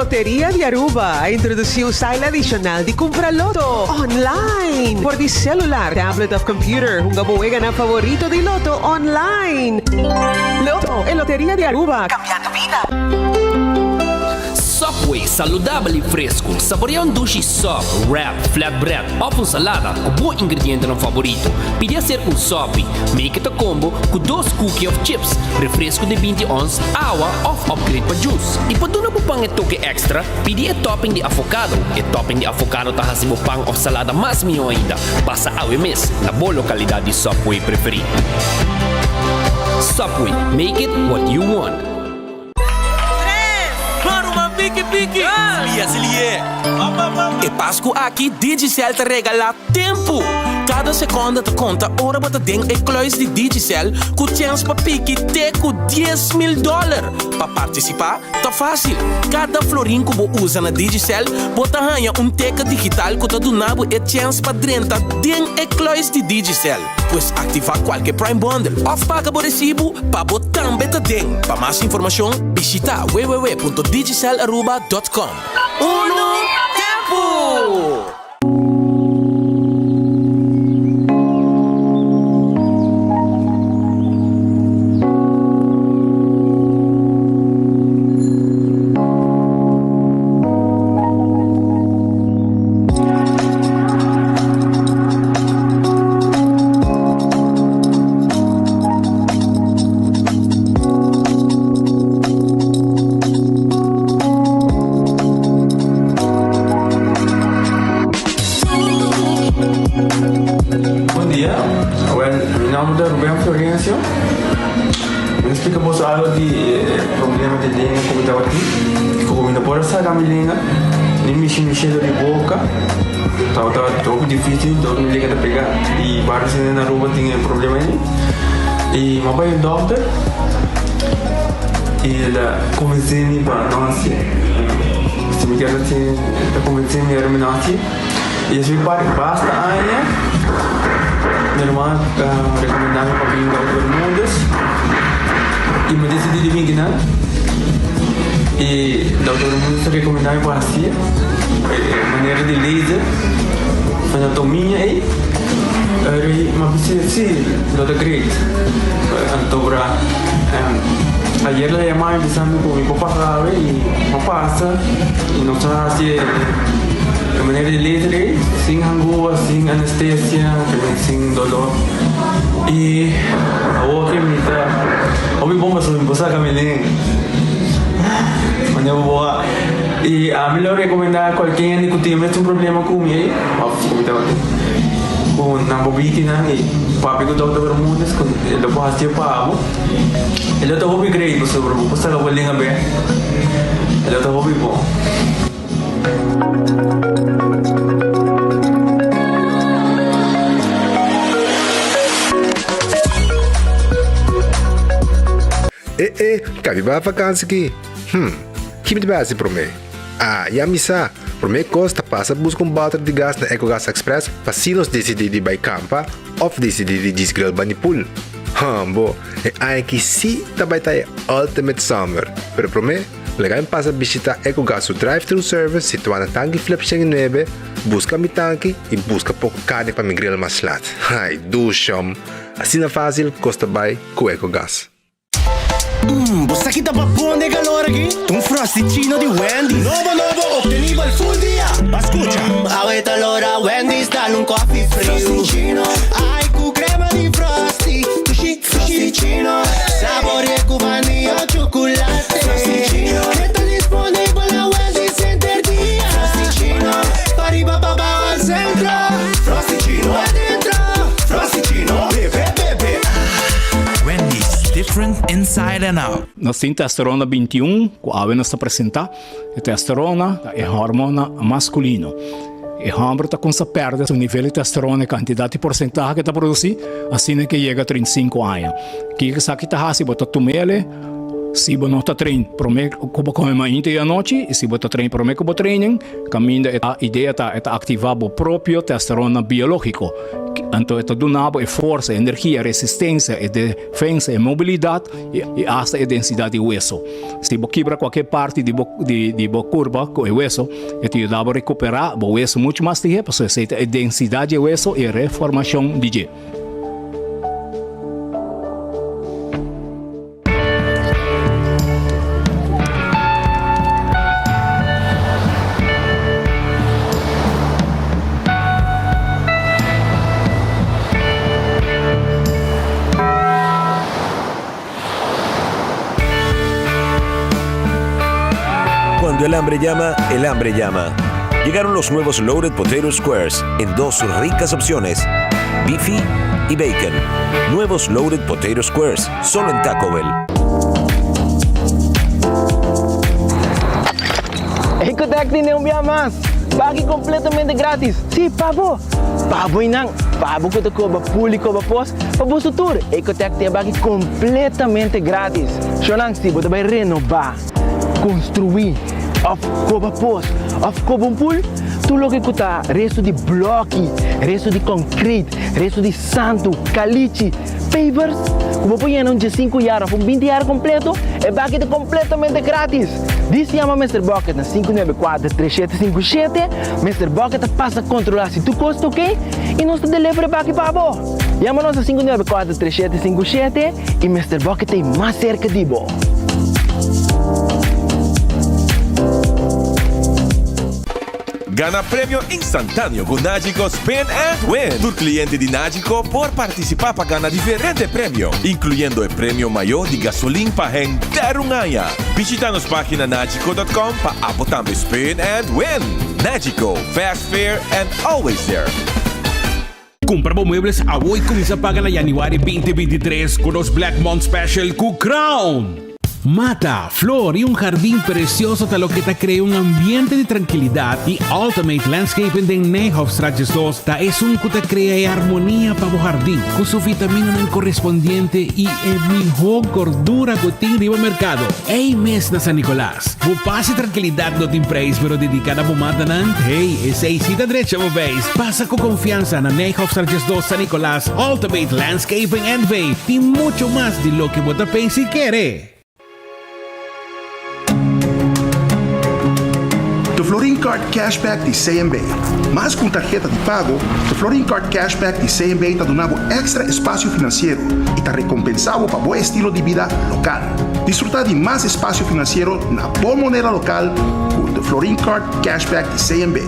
Loteria di Aruba a introduci un style adicional di cumpra loto online for di celular, tablet of computer. Hunga bo weganan favorito di loto online. Lotto, e Loteria di Aruba, cambiando bida. Subway, saludabel y fresco. Saborea un dushi sub, wrap, flatbread of un salada cu bo ingredientenan favorito. Pidi hacer un sopi. Make it a combo cu dos cookie of chips, refresco di binti ons, awa of upgrade pa juice. Y pa duna bo pan e toke extra, pidi e topping di avocado. E topping di avocado ta haci bo pan of salada mas miho ainda. Pasa awe mes na bo localidad di Subway preferi. Subway, make it what you want. E Pasku aki Digicel ta regalá tempu! Kada sekonda ta konta ora bo ta den e kluis di Digicel ku chèns pa piki te ku 10,000 dòler. Pa partisipá ta fásil, kada florin ku bo usa na Digicel bo ta haña un teken digital ku ta duna bo e chèns pa drenta den e kluis di Digicel. Pues aktivá kualke Prime Bundle òf paga bo resibu pa bo tambe ta den. Pa mas informashon bishitá www.digicelaruba.com. Unu tempu! Bon dia, wel mi nomber ta Ruben Florencio. Mi ta splika boso algo di e problema di lenga ku mi tabatin, ku mi no por a saka mi lenga, ni mishi mi shelo di boka. Tabata hopi dificil, dor mi lenga ta pega y varios hende na Aruba tin e problema ei. Y mi a bai un dokter y el a convence mi pa no haci. Si mi kier haci, el a convence mi ora mi no haci. Y esei pa basta aña mi ruman a recomenda mi pa bin Dokter Bermudez y mi a decidi di bin kinan. Y Dokter Bermudez a recomenda mi pa haci. E manera di laser anatomia ei eri m'a bisa si lo ta great antobra ayer la yama mi bisa mi ku mi por pasa awe i m'a pasa i nos a hasi e manera di laser ei sin hangua sin anestesia sin dolor i awor ke mi ta hopi bon pasobra mi por saka mi lenga manera bo a. I ami lo rekomendá kualke hende ku tin e mesun problema ku mi ei, òf ku mi tabatin, ku nan por bini nan i papia ku Dòkter Bermudez ku e lo por hasié pa bo. E lo ta hopi great pasobra bo por saka bo lenga bèk. E lo ta hopi bon. E e, kabi bai vakansi ki? Hm, ki mi ta bai hasi promé? Ah, ya mi sa! Promé kos ta pasa buska un bòter di gas na Ecogas Express pa si nos disidí di bai kampa òf disidí di djis grill bani pool. Hambo, e aña aki sí ta bai ta e ultimate summer! Pero promé, laga mi pasa bishitá Ecogas su drive-thru service situá na Tanki Flip 109, buska mi tanki i buska poko karni pa mi grill mas lat. Ai, dushom! Asina fásil kos ta bai ku Ecogas. Mmm, bo sa ki ta babon den calor aki? Ta un Frosty-chino di Wendy's. Nobo nobo, obtenibel full dia. Ba scucha. Mmm, awe ta lora Wendy's dal un coffee friu. Frosty-chino. Ai, cu crema di Frosty. Dushi, Frosty-chino. Saborea cu vanilla o chocolate. Frosty-chino. E ta disponibel na Wendy's henter dia. Frosty-chino. Pariba, pabao al centro. Frosty-chino. Adentro. Frosty-chino. Bebe, bebe. Wendy's, different inside and out. Nos tin testosterona 21 ku awe nos ta presentá. E testosterona ta e hormona maskulino. E hòmber ta kumsa pèrdè su nivel di testosterona, e kantidat di porsentahe ku e ta produsí, asina ke yega 35 aña. Kiko esaki ta hasi? Bo ta tum'el. Si bo no ta train prome ku bo kome mainta i anochi i si bo ta train prome ku bo training, kaminda e idea ta e ta aktivá bo propio testosterona biológiko. Anto e ta duna bo e forsa, e energia, e resistensia, e defensa, e mobilidat i asta e densidat di weso. Si bo kibra kualke parti di bo di bo kurpa ku e weso, e ta yuda bo rekuperá bo weso muchu mas lihé pasobra esei ta e densidat di e weso i e reformashon di dje. Cuando el hambre llama, el hambre llama. Llegaron los nuevos Loaded Potato Squares en dos ricas opciones, beefy y bacon. Nuevos Loaded Potato Squares, solo en Taco Bell. Ecotec tene un bia mas! Baki completamente gratis! Si, pa bo! Pa bo y nan! Pa bo cu ta coba pool y coba pos, pa boso tur! Ecotec tin e baki completamente gratis! Shonan, si bo ta bay renoba, construi, of coba pos, of coba un pool, tur loke cu ta resto di bloki, resto di concrete, resto di santu, kalichi, pavers, ku bo por yena un diesinku yar òf un binti yar kompleto, e baki ta kompletamente gratis! Dis yama Mister Bucket na 594 3757, Mister Bucket ta pasa kontrolá si tur kos ta oke i nos ta deliver e baki pa bo! Yama nos na 594 3757 i Mister Bucket ta ei mas serka di bo! Gana premio instantáneo ku Nagico Spin and Win! Tur kliente di Nagico por partisipá pa gana diferente premio, inkluyendo e premio mayó di gasolin pa henter un aña. Bishita nos página nagico dot com pa abo tambe spin and win! Nagico, fast, fair and always there! Kumpra bo muebles awo i kuminsá paga na yanüari 2023 ku nos Black Month Special ku Crown! Mata, flor y un jardín precioso ta loke ta crea un ambiente di tranquilidad y Ultimate Landscaping den Nijhofstraat 12 ta esun cu ta crea e armonia pa bo jardín cu su vitaminanan correspondiente y e miho gordura cu tin riba mercado. Ey mes na San Nicolas. Bo paz y tranquilidad no tin prijs pero dedica na bo matanan, hey, esey si ta drecha bo beis. Pasa cu confiansa na Nijhofstraat 12 San Nicolas, Ultimate Landscaping NV tin mucho mas di loke bo ta pensa y kere. The Florin Card Cashback di CMB. Mas ku un tarheta di pago, The Florin Card Cashback di CMB ta duna bo èkstra espasio finansiero i ta rekompensá bo pa bo estilo di bida lokal. Disfrutá di mas espasio finansiero na bo moneda lokal ku The Florin Card Cashback di CMB.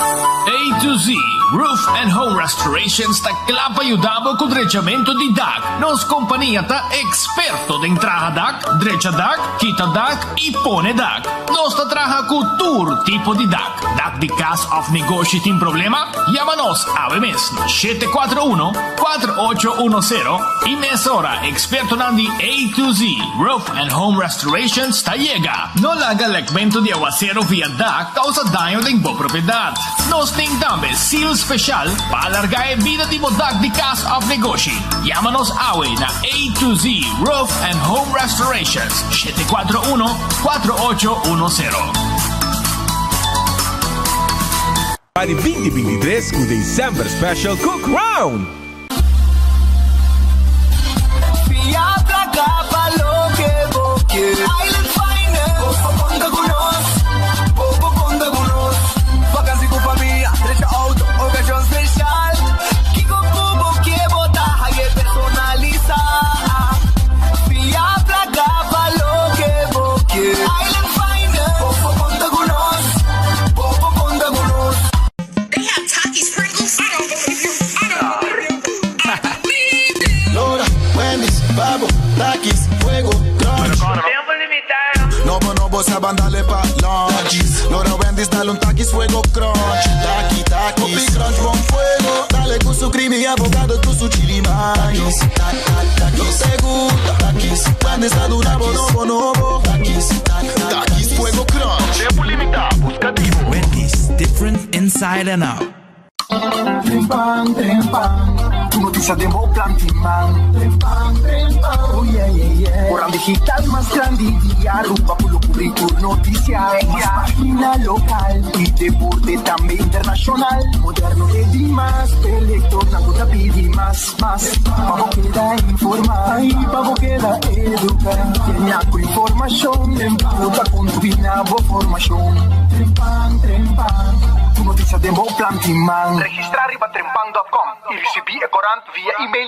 A to Z Roof and Home Restorations ta kla pa yuda bo ku drechamentu di dak. Nos kompania ta eksperto den traha dak, drecha dak, kita dak i pone dak. Nos ta traha ku tur tipo di dak. Dak di kas òf negoshi tin problema? Yama nos awe mes na 741 4810 i mesora ekspertonan di A to Z Roof and Home Restorations ta yega. No laga lekmentu di awasero via dak kousa daño den bo propiedat. Nos tin tambe seal speshal pa alargá e bida di bo dak di kas òf negoshi. Yama nos awe na A to Z Roof and Home Restorations, 741 4810. Pa di 2023 ku December Special ku Crown! Lora, Wendy's, Babo, Takis, Fuego, Crunch. Tempo limitado. Nobo, nobo, sa bandale pa lunch. Lora, Wendy's, dale un Takis, Fuego, Crunch. Taki, Takis. Hopi Crunch, bon fuego. Chipotle cu su creamy avocado cu su chili mayo. Nos gusta Takis. Wendy's ta duna bo nobo nobo. Takis, Takis Fuego Crunch. Tempo limita, busca di bo. Wendy's, different inside and out. Trempan, trempan, tur noticia den bo plan di man. Trempan, trempan, oh yeah, yeah, yeah. Corant digital mas grandi di Aruba cu lo cubri tur noticia. Mas pagina local y deporte tambe internacional. Moderno e di mas, e lectornan cu ta pidi mas, mas. Pa bo keda informa y pa bo keda educa. Genia cu informacion cu ta contribui na bo formacion. Trempan, trempan, tur noticia den bo plan di man. Registra riba trempan dot com y ricibi e corant via email.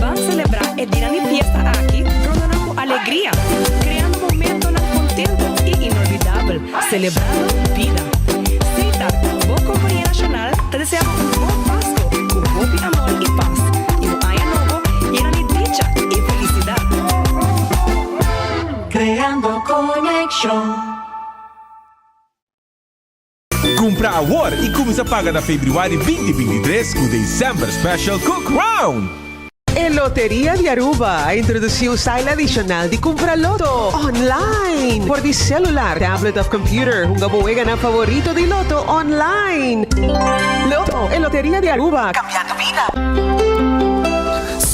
Ban selebrá e dianan di fiesta aki rondonan ku alegria, kreando momentonan kontento i inolvidabel, selebrando bida. Setar, bo kompania nashonal, ta deseá bo un bon Pasko ku hopi amor i pas, i un aña nobo yena di dicha i felisidat. Creando conexion. Cumpra awor y cuminsa paga na februari 2023 cu December Special cu Crown! E Loteria di Aruba a introduci un style adicional di cumpra loto online for di celular, tablet of computer. Hunga bo weganan favorito di loto online. Loto, e Loteria di Aruba, cambiando bida.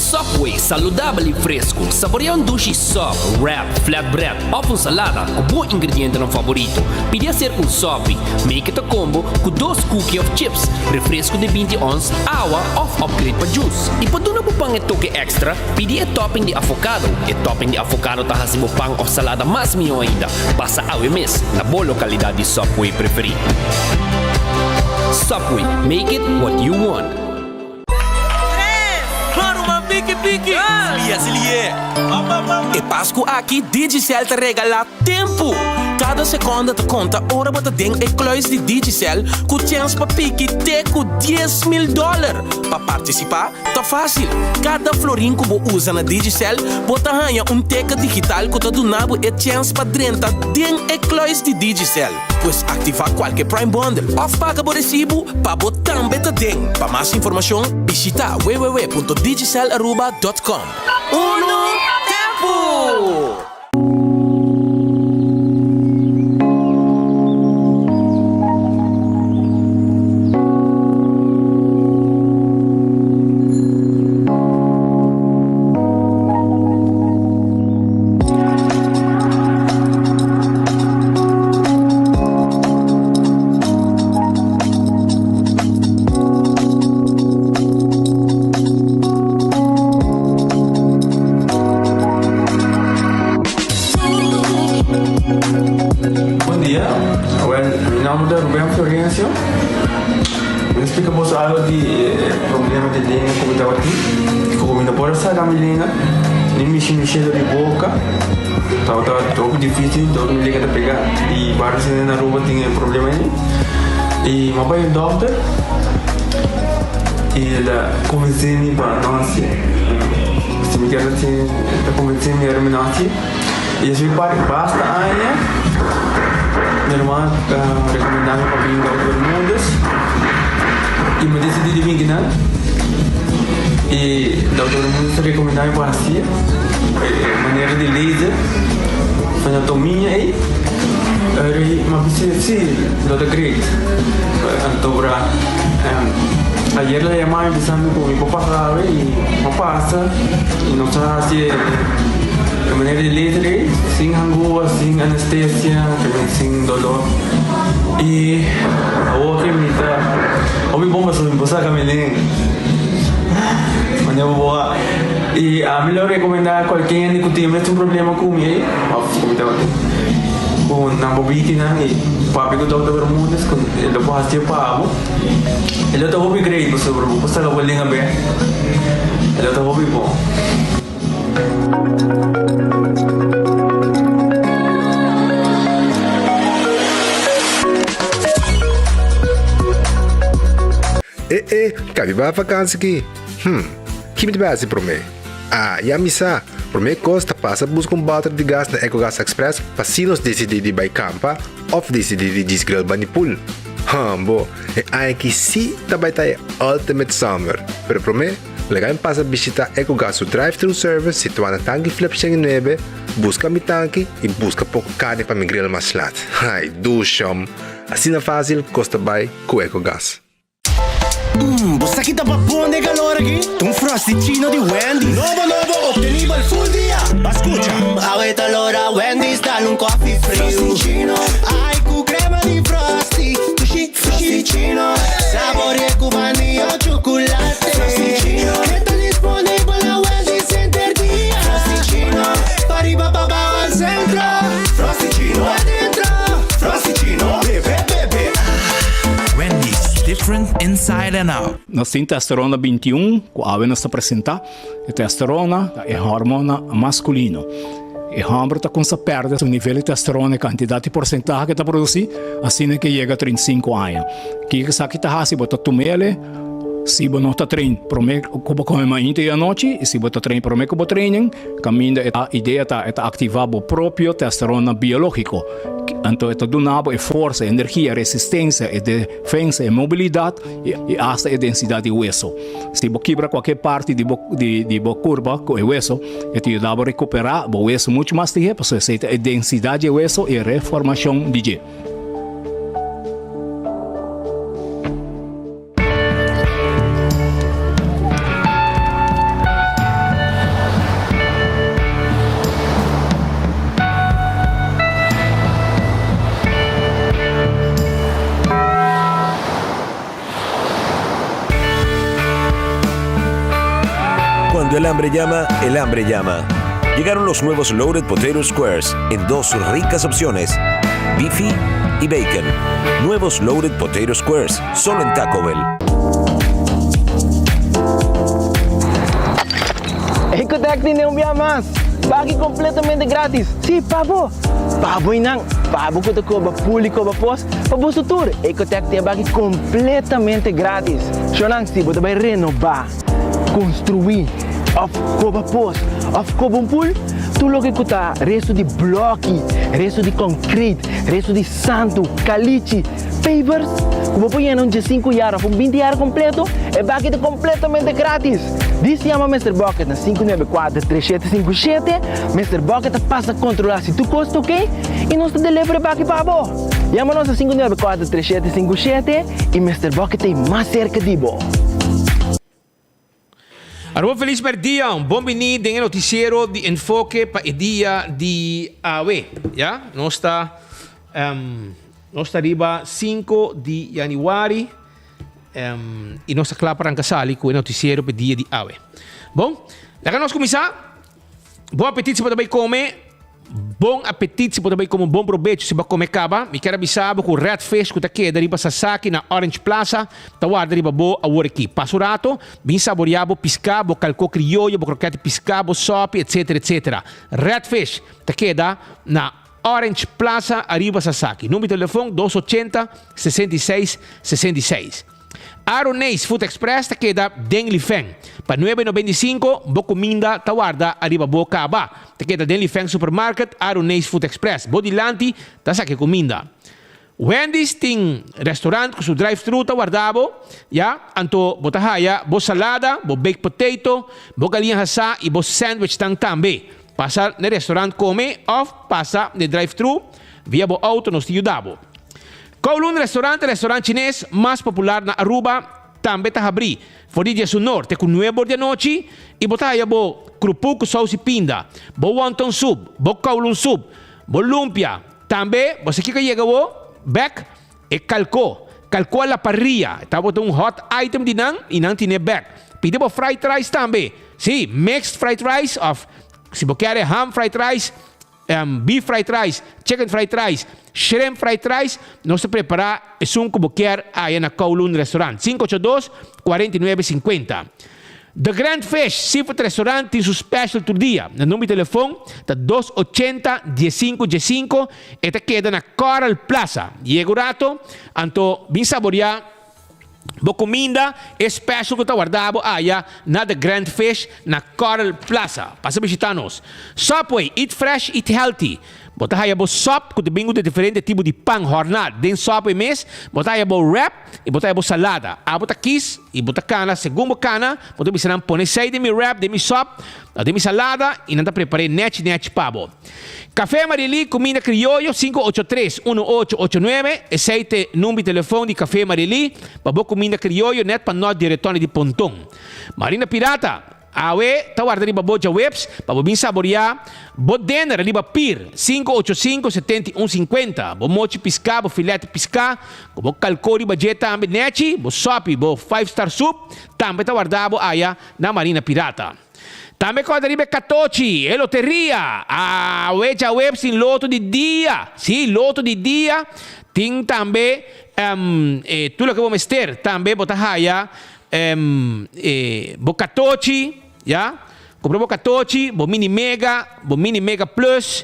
Subway, saludabel y fresco. Saborea un dushi sub, wrap, flatbread of un salada cu bo ingredientenan favorito. Pidi hacer un sopi. Make it a combo cu dos cookie of chips, refresco di 20 ons, awa of upgrade pa juice. Y pa duna bo pan e toke extra, pidi e topping di avocado. E topping di avocado ta haci bo pan of salada mas miho ainda. Pasa awe mes na bo localidad di Subway preferi. Subway, make it what you want. Claro man piki piki! Slia slie! E Pascu aki Digicel ta regala tempu! Kada seconde ta konta ora bo ta den e kluis di Digicel ku chèns pa piki te ku 10,000 dòler. Pa partisipá ta fásil. Kada florin ku bo usa na Digicel bo ta haña un teken digital ku ta duna bo e chèns pa drenta den e kluis di Digicel. Pues aktivá kualke Prime Bundle òf paga bo resibu pa bo tambe ta den. Pa mas informashon bishitá www.digicelaruba.com. Unu tempu! Bon dia, wel mi nomber ta Ruben Florencio. Mi ta splika boso algo di e problema di lenga ku mi tabatin, ku mi no por a saka mi lenga, ni mishi mishi dor di boka. Tabata hopi dificil dor mi lenga ta pega y varios hende na Aruba tin e problema ey. Y mi a bay un dokter y el a convence mi pa no haci. Si mi kier haci el a convence mi ora mi no haci. Y esey pa basta aña mi hermano a recomenda mi pa bin Dokter Bermudez y mi a decidi di bin kinan. Y Dokter Bermudez a recomenda mi pa haci. Manera di laser anatomia ei eri m'a bisa si lo ta great anto bra ayer la yama mi bisa mi ku mi por pasa awe i m'a pasa i nos a hasi e manera di laser ei sin hangua sin anestesia sin dolor i awor ke mi ta hopi bon pasobra mi por saka mi lenga manera bo por a. I ami lo rekomendá kualke hende ku tin mes un problema ku mi ei, òf ku mi tabatin, ku nan por bini kinan i papia ku Dòkter Bermudez ku e lo por hasié pa bo. E lo ta hopi great pasobra bo por saka bo lenga bèk. E lo ta hopi bon. E e, kabi ba vakansi ki? Hm, ki mi ta bai hasi promé? Ah, ya mi sa! Promé kos ta pasa buska un bòter di gas na Ecogas Express pa si nos disidí di bai kampa òf disidí di djis grill bani pool. Hambo, e aña aki sí ta bai ta e ultimate summer! Pero promé, laga mi pasa bishitá Ecogas su drive-thru service situá na Tanki Flip 109, buska mi tanki i buska poko karni pa mi grill mas lat. Ai, dushom! Asina fásil kos ta bai ku Ecogas. Mmm, bo sa ki ta pa bon den calor aki? Ta un Frosty-chino di Wendy's. Nobo nobo obtenibel full dia. Ba scucha. Mmm, awe ta lora Wendy's dal un coffee friu. Frosty-chino. Ai cu crema di Frosty. Dushi, Frosty-chino. Saborie cu vanilla o chocolate. Frosty-chino. E ta disponibel na Wendy's henter dia. Frosty-chino. Pa riba pa bao al centro. Frosty-chino. Pa dentro. Frosty-chino. Bebe, bebe. Wendy's, different inside and out. Nos tin testosterona 21 ku awe nos ta presentá. E testosterona ta e hormona maskulino. E hòmber ta kumsa pèrdè su nivel di testosterona, e kantidat i porsentahe ku e ta produsí, asina ke yega 35 aña. Kiko esaki ta hasi? Bo ta tum'el si bo no ta train promé ku bo kome mainta i anochi, i si bo ta train promé ku bo training, kaminda e idea ta e ta aktivá bo propio testosterona biológiko. Anto e ta duna bo e forsa, e energia, e resistensia, e defensa, e mobilidat i asta e densidat di weso. Si bo kibra kualke parti di bo di bo kurpa ku e weso, e ta yuda bo rekuperá bo weso muchu mas lihé pasobra esei ta e densidat di e weso i e reformashon di dje. Cuando el hambre llama, el hambre llama. Llegaron los nuevos Loaded Potato Squares en dos ricas opciones, beefy y bacon. Nuevos Loaded Potato Squares, solo en Taco Bell. Ecotec tin un bia mas! Baki completamente gratis! Si, pa bo! Pa bo y nan! Pa bo cu ta coba pool y coba pos, pa boso tur! Ecotec tin e baki completamente gratis! Shownan, si bo ta bay renoba, construi, of coba pos, of coba un pool, tur loke cu ta resto di bloki, resto di concrete, resto di santu, kalichi, pavers, ku bo por yena un diesinku yar òf un binti yar kompleto, e baki ta kompletamente gratis! Dis yama Mister Bucket na 594 3757, Mister Bucket ta pasa kontrolá si tur kos ta oke i nos ta deliver e baki pa bo! Yama nos na 594 3757 i Mister Bucket ta ei mas serka di bo! Aruba felis merdia, un bon bini den e noticiero di Enfoke pa e dia di awe. Ya, nos ta um, nos ta riba 5 di januari um, y nos ta kla pa ranka sali ku e noticiero pa e dia di awe. Bon, laga nos kuminsá. Bon apetit si bo ta bai kome. Bon apetit si bo ta bai kome. Bon probecho si bo a kome kaba. Mi kier a bisa bo ku Red Fish ku ta keda riba Sasaki na Orange Plaza ta warda riba bo awor aki. Pasa un rato, bin saborea bo piská, bo kalkó krioyo, bo krokèt di piská, bo sòpi, etsetera, etsetera. Red Fish ta keda na Orange Plaza ariba Sasaki. Number di telefon dos ochenta, 66, 66. Aroneis Food Express ta keda den Lifeng. Pa nuebe 95 bo kuminda ta warda ariba bo kaba. Ta keda den Lifeng Supermarket, Aroneis Food Express. Bo dilanti ta saka e kuminda. Wendy's tin restaurant ku su drive-thru ta warda bo, ya, anto bo ta haya bo salada, bo baked potato, bo galiña hasá i bo sandwichnan tambe. Pasa n'e restaurant kome òf pasa n'e drive-thru via bo outo nos ta yuda bo. Kowloon Restaurant, e restaurant chines mas popular na Aruba, tambe ta habrí for di diesunor te ku nuebor di anochi i bo ta haya bo krupu ku sous i pinda, bo wonton soup, bo kowloon soup, bo lumpia. Tambe bo sa kiko a yega bo bek? E kalko, kalko a la parrilla. E tabata un hot item di nan i nan tine bek. Pidi bo fried rice tambe. Sí, mixed fried rice of si bo kier e ham fried rice. Beef fried rice, chicken fried rice, shrimp fried rice, nos ta prepara esun ku bo kier aya na Kowloon Restaurant, 582, 49, 50. The Grand Fish Seafood Restaurant tin su special tur dia. Na number di telefon ta dos ochenta, diesinku, diesinku, e ta keda na Coral Plaza. Yega un rato, anto bin saboria. Bo kuminda e special ku ta warda bo aya na The Grand Fish na Coral Plaza. Pasa bishita nos. Subway, eat fresh, eat healthy. Bo ta haya bo sop ku ta bin ku di diferente tipo di pan horna den Subway mes. Bo ta haya bo wrap i bo ta haya bo salada. Abo ta kis i bo ta kana segun bo kana bo ta bisa nan pone esei den mi wrap, den mi sop o den mi salada i nan ta prepar'é nechi nechi pa bo. Café Marilí, Cuminda Crioyo, 583 1889, Esey t'e number di telefon di Café Marilí pa bo cuminda crioyo net pa nort di Retòne di Ponton. Marina Pirata, Awe ta warda riba bo djaweps pa bo bin saboreá bo dinner riba Pier, 585 71 50, Bo mochi piská, bo filet piská ku bo kalkó riba dje tambe nechi, bo sòpi, bo five star soup tambe ta warda bo aya na Marina Pirata. Tambe kòrda riba e katochi, e loteria. Awe djaweps tin loto di dia. Sí, loto di dia. Tin tambe e tur loke bo mester. Tambe bo ta haya e bo katochi, ya. Kumpra bo katochi, bo mini mega, bo mini mega plus,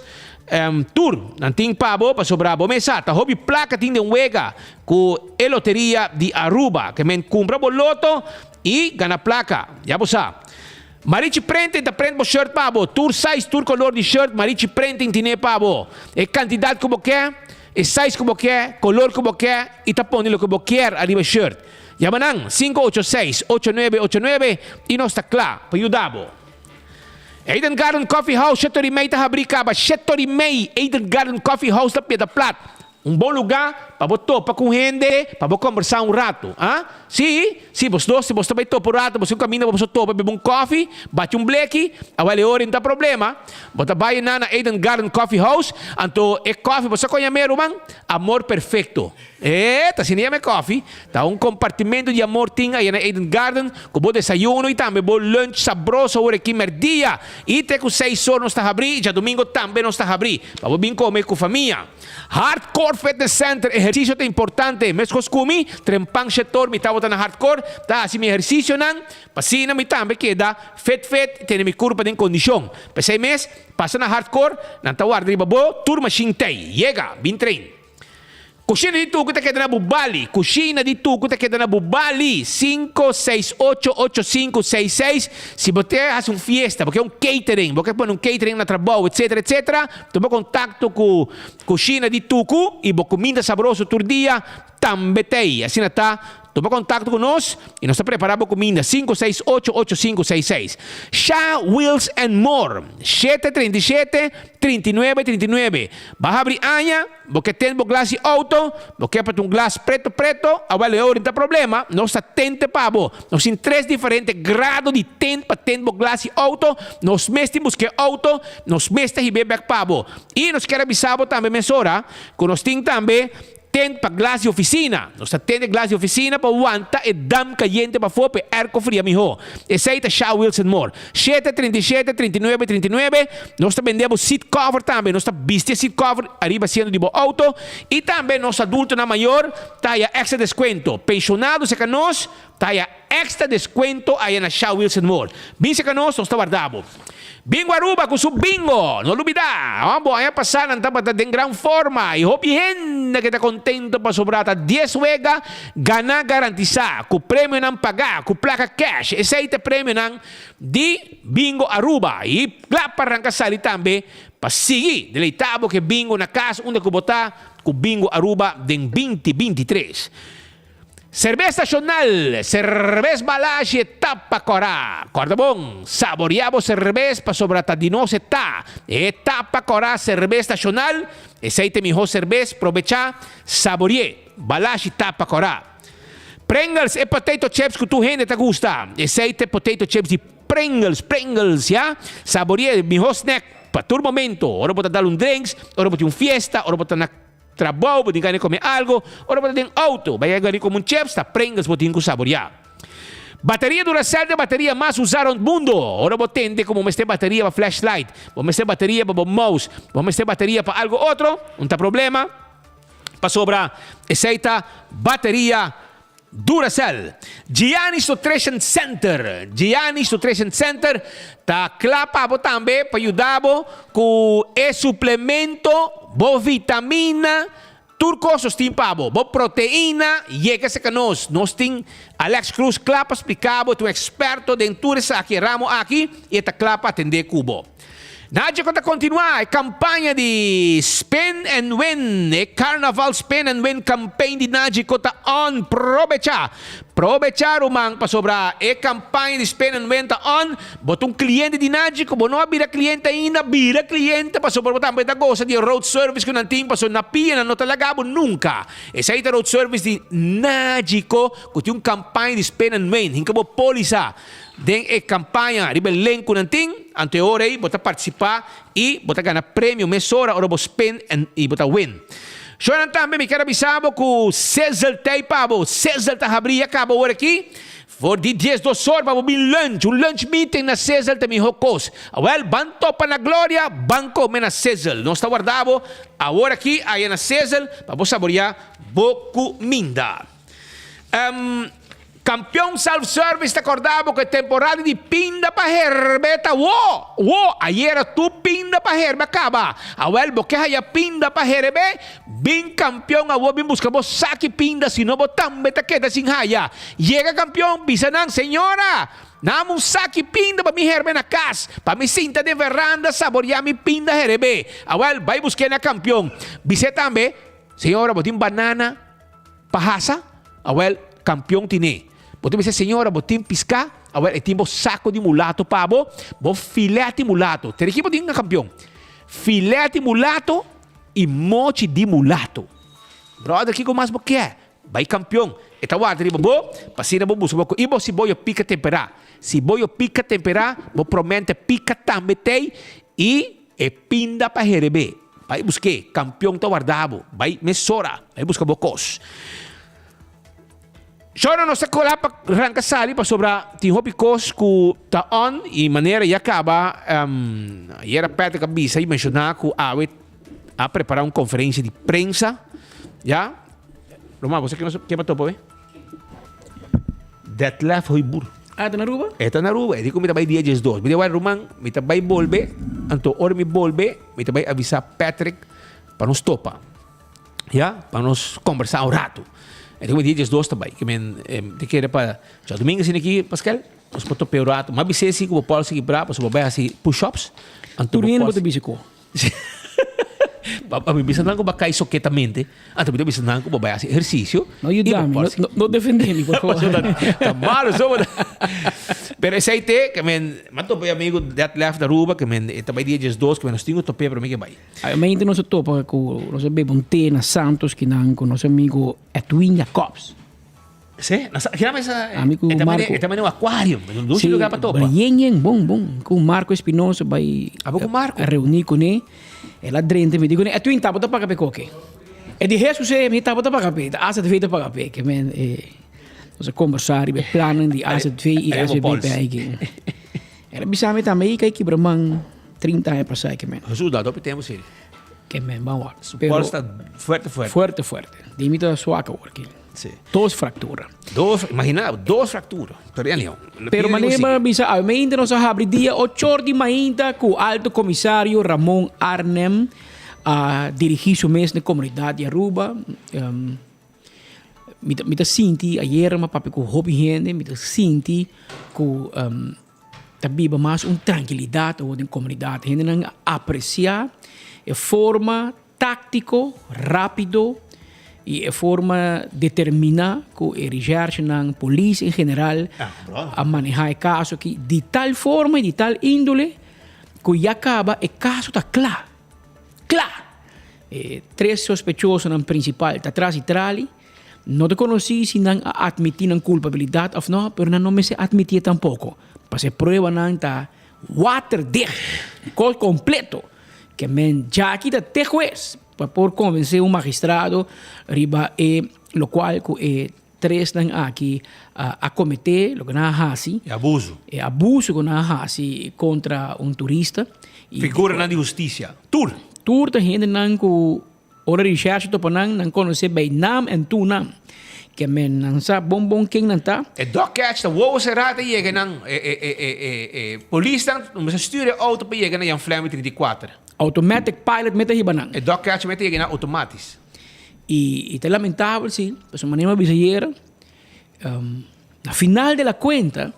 tur. Nan tin pa bo pasobra bo mes sa ta hopi plaka tin den wega ku e loteria di Aruba. Ke men kumpra bo loto I gana plaka, ya bo sa. Marichi Printing ta print bo shirt pa bo. Tur size, tur color di shirt Marichi Printing tine pa bo. E cantidad cu bo ke, e size cu bo ke, color cu bo ke y ta pone loke bo kier ariba e shirt. Yama nan, 586 8989 y nos ta cla pa yuda bo. Eden Garden Coffee House, Shetori Mei ta habri caba. Shetori Mei, Eden Garden Coffee House ta Piedra Plat. Un bon lugá pa bo topa ku un hende, pa bo kombersá un ratu. A? Sí, si bos dos, si bos ta bai topa un ratu, bos tin un kaminda pa boso topa, bebe un kòfi, bati un bleki, awel e ora no ta problema. Bo ta bai na na Eden Garden Coffee House, anto e kòfi bo sa kon yam'é, ruman? Amor Perfecto. E, ta asina yama e kòfi. Ta un kompartimentu di amor tin aya na Eden Garden, ku bo desayuno i tambe bo lunch sabroso ora ki mèrdia. I te ku seis or nos ta habrí, i djadumingo tambe nos ta habrí, pa bo bin kome ku famia. Hardcore Fitness Center, Ehersisio ta importante. Meskos ku mi, trempan shetor mi tabata na Hardcore ta hasi mi ehersisionan, pa asina mi tambe keda fit fit i tene mi kurpa den kondishon. P'esei mes, pasa na Hardcore, nan ta warda riba bo tur mashin tei. Yega, bin train. Kushina di Tuku ta keda na Bubali. Kushina di Tuku ta keda na Bubali, 5688566. Si bo te hasi un fiesta, bo ke un catering, bo ke pone un catering na trabou, etcetera, etcetera, tuma kontakto ku Kushina di Tuku i bo kuminda sabroso tur dia tambe t'ei. Asina ta, tuma kontakto ku nos i nos ta prepará bo kuminda, 5688566. Sha Wheels and More, 737 39 39. Bo a habri aña? Bo ke ten bo glas di auto? Bo ke pa ta un glas preto preto? Awel e ora no ta problema, nos ta tente pa bo. Nos tin tres diferente grado di tent pa tent bo glas di auto. Nos mes tin buska e auto, nos mes ta hib'é bek pa bo. I nos kier a bisa bo tambe mesora ku nos tin tambe tent pa glas di oficina. Nos ta tende glas di oficina pa wanta e dam cayente pafó pa e airco fria mihó. Esey ta Sha Wilson Moore. Shete, 37, 39, 39. Nos ta bende bo seat cover tambe. Nos ta bisti e seat cover ariba asiento di bo auto. Y tambe nos adultonan mayor ta haya extra descuento. Pensionado cerca nos ta haya extra descuento aya na Sha Wilson Moore. Bin cerca nos, nos ta warda bo. Bingo Aruba cu su bingo! No lubida, bo aña pasa nan tabata den gran forma y hopi hende keda contento pasobra ta dies wega gana garantisa cu premionan paga cu placa cash. Esey ta e premionan di Bingo Aruba y cla pa ranca sali tambe pa sigui deleita bo cu e bingo na cas unda cu bo ta cu Bingo Aruba den binti 23. Serbes Nacional, Serbes Balashi e tapa kòrá. Kòrda bon, saboreá bo serbes pasobra ta di nos e ta. E tapa kòrá Serbes Nacional, esei ta e mihó serbes, probechá, sabore'é. Balashi tapa kòrá. Pringles, e potato chips ku tur hende ta gusta. Esei ta e potato chips di Pringles, Pringles, ya. Sabore'é, mihó snack pa tur momento. Ora bo ta dal un drinks, ora bo tin un fiesta, ora bo ta na. Trabou, bo tin gana di come algo, ora bo ta den auto, bo a yega di come un chips, ta Pringles bo tin cu saborea. Bateria Duracell ta e bateria mas usa rond mundo. Ora bo tende cu bo mester bateria pa flashlight, bo mester bateria pa bo mouse, bo mester bateria pa algo otro, un ta problema, pasobra esey ta bateria Duracell. Gianni's Nutrition Center Gianni's Nutrition Center ta kla pa bo tambe pa yuda bo ku e suplemento, bo vitamina. Tur kos nos tin pa bo. Bo proteina yega serka nos. Nos tin Alex Cruz kla pa splika bo. E ta un eksperto den tur esaki ramo aki i e ta kla pa atendé ku bo. Nacho ku ta kontinuá e kampaña di Spin and Win, e Carnaval Spin and Win campaign di Nagico ta on. Probechá! Probechá ruman pasobra e kampaña di Spin and Win ta on. Bo ta un kliente di Nagico, bo no a bira kliente ainda, bira kliente pasobra bo tambe ta gosa di e road service ku nan tin pasobra na pia nan no ta laga bo nunka. Esei ta road service di Nagico ku tin un kampaña di Spin and Win. Hinka bo polisa. Den e kampaña riba e link ku nan tin, anto e ora ei bo ta partisipá i bo ta gana premio mesora ora bo spin en i bo ta win. Shownan tambe mi kier a bisa bo ku Sizzle t'ei pa bo. Sizzle ta habrí ya kaba ora aki for di 12 or pa bo bin lunch. Un lunch meeting na Sizzle ta mihó kos. Awèl, ban topa na Gloria, ban kome na Sizzle. Nos ta warda bo awor aki aya na Sizzle pa bo saboriá bo kuminda. Kampion Self Service ta korda bo ku e temporada di pinda pa herbe ta wo! Wo! Ayera tur pinda pa herbe a kaba. Awel bo ke haya pinda pa herbe? Bin Kampion awo bin buska bo saki pinda sino bo tambe ta keda sin haya. Yega Kampion bisa nan, Señora! Nam un saki pinda pa mi herbe na kas, pa mi sinta den veranda saboria mi pinda herebe. Awel bai busk'é na Kampion. Bis'é tambe, Señora bo tin banana? Pa hasa? Awel, kampion tine. Bo ta bisa, Señora, bo tin piská? Awel, e tin bo sako di mulato pa bo, bo filèt di mulato. Tere ki bo tin na kampion? Filèt di mulato i mochi di mulato. Bròder, kiko mas bo kier? Bai kampion. E ta warda riba bo, pa asina bo buska bo ku. I bo siboyo pika temperá. Siboyo pika temperá, bo promente pika tambe t'ei i. E pinda pa herebé. Bai busk'é. Kampion ta warda bo. Bai mesora. Bai buska bo kos. Shona nos ta kola pa ranka sali pasobra tin hopi kos ku ta on i manera ya kaba ayera Patrick a bisa i menshoná ku awe a prepará un konferensia di prensa ya. Roman bo sa ke nos ke pa topa awe? Detlef Hooyboer. Ah, e ta na Aruba? E ta na Aruba. E di ku mi ta bai dia 12. Mi di wak ruman, mi ta bai bolbe. Anto ora mi bolbe, mi ta bai avisá Patrick pa nos topa. Ya, pa nos kombersá un ratu. E di ku mi dia 12 ta bai. Ke men, ta kere pa djadumingu asina aki, Pascal, nos por top'é un ratu. M'a bis'é si ku bo por sigui bra, pasobra bo bai hasi push-ups. Anto bo Tur hende bo ta bisa ku. Pa mi bisa nan ku ba kai soketamente, anto mi ta bisa nan ku bo bai hasi ehersisio. No yuda mi, no, no defende mi, por favor. Ta malo so. Pero esei te, ke men, m'a topa e amigo Detlef na Aruba, ke men, e ta bai dia 12, ke men nos tin ku top'é promé ke bai. Ay, mente nos a topa ku, nos a bebe un te na Santos kinan ku nos amigo Edwin Jacobs. Sí, na sa, kira mesa, Ami ku e ta Marco. e ta mene un aquarium, un dushi Sí, lugar pa topa. Yen yen, bon bon. Ku Marco Espinosa bai Abo ku Marco? a reuni kuné. El a drenta mi di kuné, Edwin tabata paga p'e koke. E di Jesus e mi tabata paga p'e, ta AZV ta paga p'e. Ke men e nos a kombersá riba e plannan di AZV i Ariba AZB pols. pe aiki. El a bisa mi tambe ei kai kibra man 30 aña pasá ke men. Jesus da hopi tempu seri. Ke men ban wak. Su pols ta fuerte fuerte. Fuerte fuerte. Di mi ta swak awor ki. Sí. Dos fractura. Dos, imagina, dos fractura. Pero anyhow. Pero manera mi a bisa, awe nos a habri dia ochor di mainta cu Alto Comisario Ramon Arnhem a dirigi su mes na comunidad di Aruba. Um, mi ta, mi ta sinti, ayer mi a papia cu hopi hende, mi ta sinti cu um, ta biba mas un tranquilidad awor den comunidad. Hendenan a aprecia e forma Táktiko, rápido i e forma determiná ku e reshèrshenan, polis en general, a manehá e kaso aki di tal forma i di tal índole ku ya kaba e kaso ta kla. Kla! E tres sospechosonan prinsipal ta tras di trali. No ta konosí si nan a atmití nan kulpabilidat òf nò, pero nan no mester atmitié tampoko, pasobra e pruebanan ta waterdicht, kos kompleto. Ke men djaki ta te hues pa por konvensé un magistrado riba e lokual ku e tresnan aki a kometé, loke nan a hasi. E abuso. E abuso ku nan a hasi kontra un turista. Figuranan di hustisia, tur. Tur ta hendenan ku Ora Richard topa nan, nan konosé by naam en toenaam. Ke men nan sa bon bon ken nan ta. E dog catch ta wowo será ta yega nan e e e e e e polisnan mester stuur e auto pa yega na Jan Flemming 34. Automatic pilot mester hiba nan. E dog catch mester yega nan automatis. I ta lamentabel si, pasobra manera mi a bisa ayera, na final de la cuenta,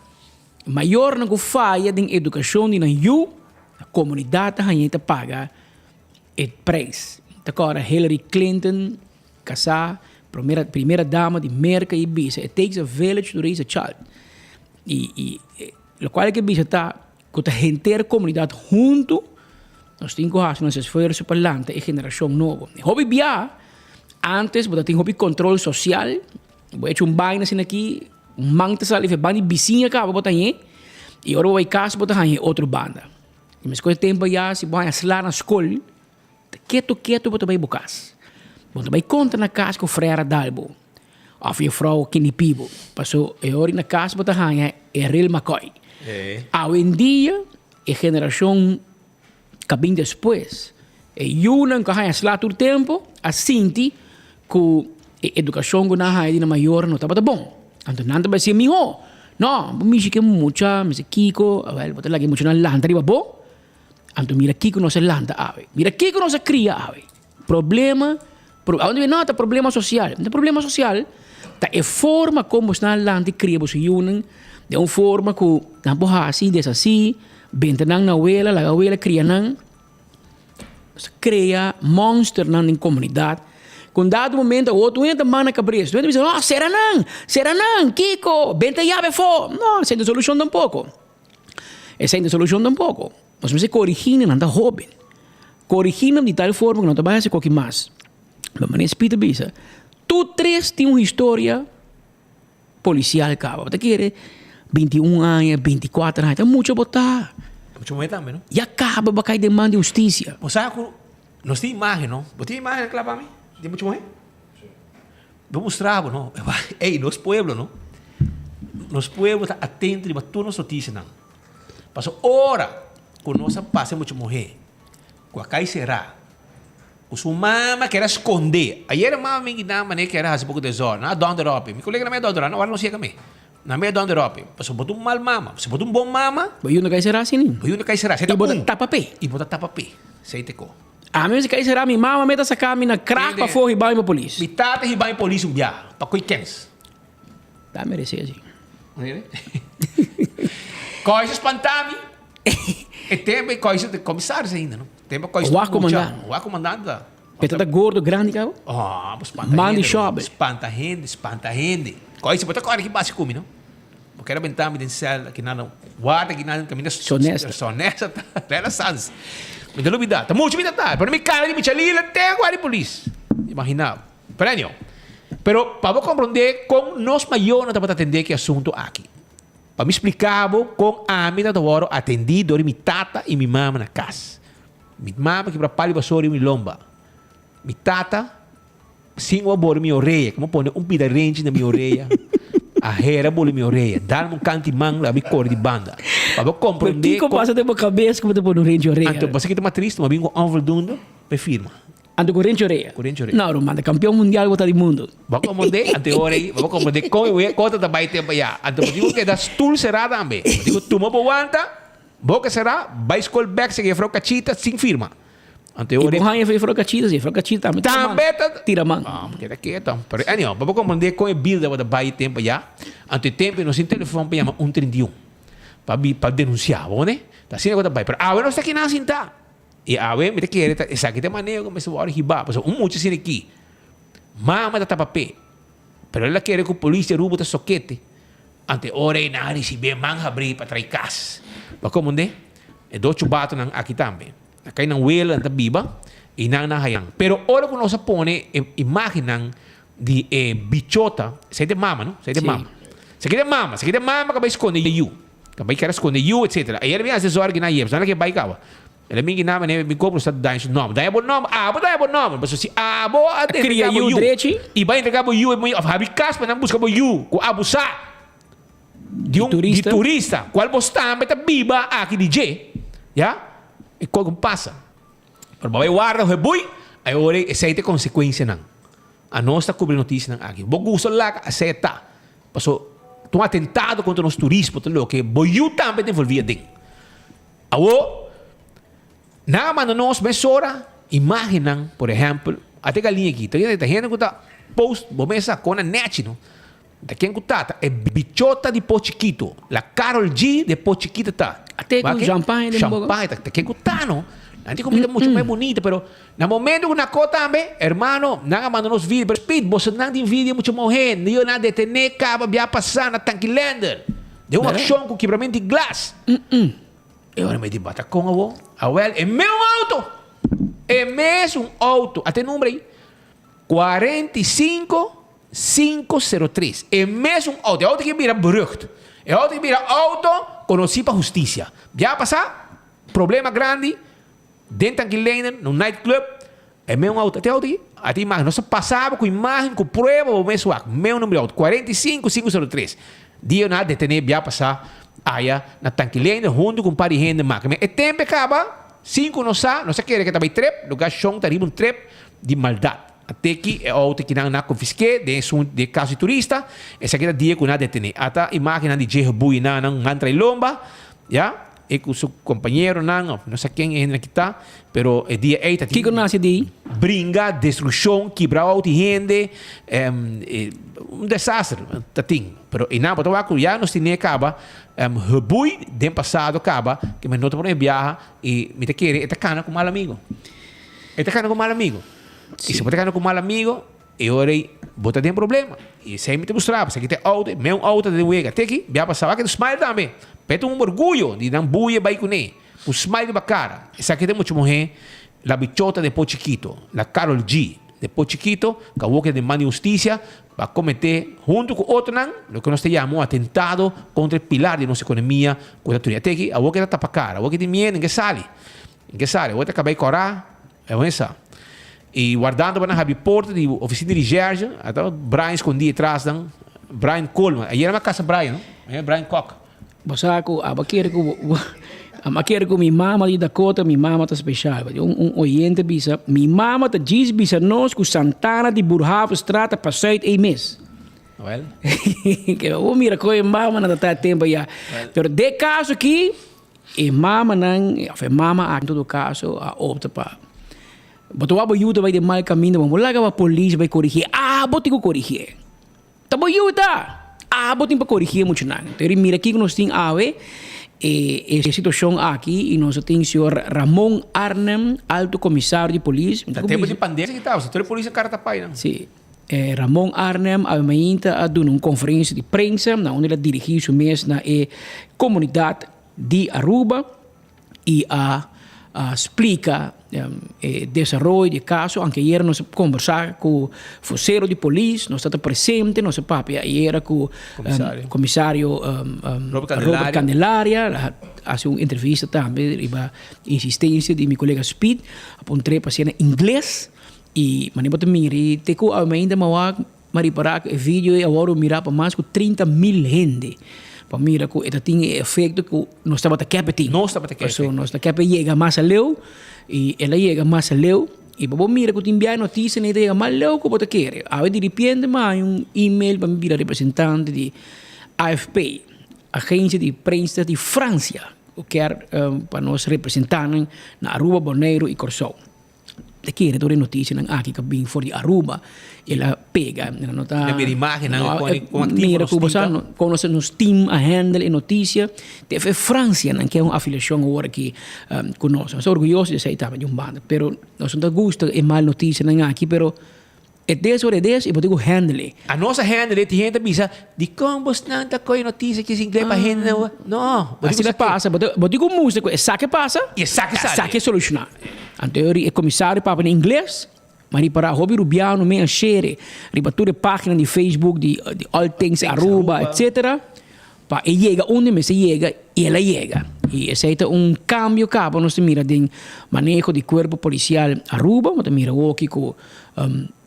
mayornan ku faya den edukashon di nan yu, na komunidat ta haña i ta paga e prijs. Ta kòrda Hillary Clinton kasá, promera primera dama di Merka i bisa it takes a village to raise a child. I i lokual e ke bisa ta ku ta henter komunidat huntu nos tin ku hasi nos esfuerso pa lanta e generashon nobo. Hopi bia antes bo ta tin hopi kontrol sosial, bo echa un baina asina aki, un man ta sali for e banda di bisiña kaba bo ta hañ'é i ora bo bai kas bo ta hañ'é otro banda. I meskos e tempu aya si bo haña sla na skol Ta ketu ketu bo ta bai bo kas. Bo no ta bai kontra na kas ku frera dal bo òf jufrou kinipi bo. Paso e ora na kas bo ta haña e real McCoy. Awendia e generashon ka bin despues, e yunan ku a haña sla tur tempu a sinti ku e edukashon ku nan a haña di nan mayornan no tabata bon. Anto nan ta bai siña mihó, no, bo mishi ke mucha, mester kiko, awel bo ta laga e muchanan lanta riba bo. Anto mira kiko nos a lanta awe. Mira kiko nos a kria awe. Problema, pro, awe no ta problema sosial. No ta problema sosial, ta e forma kon bos nan a lanta i kria boso yunan den un forma ku nan por hasi i deshasi, benta nan na wela, laga wela kria nan. Nos a krea monsternan den komunidat ku un dado momento awor tur hende ta manda kabes. Tur hende ta bisa, no, sera nan, sera nan, kiko, benta yabe afó. No, esei no ta solushon tampoko. Esei no e solushon tampoko. Nos mester korigí nan, nan ta hóben. Korigí nan di tal forma ku nan ta bai hasi koki mas. Lo manera Speed a bisa, tur tres tin un historia polisial kaba. Bo ta kere 21 aña, 24 aña, ta mucha bo ta. Mucha muhé tambe, no? Ya kaba bo a kai den man di hustisia. Bo sa ku nos tin imágen, no? Bo tin imágen kla pa mi di mucha muhé? Bo mustra bo no. Ey, nos pueblo no. Nos pueblo ta atento riba tur nos noticianan. Pasobra ora cu nos a pasa e mucha muher cu a cay cera, cu su mama kier a sconde. Ayer e mama mi gina manera kier a haci poco desorden. Nan a donder op. Mi colega nan mi a donder op. Nan wak no ciega mi. Nan mi a donder op. Pasobra bo ta un mal mama. Si bo ta un bon mama. Bo yu no cay cera asina. Bo yu no cay cera. Y bo ta tapa pe. Y bo ta tapa pe. Esey ta e co. Ami mester kai sera mi mama me ta saka mi na krak pafó hiba mi pa polis. Mi tata hiba mi polis un bia pa koe kens. Ta merece asi. Koe sa spanta mi. E tempo e koe sa komisaris ainda no. Tempo koe sa Wak komandante. Wak komandante ta. E ta gordo grandi kaba. Oh, bo spanta Man di hende. shobe. Spanta hende, spanta hende. Koe sa bo ta kore ki basi ku mi no. Bo kere benta mi den sel aki nan warda aki nan kaminda Sonesta. Sonesta ta Lela Sans. Mi ta lubida. Ta mucho mi ta ta. Pero mi cara di mi chalila te guarda di polis. Imagina bo. Pero anyhow. Pero pa bo comprende con nos mayornan tabata atende ki asunto aki. Pa mi splica bo con ami tabata worde atendi door di mi tata y mi mama na cas. Mi mama kibra palo di basora riba mi lomba. Mi tata Sin a bori mi orea, como pone un pida renchi na mi orea, a hera boli mi orea, dalme un kanti man laga mi kore di banda. Pa bo komprende. Pero kiko pasa den bo kabes ku bo ta pone un renchi orea? Anto bo sa ki ta mas tristu, mi a bin ku onvoldoende pa e firma. Anto ku renchi orea? Ku renchi orea. No ruman, ta kampeon mundial bo ta di mundu. Bo a komprende? Anto e ora ei, bo a komprende kon e wea kota ta bai tempu ayá. Anto bo tin ku keda stul será tambe. Bo tin ku tuma bo wanta, boka será, bai skol bèk seki jefrou Kachita sin firma. Anto E bo haña for Kachita, si for Kachita tambe tira man. Tambe ta tira man. Ah, keda keto. Pero anyhow, pa bo comprende con e bill tabata bay e tempo ya, anto e tempo no sin telefon pa yama 131 pa bi pa denuncia, bo ne? Ta asina cu ta bay. Pero awe nos ta kinan sinta. Y awe mi ta kere ta esaki ta e manera cu mester worde hiba. Pasobra un mucha asina aki, mama ta tapa pe, pero el a kere cu polis di Aruba ta sokete. Anto e ora ei nan a ricibi e man habri pa trae cas. Bo a comprende? E dos chubatonan aki tambe. Na kai nan wela nan ta biba i nan na hayan. Pero ora ku nos a pone e imagennan di e bichota, esei ta e mama no, esei ta e mama. Esaki ta e mama, esaki ta e mama ku a bai skonde yu, ku a bai kere skonde yu etsetera. Ayer mi hasi zorg na yep, nan a ke bai kaba. El a bin gina manera mi kopo sa daña su nomber. Daña bo nomber, abo daña bo nomber. Pasobra si abo a Kria entrega bo yu yu drechi. i bai entrega bo yu of habri kas pa nan buska bo yu ku abusá di un di turista cual bos tambe ta biba aki di dje ya e kos ku pasa pero bo bai warda hopi bui ay ora esei ta e consecuencianan anos ta cubri noticianan aki bo gusta laga asei ta paso ta un atentado contra nos turismo ta loke bo yu tambe ta envolvi aden awo nan a manda nos mesora imagennan por ehempel. Ate galiña aki. Ta ta hende ku ta post bo mesa kona nechi no. Ta ken ku ta ta e bichota di Po Chikito. La Karol G de Po Chikito ta. Ate ku champagne den boka. Champagne ta ken ku ta no. Nan tin comida mucho mas bunita pero na momento ku nan ko tambe hermano nan a manda nos video pero speed boso nan tin video mucho mohe yo nan a detene kaba bia pasa na Tankilander den un akshon ku kibramento di glas. E ora mi di bata kon awo? Awel e mes un auto! E mes un auto! Ata e number ei, 45 503. E mes un auto. E auto ki bira berucht. E auto ki bira auto konosí pa hustisia. Bia pasá, problema grandi den Tanki Lener, na un nightclub. E mes un auto. Ata e auto aki. Ata e imagen. Nos ta pasaba ku imagen, ku prueba bo mes wak. Mes un number di auto. 45 503. Dia nan a detené bia pasá aya na Tanki Lener huntu ku un par di hende maka. E tempu e kaba sin ku nos sa, nos a kere ke ta bai trep, lugá shon ta riba un trep di maldat. A teki e outo ki nan a konfiské den esun den e kaso di turista, esaki ta dia ku nan a detené. Ata imágennan di dje gebui nan nan mantra i lomba, ya, e ku su kompañeronan òf no sa ken e hendenan ki ta, pero e dia ei ta tin Kiko nase di ei? bringa, destrukshon, kibra outo di hende, un desaster ta tin. Pero einan bo ta wak ku ya nos tine kaba gebui den pasado kaba ke men no ta por biaha i mi ta kere e ta kana ku mal amigo. E ta kana ku mal amigo. I si bo ta kana ku mal amigo E ora ei bo ta den problema. I esei mi ta mustra bo. Esaki ta e outo, e meun outo ta den wega. Te aki, bia pasa wak e ta smile tambe. P'e ta un orguyo di nan buya bai kuné. Ku smile riba kara. Esaki ta mucha muhé, la bichota de Po Chikito, la Karol G. De Po Chikito, ku awor keda den man di hustisia pa kometé huntu ku otronan loke nos ta yama un atentado kontra e pilar di nos ekonomia ku ta tuni. Te aki, awor ke ta tapa kara, awor ke tin miedu, ke sali. Ke sali, awor ta kaba e kòrá. E wen sa. I wardando pa nan habri porta di oficina di recherche, ata Brian scondi atras nan, Brian Coleman. Ayer a casa Brian, no? Ayer Brian Kok. Bo sa cu aba kere cu aba kere cu mi mama di Dakota, mi mama ta special. Un un oyente bisa, mi mama ta djis bisa nos cu Santana di Boerhavestraat ta pa zuid ei mes. Well. Ke bo mira con e mama nan ta ta tempo ya. Pero de caso aki E mamanan, of e mama aki en todo caso a opta pa bo ta wak bo yu ta bai den mal caminda bo laga pa polis bai corigi, abo tin cu corigi. Ta bo yu ta! Abo tin pa corigi e muchanan. Pero mira kico nos tin awe, e e situacion aki y nos a tin señor Ramon Arnhem, alto comisario di polis. Ta tempo di pandemia ki tabata, tur e polis a cara tapa aynan. Si. Ramon Arnhem awe mainta a duna un conferencia di prensa na unda el a dirigi su mes na e comunidad di Aruba y a splica e desaroyo di e caso. Anke ayera nos a conversa cu vocero di polis, nos tabata presente, nos a papia ayera cu comisario Robert Candelaria, a haci un entrevista tambe riba insistencia di mi colega Speed, a puntr'e pa haci'e na ingles. I manera bo ta mira i te ku awe mainta mi a wak, mi a ripará ku e video ei a wòrdu mirá pa mas ku 30,000 hende. Pa mira ku e ta tin e efekto ku nos tabata ke pa e tin. Nos tabata ke. Pasobra nos ta ke pa e yega mas aleu i el a yega mas aleu. I pa bo mira ku tin biaha notisia ei ta yega mas leu ku bo ta kere. Awe diripiente mi a haña un email pa mi bira representante di AFP, Agensia di Prensa di Fransia, ku kier pa nos representá nan na Aruba, Boneiru i Kòrsou. Ta kere tur e noticianan aki ka bin for di Aruba, el a pega. El no ta. El a mira imagennan no, con con activo mira nos team ta. Con nos nos team a handle e noticia. TV Francia nan ke un afiliacion awor aki cu nos. Nos ta orguyoso di esey tambe di un banda, pero nos no ta gusta e mal noticianan aki, pero E des ora e des y bo tin cu handle e. A nos a handle e tin hende ta bisa, dicon bosnan ta coge noticia ki sin kle pa hende nan? No, bo tin cu sa ke. Pasa, bo tin cu mustra cu esaki pasa, y esaki sali. Esaki soluciona. Anto e comisario papia na ingles, ma ripara hopi rubiano me a shere riba tur e pagina di Facebook di All Things Aruba, etcetera. Pa e yega unda e mester yega y el a yega. Y esey ta un cambio caba nos ta mira den maneho di Cuerpo Policial Aruba. Bo ta mira hoki cu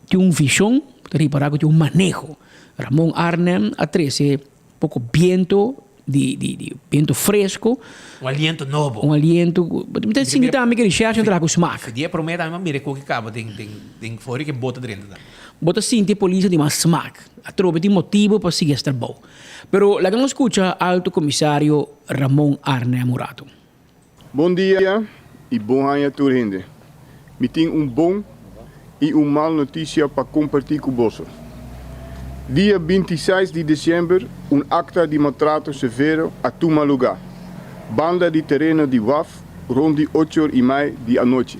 tin un vision, bo ta ripara cu tin un maneho. Ramon Arnhem a trece poco biento di di biento fresco. Un aliento nobo. Un aliento cu bo ta sinti tambe cu recherche a traha cu smaak. Di e prome tambe bo a mira cu caba den den for di cu bota drenta tambe. Bo ta sinti e polis a tin mas smaak. Atrobe tin motibo pa sigui es trabou. Pero laga nos skucha Alto Komisario Ramon Arnhem un ratu. Bon dia y bon aña tur hende. Mi tin un bon i un mal notisia pa kompartí ku boso. Dia 26 di desèmber un akta di maltrato severo a tuma lugá banda di tereno di waf rond di ocho or i mei di anochi.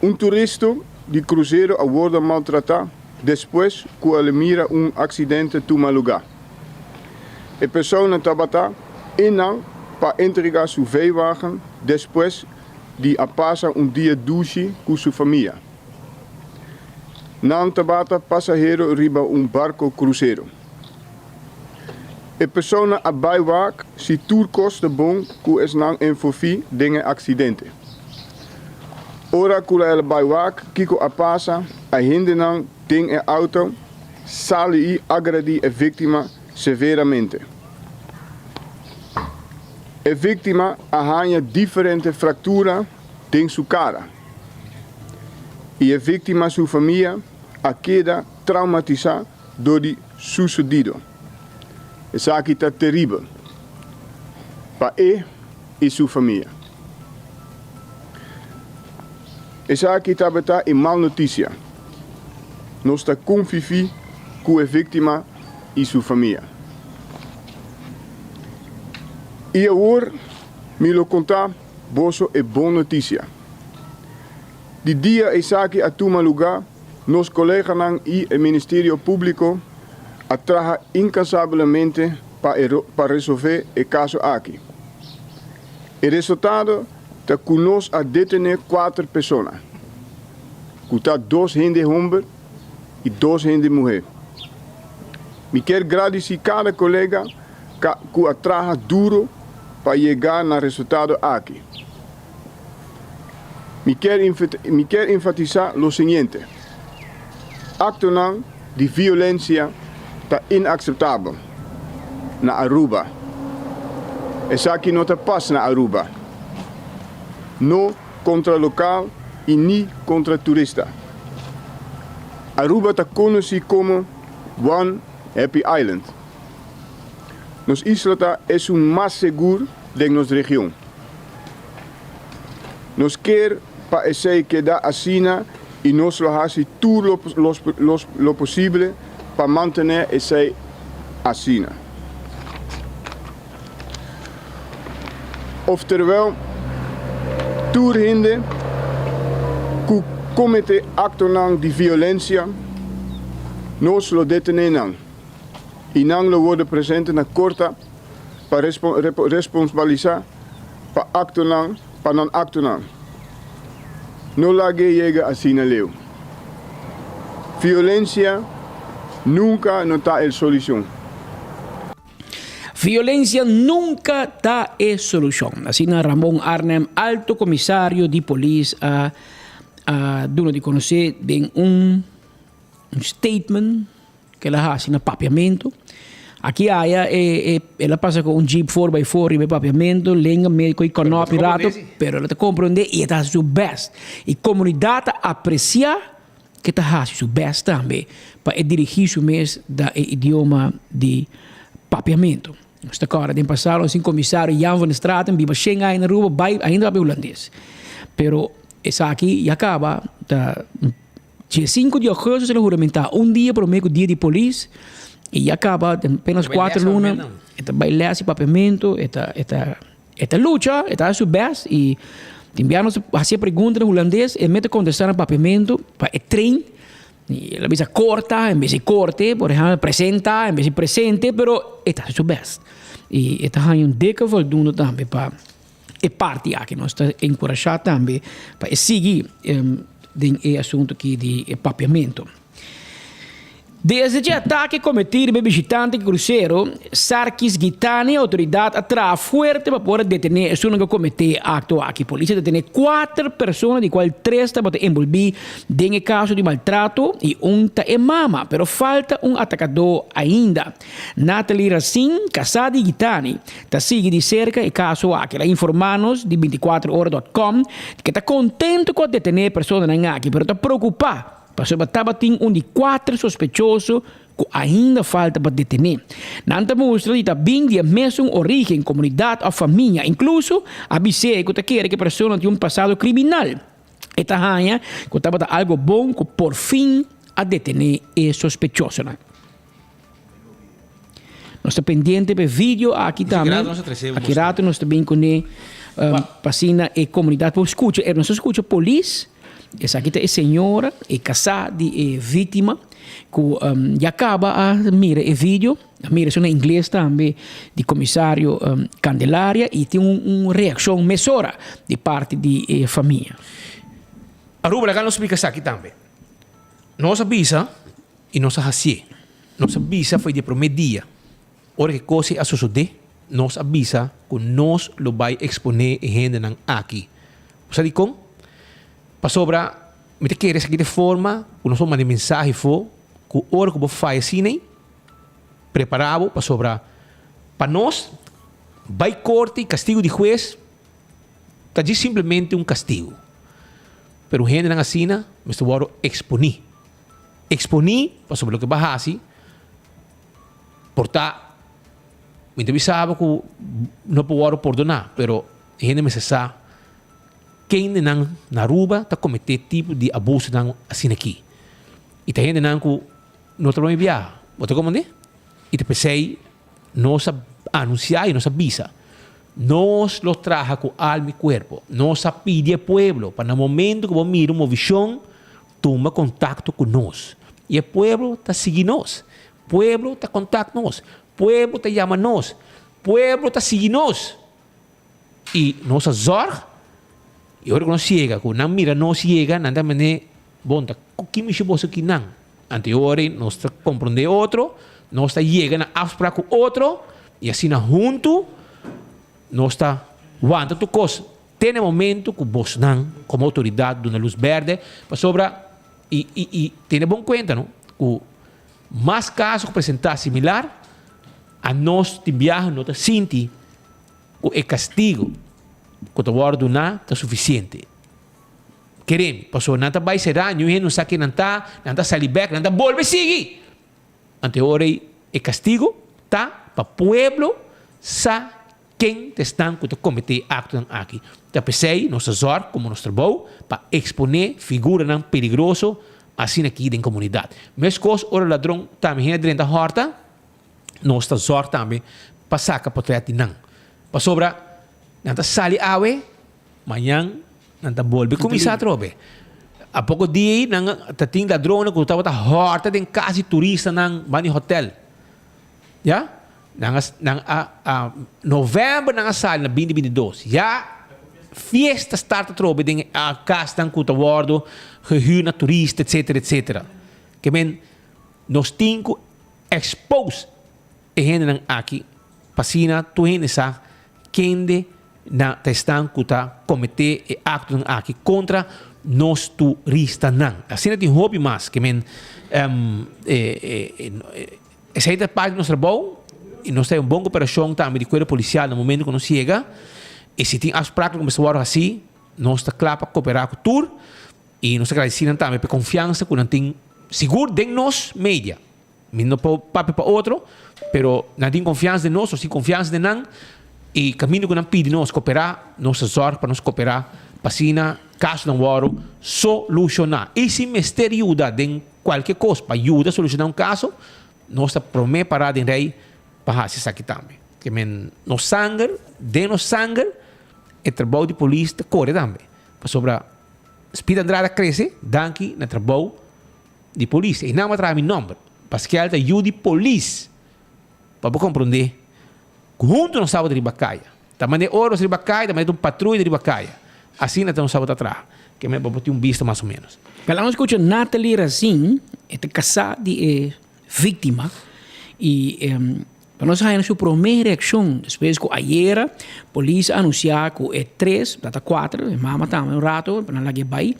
Un turista di krusero a wordo maltratá despues ku el mira un aksidente tuma lugá. E persona tabata einan pa entregá su veiwagen despues di a pasa un dia dushi ku su famia. Nan tabata pasahero riba un barko krusero. E persona a bai wak si tur kos ta bon ku esnan envolví den e aksidente. Ora ku el a bai wak kiko a pasa, a hendenan den e outo sali i agredí e víktima severamente. E víktima a haña diferente fraktura den su kara i e víktima su famia a keda traumatisá dor di susedido. Esaki ta teribel pa e i su famia. Esaki tabata e mal notisia. Nos ta konfifí ku e víktima i su famia. I awor mi lo konta boso e bon notisia. Di dia esaki a tuma lugá, nos koleganan i e Ministerio Públiko a traha inkansablemente pa e pa resolvé e kaso aki. E resultado ta ku nos a detené kuater persona, ku ta dos hende homber i dos hende muhé. Mi kier gradisí kada kolega ku a traha duro pa yega na resultado aki. Mi kier mi kier enfatisá lo siguiente, Aktonan di violensia ta inakseptabel na Aruba. Esaki no ta pas na Aruba. No kontra lokal i ni kontra turista. Aruba ta konosí komo One Happy Island. Nos isla ta esun mas segur den nos region. Nos kier pa esei keda asina i nos lo hasi tur lo posible pa mantené esei asina. Ofterwel, tur hende ku kometé aktonan di violensia, nos lo detené nan i nan lo wòrdu presente na korta pa responsbalisá pa aktonan pa nan aktonan. No lag'é yega asina leu. Violensia nunka no ta e solushon. Violencia nunca ta e solucion. Asina Ramon Arnhem, Alto Comisario di Polis a a duna di conoce den un un statement cu el a haci na Papiamento. Aki aya e e el a pasa cu un jeep four by four riba e Papiamento, lenga medio cu conopi rato, pero el a ta comprende y e ta haci su best. Y comunidad ta aprecia ke ta hasi su best tambe pa e dirigí su mes da e idioma di Papiamentu. Nos ta kòrda den pasado nos tin komisario Jan van der Straten biba shen aña na Aruba bai ainda papia hulandes. Pero esaki ya kaba ta diesinku di augustus el a huramentá un dia promé ku dia di polis i ya kaba den apenas kuater luna e ta bai lès di Papiamentu e ta e ta E ta lucha, e ta haci su best y tin bia nos haci e pregunta na hulandes, e mete contesta na papiamento pa e train. Y el a bisa corta en bes di corte, por ehempel presenta en bes di presente, pero e ta haci su best. Y e ta haña un dikke voldoende tambe pa e parti aki. Nos ta encurasha tambe pa e sigui den e asunto aki di e papiamento. Desde dje atake kometí riba e bishitante krusero, Sarkis Gitani, outoridat a traha fuerte pa por a detené esunnan ku a kometé e akto aki. Polis a detené kuater persona di kual tres tabata enbolbí den e kaso di maltrato i un ta e mama, pero falta un atakadó ainda. Nathalie Racine, kasá di Gitani, ta sigui di serka e kaso aki. El a informá nos di bintikuater ora dòt kòm ku e ta kontentu ku a detené e personanan aki, pero ta preokupá Pasobra tabatin un di kuater sospechoso ku ainda falta pa detené. Nan ta mustra di ta bin di e mesun orígen, komunidat òf famia. Inkluso a bis'é ku ta kere ku e persona tin un pasado kriminal. E ta haña ku tabata algo bon ku por fin a detené e sospechosonan. Nos ta pendiente pa e video aki tambe. Aki rato nos ta bin kuné pa asina e komunidat por skucha. Nos a skucha polis, esaki ta e señora, e kasá di e víktima ku ya kaba a mira e video. A mira esun na ingles tambe di komisario Candelaria i tin un reakshon mesora di parti di e famia. Aruba laga nos splika esaki tambe. Nos a bisa i nos a hasié. Nos a bisa for di e promé dia ora ku e kos ei a sosodé, nos a bisa ku nos lo bai eksponé e hendenan aki. Bo sa dikon? Pasobra mi ta kere esaki ta e forma ku nos por manda e mensahe afó ku ora ku bo faya asina ei, Prepara bo pasobra pa nos bai korte y castigo di hues ta djis simplemente un castigo. Pero hendenan asina mester wordo exponi. Exponi pasobra loke bo a haci por ta, mi ta bisa bo cu no por wordo pordona, pero hende mester sa kendenan na Aruba ta comete tipo di abusonan asina aki. Y ta hendenan cu No ta prome biaha. Bo ta komprendé? I ta p'esei nos a anunsiá i nos a bisa, Nos lo traha ku alma i kuerpo. Nos a pidi e pueblo pa na momento ku bo mira un movishon, tuma kontakto ku nos. I e pueblo ta sigui nos. Pueblo ta kontakt nos. Pueblo ta yama nos. Pueblo ta sigui nos. I nos a zòrg, i ora ku nos yega, ku nan mira nos yega, nan ta mende, Bon, ta ku ki mishi boso ki nan? Anto e ora ei nos ta komprondé otro, nos ta yega na afsprak ku otro, i asina huntu nos ta wanta tur kos te na e momentu ku bosnan komo outoridat duna lus bèrdè, pasobra i i i tene bon kuenta no ku mas kaso ku presentá similar, anos tin biaha no ta sinti ku e kastigo ku ta wòrdu duná ta sufisiente. Keremi, pasobra nan ta bai será, niun hende no sa ken nan ta, nan ta sali bèk, nan ta bolbe sigui. Anto e ora ei e kastigo ta pa pueblo sa ken ta esnan ku ta kometé e aktonan aki. Ta p'esei nos ta zòrg komo nos trabou pa eksponé figuranan peligroso asina aki den komunidat. Meskos ora ladron tambe hende drenta hòrta, nos ta zòrg tambe pa saka potrèt di nan. Pasobra nan ta sali awe, mañan nan ta bolbe kuminsá atrobe. A poko dia ei nan ta tin ladronnan ku tabata hòrta den kas di turistanan ban di hotèl. Ya, nan a nan a a novèmber nan a sali na binti binti dos. Ya fiesta start atrobe den e kasnan ku ta wòrdu gehuur na turista etsetera etsetera. Ke men nos tin ku Expose e hendenan aki pa asina tur hende sa kende na ta esnan ku ta kometé e aktonan aki kontra nos turistanan. Asina tin hopi mas ke men esei ta parti di nos trabou i nos ta un bon koperashon tambe di kuerpo polisial na momento ku nos yega i si tin afspraknan ku mester wòrdu hasi nos ta kla pa koperá ku tur i nos ta gradisí nan tambe pa e konfiansa ku nan tin sigur den nos media. Mi no por papia pa otro, pero nan tin konfiansa den nos, nos tin konfiansa den nan, i kaminda ku nan pidi nos koperá, nos ta zòrg pa nos koperá pa asina kasonan wòrdu solushoná. I si mester yuda den kualke kos pa yuda solushoná un kaso, nos ta promé pará den rei pa hasi esaki tambe. Ke men nos sanger, den nos sanger, e trabou di polis ta kore tambe. Pasobra Speed Andrade a krese danki na trabou di polis. Einan bo a traha mi nomber. Paskel ta yu di polis. Pa bo komprondé ku huntu nos tabata riba kaya. Ta manera ora nos riba kaya, ta manera un patruya riba kaya. Asina ta nos tabata traha. Ke men pa bo tin un bista mas o ménos. Bel nos skucha Nathalie Razin, e ta kasá di e víktima i pa nos haña su promé reakshon despues ku ayera polis a anunsiá ku e tres, ta ta kuater, e mama tambe un rato pa nan lag'é bai,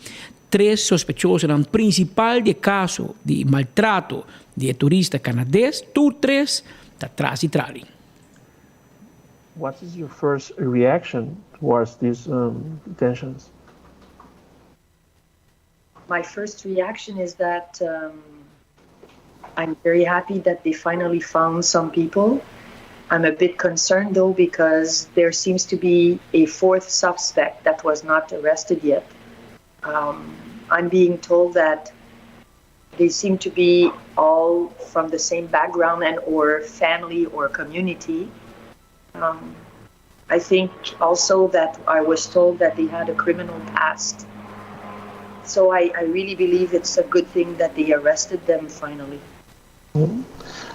Tres sospechosonan prinsipal di e kaso di maltrato di e turista kanades, tur tres ta tras di trali. What is your first reaction towards these detentions? My first reaction is that I'm very happy that they finally found some people. I'm a bit concerned though because there seems to be a fourth suspect that was not arrested yet. Um, I'm being told that they seem to be all from the same background and or family or community. Um, I think also that I was told that they had a criminal past. So I, I really believe it's a good thing that they arrested them finally.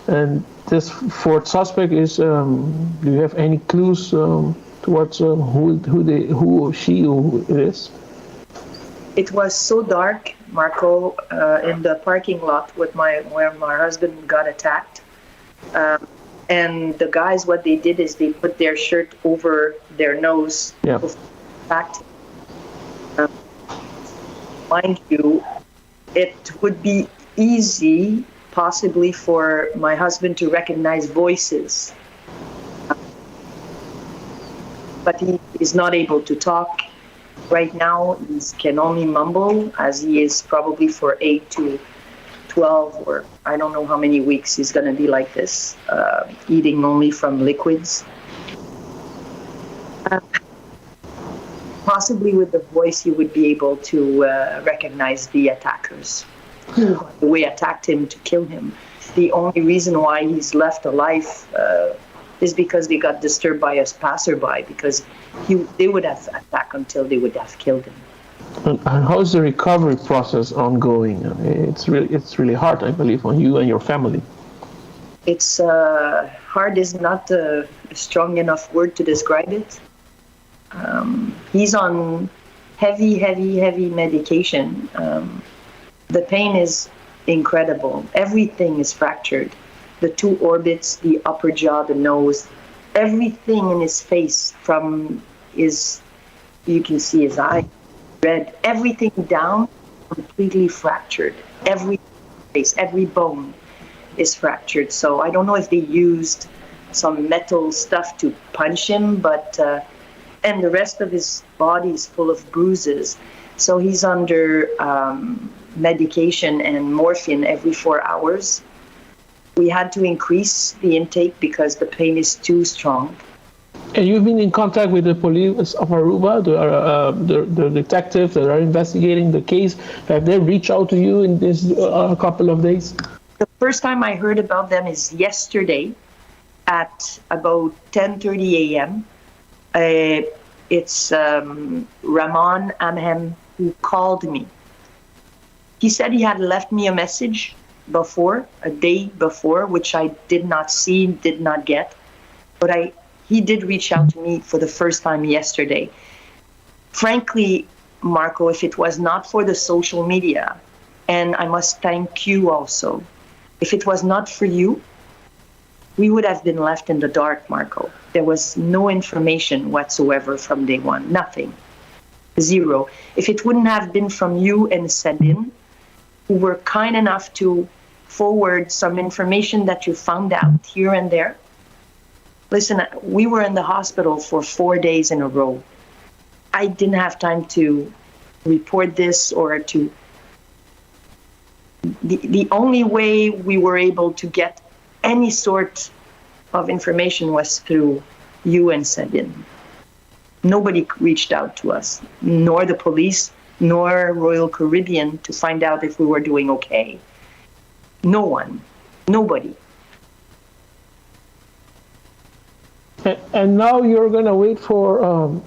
And this fourth suspect is, um, do you have any clues um, towards um, who, who, they, who or she who it is? It was so dark, Marco, uh, in the parking lot with my where my husband got attacked. Um, and the guys, what they did is they put their shirt over their nose. Yeah. Attacked. Um, mind you, it would be easy, possibly, for my husband to recognize voices. But he is not able to talk right now. He can only mumble, as he is probably for 8 to 12 or I don't know how many weeks he's going to be like this, uh, eating only from liquids. Uh, possibly with the voice, he would be able to uh, recognize the attackers who we attacked him to kill him. The only reason why he's left alive uh, is because they got disturbed by us passerby, because he, they would have attacked until they would have killed him. And how is the recovery process ongoing? It's really, it's really hard, I believe, on you and your family. It's uh, hard is not a strong enough word to describe it. Um, he's on heavy, heavy, heavy medication. Um, the pain is incredible. Everything is fractured. The two orbits, the upper jaw, the nose, everything in his face from his, you can see his eye, red, everything down, completely fractured. Every face, every bone is fractured. So I don't know if they used some metal stuff to punch him, but, uh, and the rest of his body is full of bruises. So he's under um, medication and morphine every four hours. We had to increase the intake because the pain is too strong. And you've been in contact with the police of Aruba, the, uh, the, the detectives that are investigating the case. Have they reached out to you in this uh, couple of days? The first time I heard about them is yesterday at about 10:30 a.m. Uh, it's um, Ramon Amhem who called me. He said he had left me a message before, a day before, which I did not see, did not get. But I, he did reach out to me for the first time yesterday. Frankly, Marco, if it was not for the social media, and I must thank you also, if it was not for you, we would have been left in the dark, Marco. There was no information whatsoever from day one, nothing. Zero. If it wouldn't have been from you and Sabine, who were kind enough to forward some information that you found out here and there. Listen, we were in the hospital for four days in a row. I didn't have time to report this or to. The, the only way we were able to get any sort of information was through you and Sabine. Nobody reached out to us, nor the police, nor Royal Caribbean to find out if we were doing okay. No one, nobody. And now you're going to wait for um,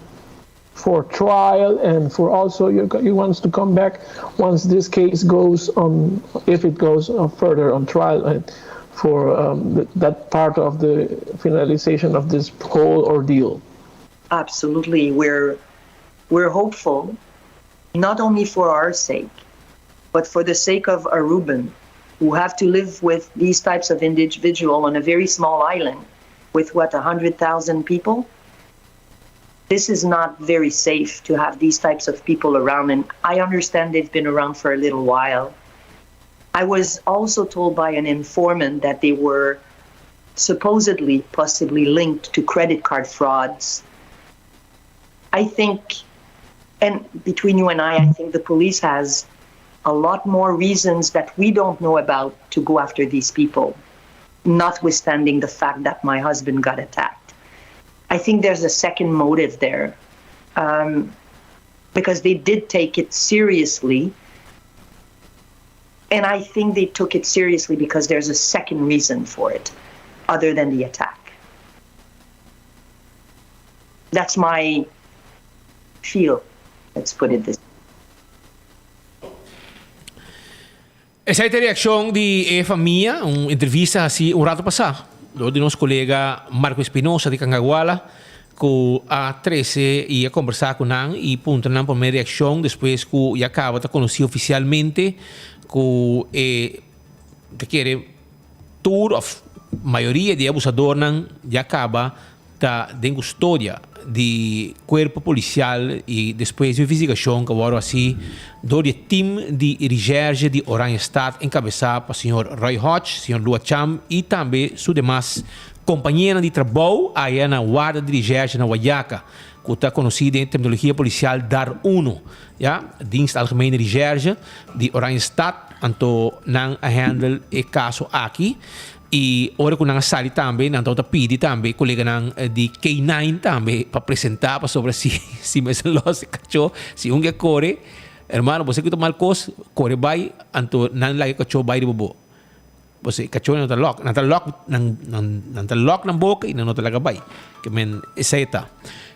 for trial and for also you you wants to come back once this case goes on if it goes uh, further on trial and for um, th that part of the finalization of this whole ordeal. Absolutely, we're we're hopeful, not only for our sake, but for the sake of Aruban, who have to live with these types of individual on a very small island with what 100,000 people. This is not very safe to have these types of people around and I understand they've been around for a little while. I was also told by an informant that they were supposedly possibly linked to credit card frauds. I think and between you and I, I think the police has a lot more reasons that we don't know about to go after these people, notwithstanding the fact that my husband got attacked. I think there's a second motive there. Um, Because they did take it seriously. And I think they took it seriously because there's a second reason for it, other than the attack. That's my feel, let's put it this Esei ta e reakshon di e famia, un entrevista hasi un rato pasá dor di nos kolega Marco Espinosa di Cangaguala ku a trese i a kombersá ku nan i puntra nan promé reakshon despues ku ya kaba ta konosí ofisialmente ku e ta kere tur òf mayoria di e abusadornan ya kaba ta den kustodia di kuerpo polisial i despues di un investigashon ku a wòrdu hasi dor di e tim di Recherche di Oranjestad enkabesá pa señor Roy Hodge, señor Lua Cham i tambe su demas kompañeronan di trabou aya na warda di Recherche na Wayaca ku ta konosí den terminologia polisial dar uno, ya, Dienst Algemene Recherche di Oranjestad, anto nan a handle e kaso aki. I ora ku nan a sali tambe, nan tabata pidi tambe koleganan di K9 tambe pa presentá pasobra si si mester lòs e kachó, si un ke kore, hermano bo sa ku ta mal kos, kore bai, anto nan laga e kachó bai riba bo. Pasobra e kachó nan ta lòk, nan ta lòk nan nan nan ta lòk nan boka i nan no ta laga bai. Ke men esei ta.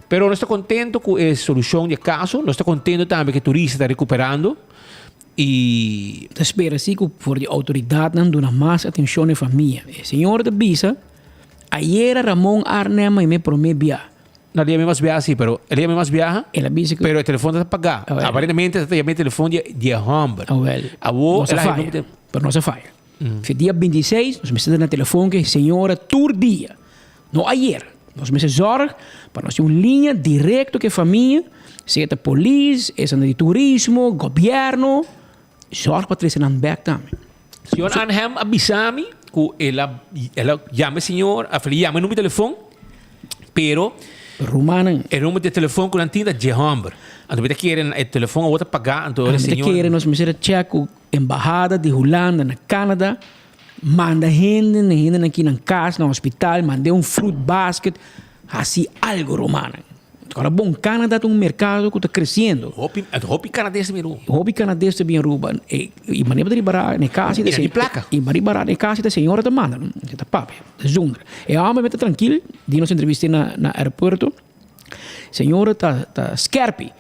Pero nos ta kontento ku e solushon di e kaso, nos ta kontento tambe ku e turista ta rekuperando. I. Ta spera si ku for di outoridatnan duna mas atenshon na e famia. E señor ta bisa, Ayera Ramon Arnhem a yam'é promé bia. No, el a yam'é mas biaha si, pero el a yam'é mas biaha, El a bisa ku. pero e telefon ta pagá. Aparentemente ta yam'é telefon di di e hòmber. Awel, Awor nos a el a faya, yam'é. pero nos a faya. Fe dia bintiseis nos mester ta na telefon ku e señora tur dia. No ayer. Nos mester zorg pa nos tin un liña directo cu e famia, sea ta polis, esnan di turismo, gobierno, zorg pa trece nan bek tambe. Señor Arnhem a bisa mi cu el a el a yama e señor, a yama e numero di telefon, pero Rumannan. E numero di telefon cu nan tin ta dje homber. Anto mi ta kere e telefon awor ta paga, anto ora e Mi ta señor. kere nos mester a check cu embahada di Hulanda na Canada. Manda hende na hendenan aki nan kas, na hospital, mand'é un fruit basket, hasi algo rumannan. Ora bon, Canada ta un merkado ku ta kresiendo. Hopi, hopi Canades ta bin Aruba. Hopi Canades ta bin Aruba. E, i manera bo ta ripará na e kas, I nan tin plaka. I bo ripará na e kas ta señora ta manda, no? E ta papia, ta zundra. E hòmber ta trankil, di nos entrevist'é na na aeropuerto. Señora ta ta skèrpi.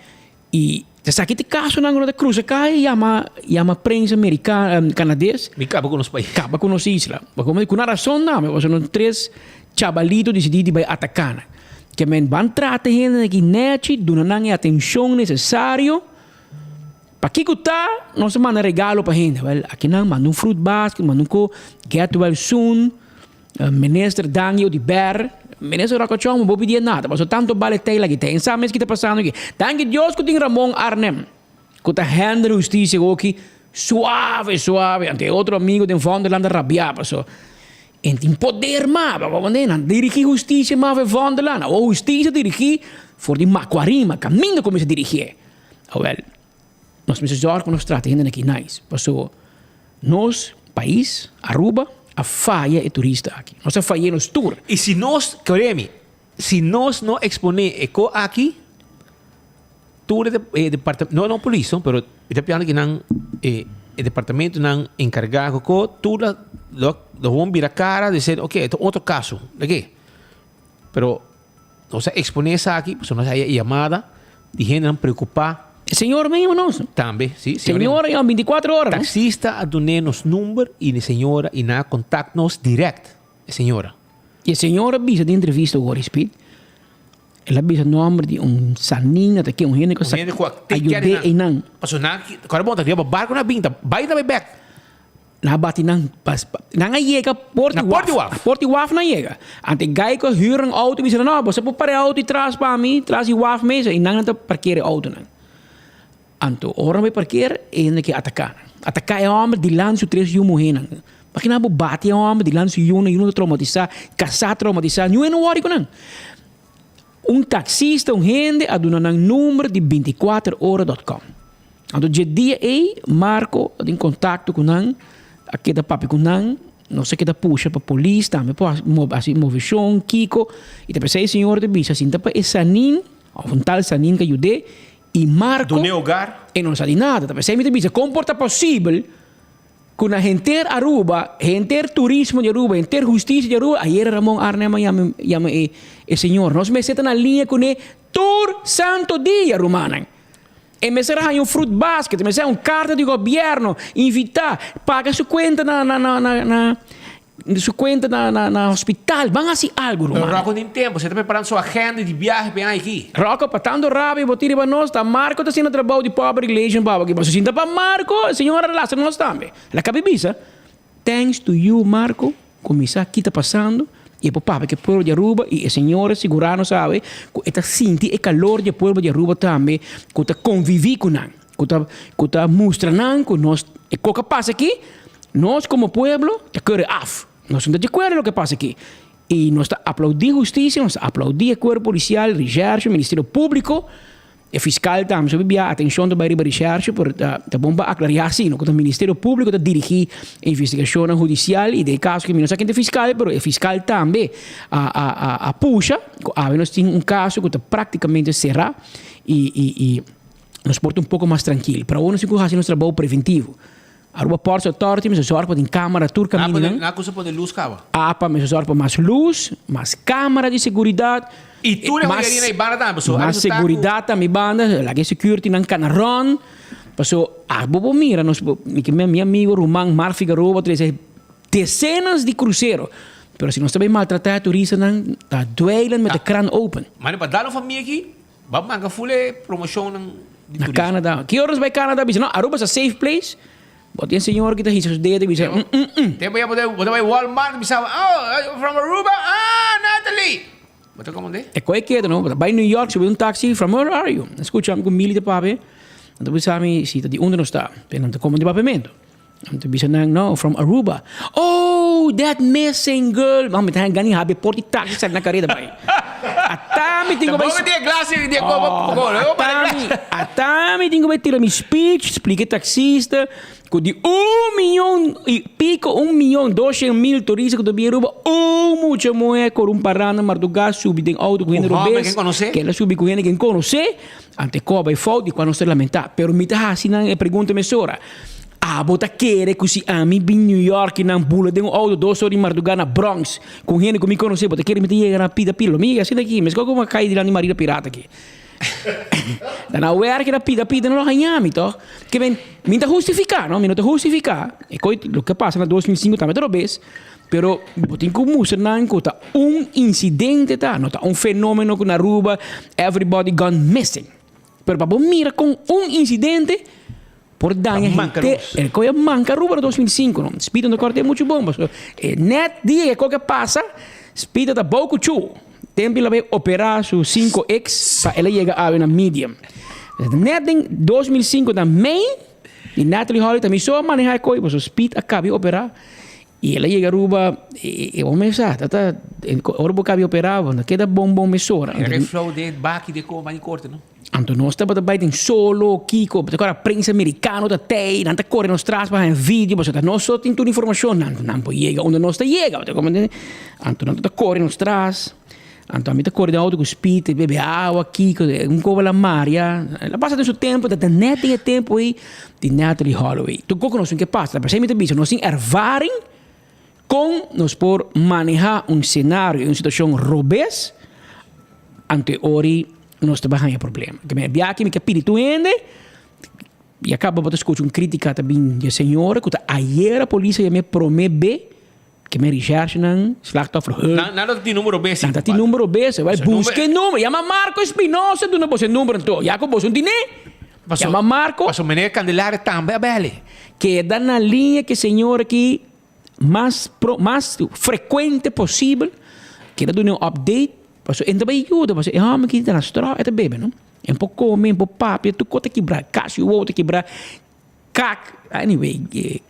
I esaki ta e kasonan ku no ta krusa kai yama yama prensa merika kanades. Mi kaba ku nos pais. Kaba ku nos isla. Pasobra ku nan rason tambe pasobra nos tres chabalito disidí di bai ataká nan. Ke men ban trata e hendenan aki nèchi, duna nan e atenshon nesesario. Pakiko ta nos ta manda regalo pa hende? Wèl aki nan manda un fruit basket, manda un ko, get well soon. Minister Dangio di Ber, Minister Rocochon, bo pidié nada, pasobra tanto bale tela aki ta. En sa mes ki ta pasando aki. Danki Dios ku tin Ramon Arnhem, ku ta handle hustisia hoki suave, suave. Anto e otro amigo den Vondelland a rabiá, pasobra en tin poder mas, pa bo nan dirigí hustisia mas for Vondelland. Awor hustisia dirigí for di Macuarima, kaminda ku mester dirigié. Awel, nos mester zòrg pa nos trata hende aki nice, pasobra Nos pais, Aruba, a faya e turista aki. Nos a fay'é nos tur. I si nos, keremi, si nos no eksponé e ko aki, tur e departamento, no no polis no, pero mi ta piensa ki nan e e departamentonan enkargá ku ko, tur lo lo lo won bira kara di ser oke e ta otro kaso, de ke? Pero nos a eksponé esaki pasobra nos a haya e yamada di hendenan preokupá. E señor mismo nos. Tambe, si. Señora yama binticuatro ora. Taxista a dun'é nos number i e señora i nan a kontakt nos dirèkt, e señora. I e señora bisa den entrevista ku Horace Piet, el a bisa nòmber di un sanina ta ke un hende ku a ayud'é einan. Pasobra nan, kòrda bon ta riba barko nan a bin ta bai ta bai bèk. Nan a bati nan pas nan a yega Porti Na Waf. Porti Waf. Porti Waf nan yega. Ante e guy ku a hür un auto bisa nan, no, boso por para e auto tras pa mi, tras di waf mes, i nan ta parker e autonan. Anto ora nan bai parker, e hende ke ataká nan. Ataká e hòmber dilanti su tres yu muhénan. Imagina bo bati e hòmber dilanti su yunan, yunan ta traumatisá, kasá traumatisá, niun hende no wòri ku nan. Un taksista, un hende a duna nan number di bintikuater ora dòt kòm. Anto dje dia ei Marco a tin kontakto ku nan, a keda papia ku nan, nos a keda pusha pa polis tambe por hasi moveshon, kiko, i ta p'esei e señor ta bisa sinta pa e sanin òf un tal sanin ka yud'é. I Marco. Dun'é hogar. E no sa di nada. Ta p'esei mi ta bisa, kon por ta posibel ku na henter Aruba, henter turismo di Aruba, henter hustisia di Aruba, ayera Ramon Arnhem a yama yama e e señor. Nos mester ta na liña kuné tur santo dia, rumannan. E mester a haña un fruit basket, e mester a haña un karta di gobièrnu, invitá, paga su kuenta na na na na na su kuenta na na na hospital. Ban hasi algu, Pero ruman. Rocco tin tempu, se ta preparando su agenda di biahe pa e aña aki. Rocco, pa tantu rabia bo tin riba nos, ta Marco ta haciendo trabou di public relation pa bo aki. Pasobra si ta pa Marco, e señora lastra nos tambe. El a kabi bisa, Thanks to you, Marco, ku mi sa ki ta pasando i e por papia ku e pueblo di Aruba i e señora sigurá nos awe ku e ta sinti e kalor di e pueblo di Aruba tambe ku ta konviví ku nan, ku ta ku ta mustra nan ku nos e kok a pasa aki, nos komo pueblo ta kere af. Nos no ta di akuerdo loke a pasa aki. I nos ta aplaudí hustisia, nos ta aplaudí e kuerpo polisial, Recherche, Ministerio Públiko. E fiscal tambe so bia atencion ta bay riba recherche pero ta ta bon pa aclaria si no cu ta Ministerio Publico ta dirigi e investigacionnan hudicial y den e caso aki mi no sa ken ta e fiscal pero e fiscal tambe a a a a pusha cu awe nos tin un caso cu ta practicamente cera y y y nos por ta un poco mas tranquil pero awor nos tin cu haci nos trabao preventivo. Aruba Ports Authority mester zorg pa tin camera tur camindanan. Nan a cusa pone luz caba. APA mester zorg pa mas luz, mas camera di seguridad. Y tur e joyeria na e banda tambe paso. Mas seguridad tambe e banda, laga e security nan cana rond. Paso abo bo mira nos mi ke mi amigo ruman Mark Figaroa trece decenas di crucero. Pero si nos ta bay maltrata e turistanan ta dweilen met de kraan open. Mane pa dal un famia aki Ba manga full e promocionnan di Na turismo. Canada. Ki ora nos bai Canada bisa no Aruba sa safe place. Bo tin señor ki ta hisa su dedo y bisa mm mm mm. Tempo ya bo ta bo ta bai Walmart bisa oh from Aruba ah Natalie. Bo ta como de? E koe keda no. Bo ta bai New York subi un taxi from where are you? Na scucha mi cu Milly ta papia. Nan ta bisa mi si ta di unda nos ta. Pero nan ta como di papiamento. Nan ta bisa nan no from Aruba. Oh that missing girl. Man mi ta gani habi por di taxi sali na kareda bai. Ata mi tin ku bai. Tampoco di e glas di e kopa Oh, ata mi, ata mi tin ku bai tira mi speech, splika e taxista ku di un miyon i piko, 1.200.000 turista ku ta bin Aruba, un mucha muhé kor un paranda mardugá subi den outo ku hende robes, ke el a subi ku hende ken konosé, ante koba e fout di kua nos ta lamentá. Pero mi ta hasi nan e pregunta mesora. Abo ta kere ku si ami bin New York i nan bula den un outo dos ora di mardugá na Bronx ku un hende ku mi konosé, bo ta kere mi ta yega na pida pida? Lo mi yega asina aki, meskos ku mi a kai dilanti Marina Pirata aki. Ta na wèrki na pida pida nan lo haña mi tòg. Ke men, mi ta hustifiká, no, mi no ta hustifiká. E koi loke a pasa na 2005 tambe ta robes, pero bo tin ku mustra nan ku ta un insidente ta, no ta un fenómeno ku na Aruba everybody gone missing. Pero pa bo mira kon un insidente por daña henter e koe a manka Aruba na 2005 no. Spito no kòrta e muchu bon pasobra e nèt dia e koke a pasa Spito ta bou ku chu. Tempu el a bai operá su 5X pa el a yega awe na medium. Nèt den 2005 na mei di Natalie Holloway ta mi so a manehá e koe pasobra Spit a kabi operá i el a yega Aruba e homber sa ta ta ora bo kabi operá bo no keda bon bon mesora. Era e flow den baki den koe bani korte no. Anto nos tabata bai den solo, kiko, bo ta kòrda prensa merikano ta tei, nan ta kore nos tras pa haña video, pasobra ta nos so tin tur informashon, nan nan por yega unda nos ta yega, bo ta komprende? Anto nan ta kore nos tras, anto ami ta kore den outo ku speed, bebe awa, kiko, un koba la maria, el a pasa den su tempu, ta nèt den e tempu ei di Natalee Holloway. Tur kos ku nos tin ke pasa, ta p'esei mi ta bisa, nos tin ervaring kon nos por manehá un senario i un situashon robes, anto e ora nos ta bai haña problema. Ke men biaha aki mi ke pidi tur hende i a kaba bo ta skucha un kritika ta bin di e señora ku ta ayera polis a yam'é prome be ke men reshershenan slachtofferhulp. Nan nan ta tin numero be si. Nan ta tin numero be se bai buska e numero yama Marco Espinosa duna boso e numero anto ya ku boso no tine yama Marco. Paso meneer Candelaria tambe a bèl'e. Keda na liña ke señora aki mas pro mas frekuente posibel keda duna un update Pasobra e no ta bai yuda, pasobra e hòmber ki ta na strò e ta bebe no. E no por kome, e no por papia, tur kos ta kibrá, kasi wowo ta kibrá, kak, anyway,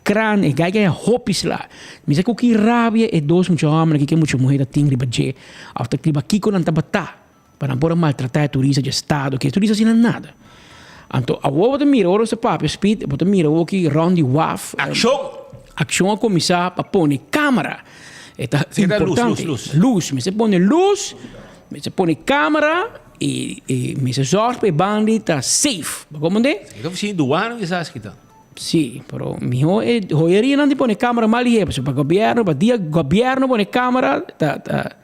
kran, e gai gai hopi sla. Mi sa ku ki rabia e dos mucha hòmber aki ku e mucha muhé ta tin riba dje, òf ta riba kiko nan tabata pa nan por a maltratá e turista dje estado aki. E turista asina nada. Anto awor bo ta mira, ora nos ta papia speed, bo ta mira awor ki rònt di waf. Akshon! Akshon a kuminsá pa pone kámara. E ta importante. Lus, lus, lus. Lus, mester pone lus. Mester pone camera y y mester zorg pa e bandi ta safe. Bo comprende? E ta oficina di douane kisas kita. Si, pero miho e joyerianan di pone camera mal lihe pasobra pa gobierno pa dia gobierno pone camera ta ta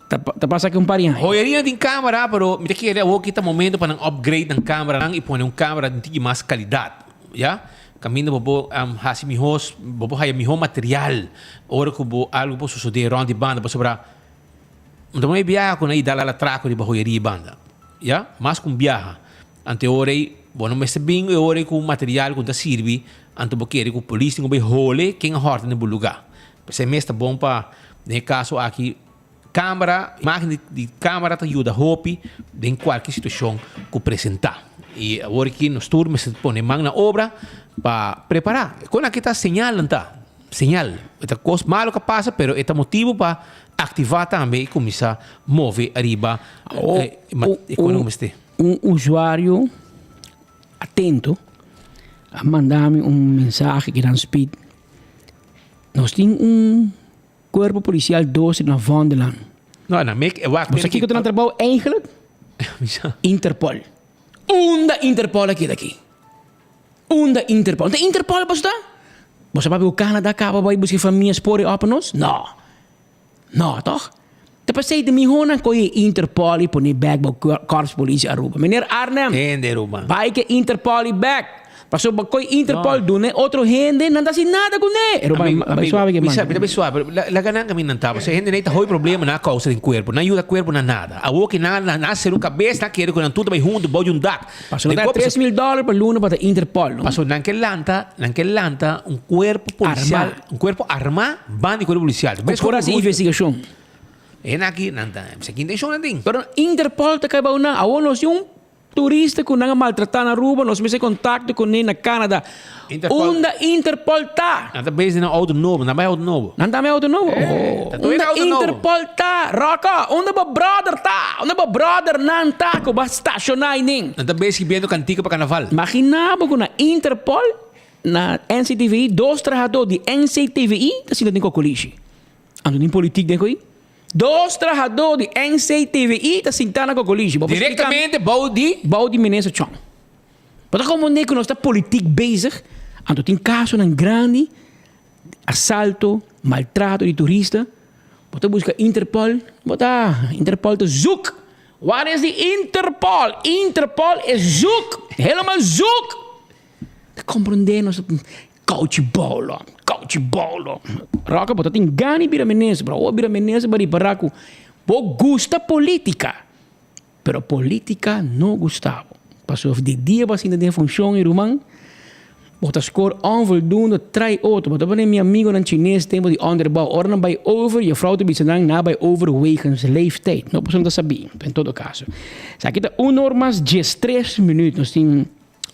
ta ta pasa aki un par di aña. Joyerianan tin camera pero mi ta kere awor ki ta momento pa nan upgrade nan cameranan y pone un camera di un tiki mas calidad ya. Caminda bo por haci miho bo por haya miho material ora cu bo algo por sucede rond di banda pasobra Mi ta pone biaha ku nan i dal atraco riba joyeria i banda. Ya, mas ku un biaha. Anto e ora ei, bo no mester bin e ora ei ku un material ku no ta sirbi, anto bo kere ku polis tin ku bai hole ken a hòrta den bo lugá. P'esei mes ta bon pa den e kaso aki kamera, imágen di kamera ta yuda hopi den kualke situashon ku presentá. I awor aki nos tur mester pone man na obra pa prepará. Kon aki ta señalnan ta? Señal. E ta kos malo ku a pasa, pero e ta motibu pa aktivá tambe i kuminsá move ariba e kono ku mester. Un usuario atento a manda mi un mensahe ki dan speed. Nos tin un kuerpo polisial dos na Vondellaan. No, na mek e wak. Bo sa kiko ta nan trabou eigenlijk? Interpol. Unda Interpol a keda aki? Unda Interpol? Ta Interpol boso ta? Boso a papia ku Canada kaba bai buska e famia spori op nos? No. No, toch? Ta pasei di mihonan koe e Interpol i pone bek bo Korps Politie Aruba. Meneer Arnhem, Hende Aruba. bai ke Interpol i bek. Pasobra bo koe Interpol duna e otro hende, nan ta hasi nada kuné. Aruba, Amigo, bai amigo, suave ke mi man. sa, mi ta bai suave, pero la, laga nan kaminda nan ta. Pasobra e hende nei ta hoi problema na kousa den kuerpo. Nan yuda kuerpo na nada. Awor ke nan, nan a sera un kabes, nan kere ku nan tur ta bai huntu bou di un dak. Paso nan ta 3000 dollar pa luna pa ta Interpol, no? Paso nan ke lanta, nan ke lanta un cuerpo policial, Armá. un cuerpo armá ban di cuerpo policial. Ku por hasi investigacion. E nan aki, nan ta, sa ki intencion nan tin? Pero Interpol ta kai bou nan. Awor nos tin un turista ku nan a maltratá na Aruba, nos mester contacto kuné na Canada. Interpol. Unda Interpol ta? Nan ta bezig den auto nobo, nan bai auto nobo. Nan ta bai auto nobo? Eh, ta Unda auto nobo. Interpol ta? Rocco, unda bo brother ta? Unda bo brothernan ta ku bo a stashoná ainin? Nan ta bezig biendo kantika pa karnaval. Imagina bo ku na Interpol, na NCTVI, dos trahadó di NCTVI ta sinta den kokolishi. Anto tin politik den ko'i? Dos trahadó di NCTVI ta sintá na kokolishi. Bo por splika mi? Direktamente bou di? Bou di minister Chong. Bo ta komprendé ku nos ta politik bezig, anto tin kasonan grandi, asalto, maltrato di turista, bo ta buska Interpol, bo ta, Interpol ta zoek! Waar is die Interpol? Interpol is zoek! Helemaal zoek! Ta komprendé nos ta kouchi bolo, kouchi bolo. Roka bo ta tin gana di bira minister, pero awor bira minister bo ripará ku bo gusta politika. Pero politica no gusta bo. Pasobra di dia bo a sinta den funcion y ruman, bo ta score onvoldoende trai otro. Bo ta pone mi amigonan chines tempo di onderbouw, ora nan bay over, juffrouw ta bisa nan, nan a bay over wegens leeftijd. No pasobra nan ta sabi, en todo caso. Esaki ta un or mas diestres minuut, nos tin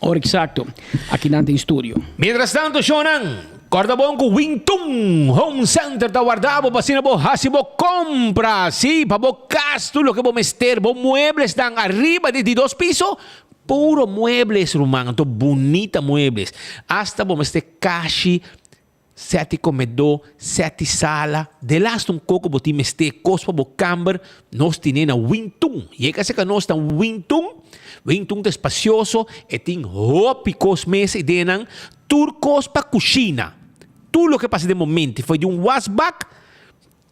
Ora exacto, aki nan den studio. Mientras tanto shownan, corda bon cu Wingtung Home Center ta warda bo pa asina bo haci bo compra. Sí, pa bo cas tur loke bo mester, bo mueblesnan ariba di di dos piso, puro muebles ruman, anto bunita muebles. Hasta bo mester kashi Seti komedó, seti sala, delaste un koko bo tin mester kos pa bo kamber, nos tine na Wintun. Yega serka nos na Wintun, Wintun ta espasioso, e tin hopi kos mes eidenan, tur kos pa kushina. Tur loke pasa den bo mente, for di un wasbak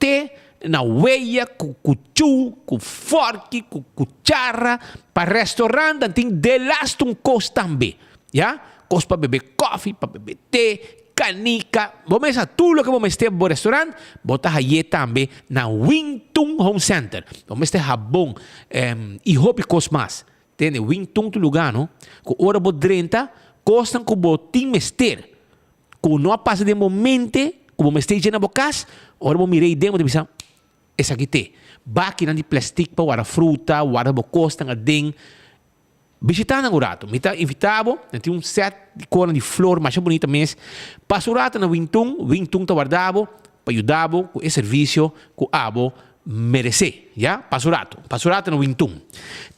te na weya ku kuchú, ku fòrki, ku kuchara, pa restaurant nan tin delaste un kos tambe. Ya, kos pa bebe kòfi, pa bebe te, kanika, bo mesa tur loke bo mester pa bo restaurant, bo ta haye tambe na Wing Tun Home Center. Bo mester habon i hopi kos mas. Tende, Wing Tun ta un lugá no, ku ora bo drenta, kosnan ku bo tin mester, ku no a pasa den bo mente, ku bo mester dje na bo kas, ora bo mira ei den bo ta bisa, esaki t'e. Bakinan di plastic pa warda fruta, warda bo kosnan aden. Bishita nan un rato. Mi ta invita bo. Nan tin un set di konan di flor masha bunita mes. Pasa un rato na Wingtung. Wingtung ta warda bo pa yuda bo ku e servisio ku abo. meresé, ya, pa su rato, pa su rato na Wintun.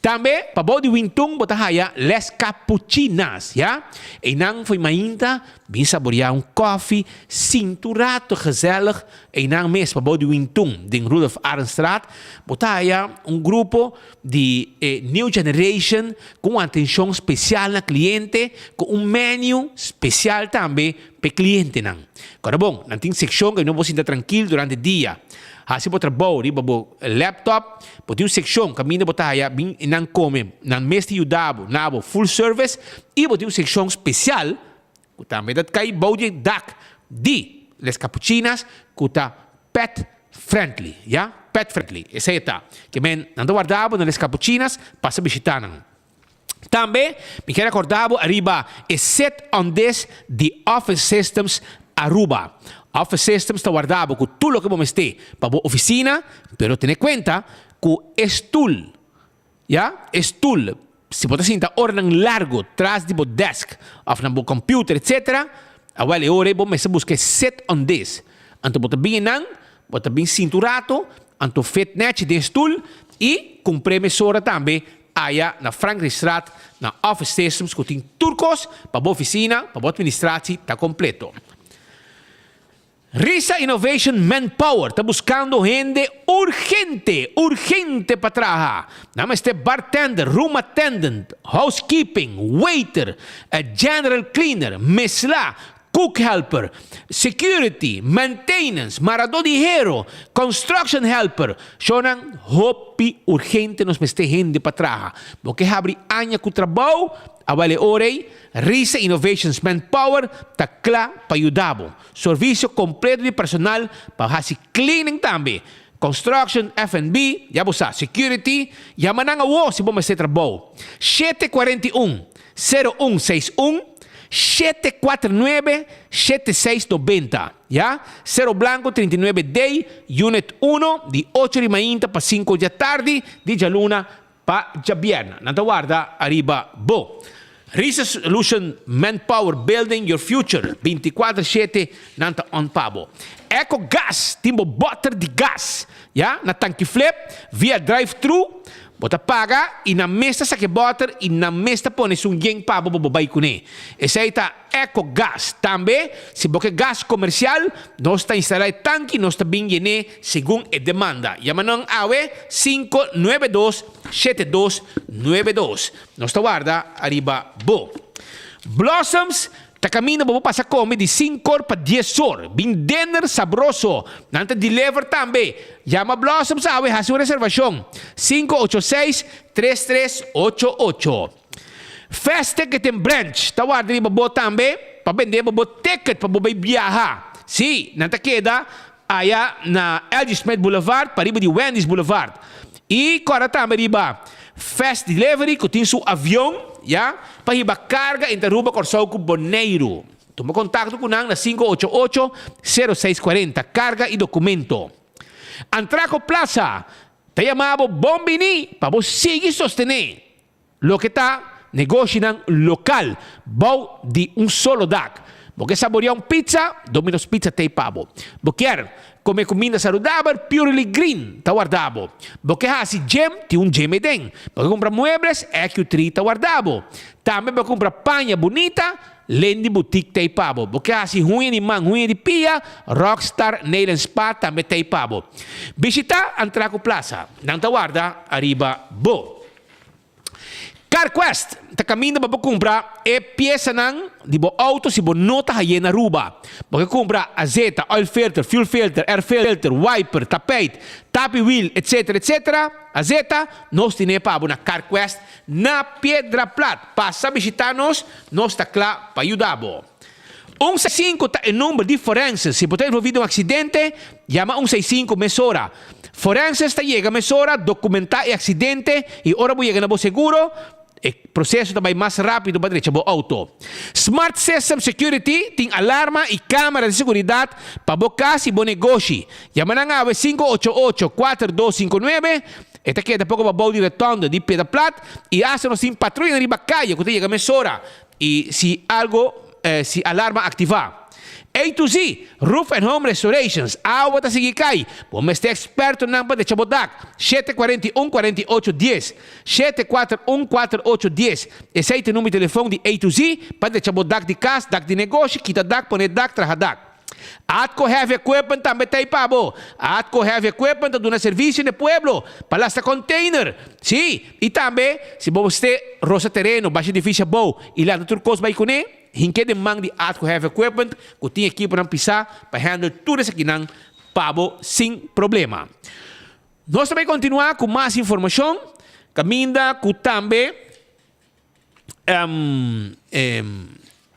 Tambe, pabou di Wintun bo ta haya Les Capuchinas, ya. Einan fo'i mainta bin saboreá un kòfi, sinti un rato gezellig einan mes pabou di Wintun, den Rudolf Arendstraat, bo ta haya un grupo di e new generation ku un atenshon spesial na kliente, ku un menu spesial tambe pa e klientenan. Kòrda bon, nan tin sekshon ku no por sinta trankil durante dia. Hasi bo trabou riba bo laptop, bo tin un sekshon kaminda bo ta haya bin i nan kome, nan mes ta yuda bo na bo full service i bo tin un sekshon spesial ku tambe ta kai bou di e dak di Les Capuchinas ku ta pet friendly, ya, pet friendly, esei e ta. Ke men nan ta warda bo na Les Capuchinas, pasa bishita nan. Tambe mi kier recorda bo ariba e Sit on This di Office Systems Aruba. Office Systems ta warda bo cu tur loke bo mester pa bo oficina, pero tene cuenta cu e stoel, ya, e stoel, si bo ta sinta oranan largo tras di bo desk of na bo computer etc. Awel e ora ei bo mester busca e Sit on This. Anto bo ta bin einan, bo ta bin sinta un rato, anto fit nechi den e stoel y cumpre mesora tambe Aya na Frankrijkstraat na Office Systems ku tin tur kos pa bo ofisina, pa bo administratie ta kompleto. Risa Innovation Manpower ta buskando hende urgente, urgente pa traha. Nan mester bartender, room attendant, housekeeping, waiter, general cleaner, mesla, cook helper, security, maintenance, maradó di hero, construction helper. Shownan hopi urgente nos mester hende pa traha. Bo ke habri aña ku trabou? Awel e ora ei, Risa Innovations Manpower ta kla pa yuda bo. Servisio kompleto di personal pa hasi cleaning tambe. Construction, FNB, ya bo sa, security, yama nan awo si bo mester trabou. 741 0161 749 7690, ya, Cero Blanco 39 D, Unit uno, di ocho di mainta pa cinco di atardi, di djaluna pa djabierna. Nan ta warda ariba bo. Risa Solution Manpower Building Your Future 24 shete nan ta on pa bo. Eco Gas tin bo boter di gas, ya, na tanki flip via drive thru. Bo ta paga i nan mes ta saka e bòter i nan mes ta pone esun yen pa bo pa bo bai kuné. Esei ta Eco Gas. Tambe, si bo ke gas komersial, nos ta instalá e tanki, nos ta bin yené segun e demanda. Yama nan awe 592 7292. Nos ta warda ariba bo. Blossoms Ta kaminda bo por pasa kome di sinkor pa dies or. Bin dinner sabroso. Nan ta deliver tambe. Yama Blossoms awe hasi un reservashon. 586 3388. Fast Ticketing Branch ta warda riba bo tambe pa bende bo bo ticket pa bo bay biaha. Si, nan ta keda aya na LG Smith Boulevard pariba di Wendy's Boulevard. I kòrda tambe riba Fast Delivery ku tin su avion ya pa hiba karga entre Aruba, Kòrsou ku Boneiru. Tuma kontakto ku nan na 588 0640. Karga i dokumento. Antraco Plaza ta yama bo bon bini pa bo sigui sostené Loke ta negoshinan lokal bou di un solo dak. Bo ke saborea un pizza? Domino's Pizza t'ei pa bo. Bo kier kome kuminda saludabel? Purely Green ta warda bo. Bo ke hasi gym? Tin un gym eden. Bo ke kumpra muebles? EQ3 ta warda bo. Tambe bo ke kumpra paña bunita? Lendy Boutique t'ei pa bo. Bo ke hasi huña di man, huña di pia? Rockstar Nail and Spa tambe t'ei pa bo. Bishita Antraco Plaza. Nan ta warda ariba bo. CarQuest ta kaminda pa bo kumpra e piesanan di bo outo si bo no ta haye na Aruba. Bo ke kumpra azeta, oil filter, fuel filter, air filter, wiper, tapijt, tapi wiel, etc. Etc. Azeta, nos tine pa bo na CarQuest na Piedra Plat. Pasa bishita nos, nos ta kla pa yuda bo. 165 ta e number di forenses. Si bo ta envolvi den un aksidente, yama 165 mesora. Forenses ta yega mesora, dokumentá e aksidente i ora bo yega na bo seguro, e proseso ta bai mas rápido pa drecha bo outo. Smart System Security tin alarma i kámara di seguridat pa bo kas i bo negoshi. Yama nan awe 588 4259. E ta keda poko pabou di rotonde di Piedra Plat i asta nos tin patruyanan riba kaya ku ta yega mesora. I si algo si alarma aktivá. A to Z, Roof and Home Restorations, awa ta sigui kai, bo mester expertonan pa decha bo dak, 741 48 dies, 741 48 dies, esei ta e number di telefon di A to Z pa decha bo dak di kas, dak di negoshi, kita dak, pone dak, traha dak. Atco Heavy Equipment tambe ta ei pa bo. Atco Heavy Equipment ta duna servicio na e pueblo pa lasta container, sí, y tambe si bo mester rosa tereno, basha edificio abou y lanta tur cos bai cune, Hink'é den man di Atco Heavy Equipment ku tin ekiponan pisá pa handle tur esakinan pa bo sin problema. Nos ta bai kontinuá ku mas informashon kaminda ku tambe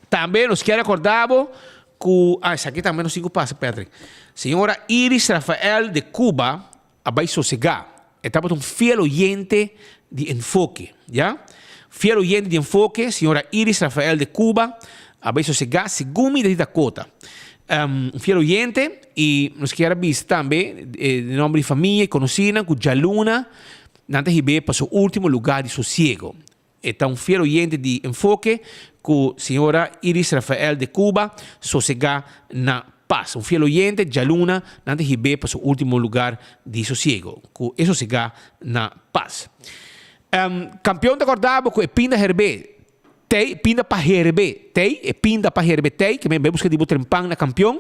tambe nos kier rekordá bo ku ah esaki tambe nos tin ku pasa Patrick. Señora Iris Rafael de Cuba a bai sosegá. E tabata un fiel oyente di Enfoke, ya. Fiel oyente di Enfoke, señora Iris Rafael de Cuba, a bai sosegá segun mi di Dakota. Un fiel oyente i nos kier a bisa tambe den nomber di famia i konosínan ku djaluna nan ta hib'é pa su último lugá di sosiego. E ta un fiel oyente di Enfoke ku señora Iris Rafael de Cuba sosegá na pas. Un fiel oyente djaluna nan ta hib'é pa su último lugar di sosiego. Ku e sosegá na pas. Kampeon ta kòrda bo ku e pinda herbé tei, pinda pa herbé tei, e pinda pa herbé tei, ke men bai buska di bo trempan na kampeon.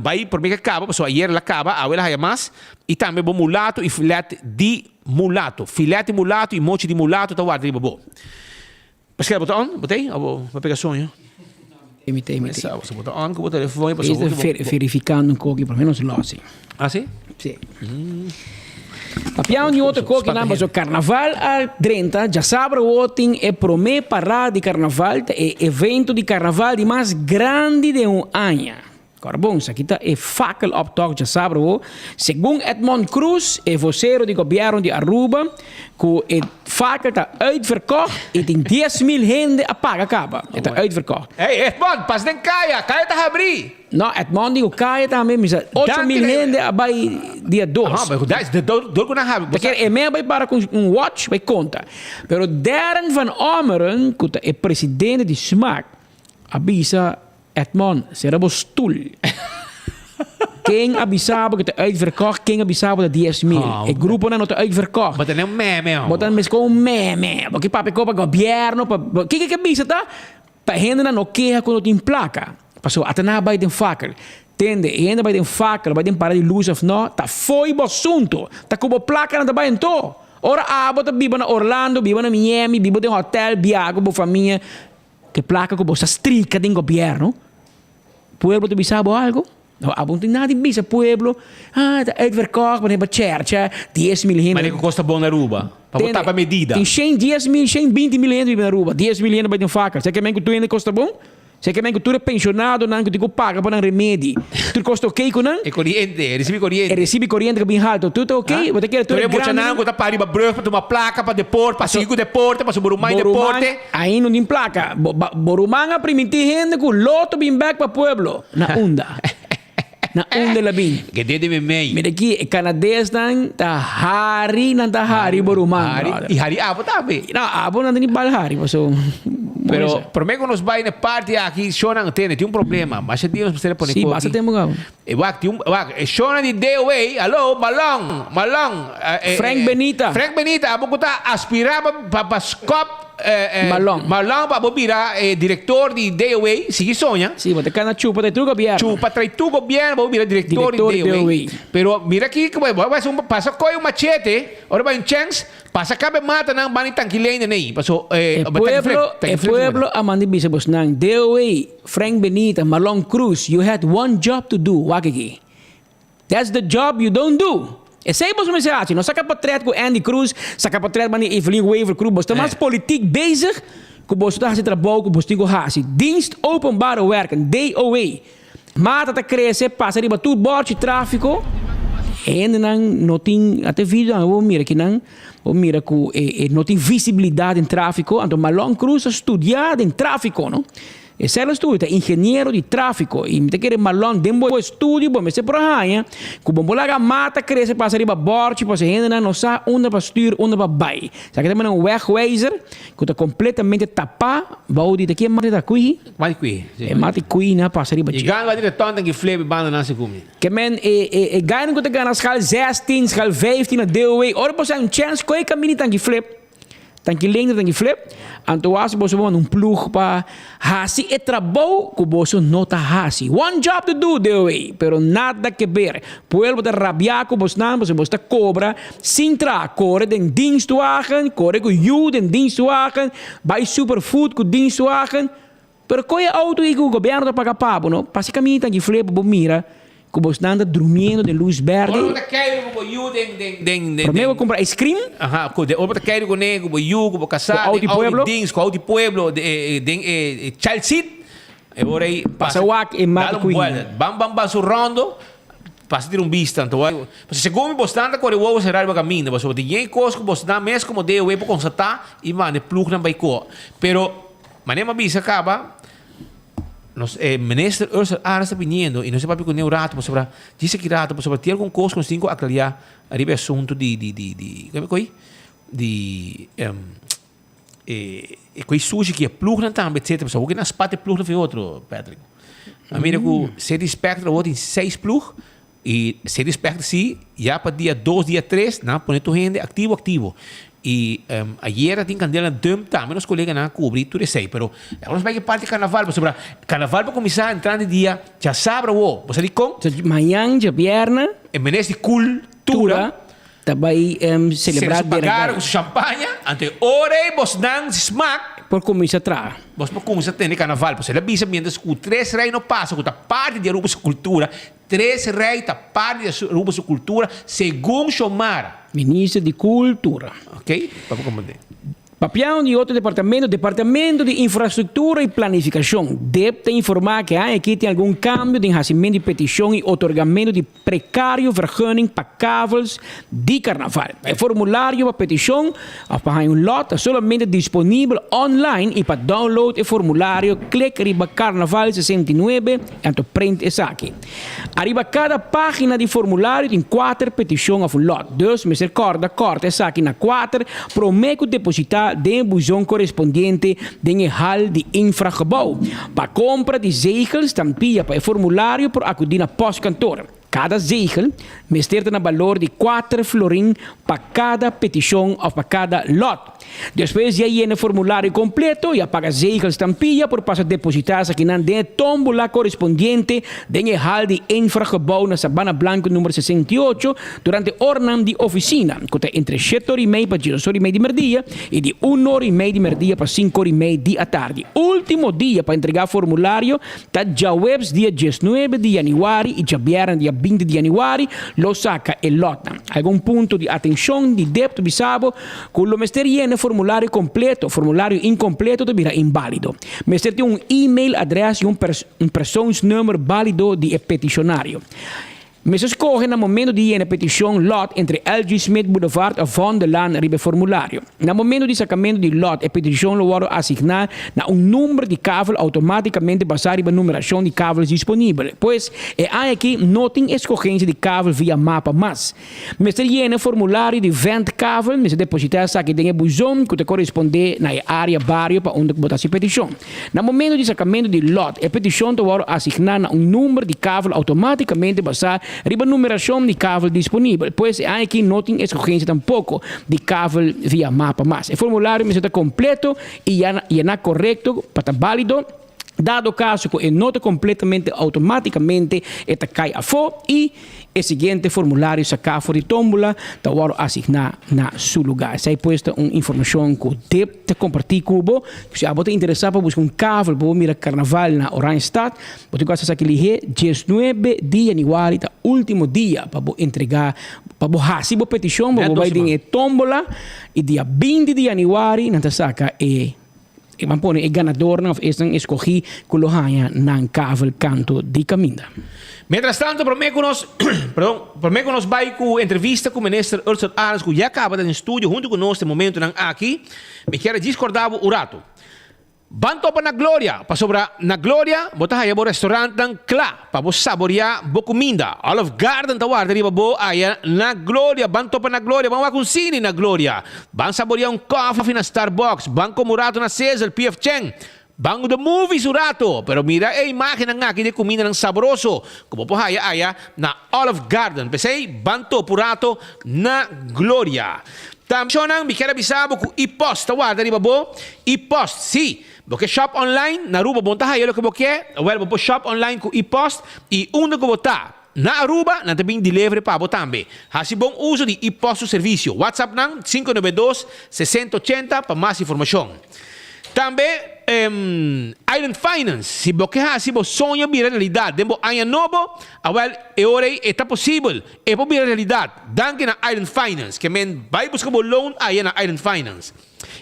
Bai promé ke kaba, pasobra ayer el a kaba, awe el a haya mas. I tambe bo mulato i filet di Mulato, filet di mulato i mochi di mulato ta warda riba bo. Pascal, bo ta on? Bo ta ei? O bo a pega soño? Mi ta ei, mi ta ei. Bo ta on ku bo telefon pasobra bo. Esta verificando un koki, por lo menos losi. Ah, si? Si. Papia un otro koki nan pasobra carnaval a drenta, djasabra awor tin e prome parada di carnaval, ta e evento di carnaval di mas grandi den un aña. Kòrda bon, esaki ta e fakkeloptocht djasabra awo, segun Edmond Croes, e vocero di gobierno di Aruba, ku e fakkel ta uitverkocht i tin 10,000 hende a paga kaba. E ta uitverkocht. Hey Edmond, pas den kaya, kaya ta habrí! No, Edmond di ku kaya tambe, mi sa 8,000 hende a bai dia dos. Aha, pero dai, dor ku nan habri. Ta kere e me a bai para ku un watch bai konta. Pero Darren van Ommeren, ku ta e presidente di smaak, a bisa Edmond, sera bo stoel. Ken a bisa bo ku ta uitverkocht, ken a bisa bo ta 10,000. E gruponan no ta uitverkocht. Bo ta den un meme, homber. Bo ta meskos un meme. Bo ke papia ko pa gobierno, pa Kiko ke bisa ta? Pa hendenan no keha ku no tin plaka. Pasobra ata nan a bai den fakkel. Tende, e hende bai den fakkel, bai den para di lus of no, ta fo'i bo asunto. Ta ku bo plakanan ta bai anto. Ora abo ta biba na Orlando, biba na Miami, biba den hotel, biaha ku bo famia, Ke plaka ku bo sa strika den gobièrnu, pueblo ta bisa bo algu? No, abo no tin nada di bisa pueblo. Ah, ta uitverkocht, bo ta chercha, 10,000 hende. Manera ku kos ta bon na Aruba, pa bo tapa medida. Tin shen dies mil, shen binti mil hende biba na Aruba, 10,000 hende bai den fakkel. Sa ke men ku tur hende kos ta bon? Sa ke men ku tur e penshonadonan ku tin ku paga pa nan remedi, tur kos ta oké ku nan? E koriente, e risibi koriente. E risibi koriente ku bin haltu, tur ta oké? Bo ta kere tur e Tur e muchanan grandinan? ku ta para riba brug pa tuma plaka pa deporte, pa sigui ku deporte, pa su ruman deporte. Ainda no tin plaka. Bo, bo ruman a primintí hende ku loto bin bèk pa pueblo. Na unda? Na unda el a bin? Ke dede mi mei. Mira aki, e kanadesnan ta hari, nan ta hari bo ruman, Hari, brother. i hari abo tambe. No, abo nan ta ni bal hari, paso. Pero promé ku nos bai na e parti aki, shownan tene, tin un problema. Masha dia nos mester a pone Sí, koki. basta tempu kaba. E wak, tin un, wak, e shownan di DOA, alo, Malon, Malon. Frank Benita. Frank Benita, abo ku ta aspirá pa, pa, pa skòp. Malon. Malon pa bo bira e director di DOA, sigui soña. Sí, bo ta cana chupa trae tur gobierno. Chupa trae tur gobierno pa bo bira director di DOA. Pero mira aki, bo bai haci un, pasa coy un machete, ora bai un chens, pasa cabe mata nan bani tanki lene nei. Paso, E pueblo, e pueblo a manda bisa bosnan, DOA, Frank Benita, Malon Cruz, you had one job to do, wak aki. That's the job you don't do. Esei boso mester haci. No saca potret cu Andy Cruz, saca potret mani Evelyn Wever Cruz. Boso ta mas politiek bezig cu boso ta haci trabou cu boso tin cu haci. Dienst Openbare Werken, DOW. Mata ta crece, pasa riba tur borchi trafico. Hendenan no tin, ata e video nan bo mira kinan, bo mira cu e no tin visibilidad den trafico. Anto Malon Cruz a studia den trafico, no. E sèl estudio ta ingeniero di tráfiko i mi ta kere Marlon den bo estudio bo mester por a haña ku bo por laga mata krese pasa riba bòrchi pasobra hendenan no sa unda pa stür unda pa bai. Esaki ta manda un wegwijzer ku ta kompletamente tapá bou di ta kie mata ta kuihi? Mata kuihi, si. E mata kuihi nan a pasa riba dje. I gana bai di reton tanki flebi banda nan si kumi. Ke men e e e gainan ku ta gana schaal zestien, schaal vijftien na DOW ora bo sa un chèns koe kaminda di tanki flip. Tanki lengua tanki flip, anto wasi boso manda un ploeg pa hasi e trabou ku boso no ta hasi. One job to do, DOE, pero nada ke ber. Pueblo ta rabiá ku bosnan pasobra bos ta kobra sin traha. Kore den dienstwagen, kore ku yu den dienstwagen, bai superfood ku dienstwagen. Pero koe e auto ei ku gobièrnu ta paga pa bo no, pasa e kaminda tanki flip bo mira ku bosnan ta durmiendo den lus berde. Ora bo ta keiru ku bo yu den den den den. Promé bo kumpra ice cream. Aha, ku ora bo ta keiru kuné ku bo yu, ku bo kasá Ku auto di pueblo. dings, ku auto di pueblo den e child seat, e ora ei pasa wak e mata dal un kuina. buelta. Bam bam bam su rondo, pasa tira un bista. Anto wak, pasobra segun mi bosnan ta kore wowo será riba kaminda, pasobra tin yen kos ku bosnan mes komo DOW por konstatá i manda e plugnan bai koa. Pero Manera mi a bisa caba, nos e minister Ursel Arends ta biniendo y nos a papia cune un rato pasobra djis aki rato pasobra tin algun cos cu nos tin cu aclaria ariba e asunto di di di di como e di e e coi sushi ki e plugnan tambe etcetera pasobra awor ki nan spat e plugnan for e otro Patrick. A mira cu City Spectra awor tin seis plug Y City Spectra si ya pa dia dos, dia tres nan a pone tur hende activo activo. Y ayera tin candela na dump tambe nos coleganan a cubri tur esey. Pero awor nos bay ke parti carnaval pasobra carnaval por cuminsa entrante dia djasabra awo. Bo sa dicon? Mañan djabièrnè. E minister di cultura. Ta bai celebra Sera su bagara cu su champaña, anto e ora ei bosnan smak. Por cuminsa traha. Bos por cuminsa tene carnaval. Pasobra el a bisa mientras cu tres rey no pasa cu ta parti di Aruba su cultura, Tres rey ta parti di Aruba su cultura segun Xiomara. Minister di Cultura. Ok, pa por comprende. Papiando di otro departamento, Departamento di Infrastructura y Planificacion, dep, ta informa cu e aña aki tin algun cambio den hacimento di peticion y otorgamento di precario vergunning pa kavels di carnaval. E formulario pa peticion of pa haña un lot ta solamente disponibel online y pa download e formulario click riba Carnaval 69 anto print esaki. Ariba cada pagina di formulario tin cuater peticion of un lot, dus mester corda corta esaki na cuater prome cu deposita den e buzon corespondiente den e hal di Infragebouw. Pa compra di zegel, stampia pa e formulario por acudi na postkantoor. Cada zegel mester ta na balor di cuater florin pa cada peticion of pa cada lot. Despues di a yena e formulario completo y a paga zegel stampia por pasa deposita esakinan den e tombola corespondiente den e hal di Infragebouw na Sabana Blanco number 68 durante oranan di oficina, cu ta entre shete ora y mei pa diesdos ora y mei di merdia y di un ora y mei di merdia pa cinco ora y mei di atardi. Ultimo dia pa entrega formulario ta djaweps dia diesnuebe di yanüari y djabièrnè dia binti di yanüari lo saca e lotnan. Algun punto di atencion di depto bisa bo cu lo mester yena e formulario completo, formulario incompleto ta bira invalido. Mester tin un e-mail adres y un un persoonsnummer balido di e peticionario. Mester scoge na momento di yena peticion lot entre LG. Smith Boulevard of Vondellaan riba e formulario. Na momento di sacamento di lot e peticion lo wordo asigna na un number di kavel automaticamente basa riba numeracion di kavels disponibel. Pues, e aña aki no tin escogencia di kavel via mapa mas. Mester yena e formulario di ventkavel, mester deposita esaki den e buzon cu ta corresponde na e area bario pa unda cu bo ta haci peticion. Na momento di sacamento di lot, e peticion ta wordo asigna na un number di kavel automaticamente basa riba numeracion di kavel disponibel. Pues e aña aki no tin escogencia tampoco di kavel via mapa mas. E formulario mester ta completo y yena corecto pa ta balido. Dado caso cu e no ta completamente automaticamente e ta cay afo y e siguiente formulario saca for di tombola ta wordo asigna na su lugar. Esey pues ta un informacion cu deb ta comparti cu bo. Si abo ta interesa pa busca un kavel pa bo mira carnaval na Oranjestad, bo tin cu haci esaki lihe. Diesnuebe di januari ta ultimo dia pa bo entrega, pa bo haci bo peticion pa bo bay den e tombola y dia binti di januari nan ta saca e. E ban pone e ganadornan of esnan escogí cu lo haña nan kavel canto di caminda. Mientras tanto, prome cu nos, perdon, prome cu nos bay cu entrevista cu Minister Ursel Arends cu ya caba ta den studio hunto cu nos den momentonan aki, mi kier a djis corda bo un rato. Ban topa na Gloria, pasobra na Gloria bo ta haya bo restaurantnan kla pa bo saboreá bo kuminda. Olive Garden ta warda riba bo aya na Gloria. Ban topa na Gloria, ban wak un sini na Gloria. Ban saboreá un kòfi na Starbucks, ban kome un rato na Sizzle, PF Chang. Ban the movies un rato, pero mira e imágennan aki di e kumindanan sabroso ku bo por haya aya na Olive Garden. P'esei, ban topa un rato na Gloria. Tambe shonnan, mi kier a bisa bo ku e-post ta warda riba bo. E-post, sí! Bo ke shop online? Na Aruba bo no ta haya loke bo ke? Wèl, bo por shop online ku e-post i unda ku bo ta na Aruba, nan ta bin delivery pa bo tambe. Hasi bon uso di e-post su servisio. WhatsApp nan, 592 60 80 pa mas informashon. Tambe, Island Finance, si bo ke hasi bo soño bira realidat den bo aña nobo, awèl e ora ei e ta posibel. E por bira realidad danki na Island Finance, ke men bai buska bo loan aya na Island Finance.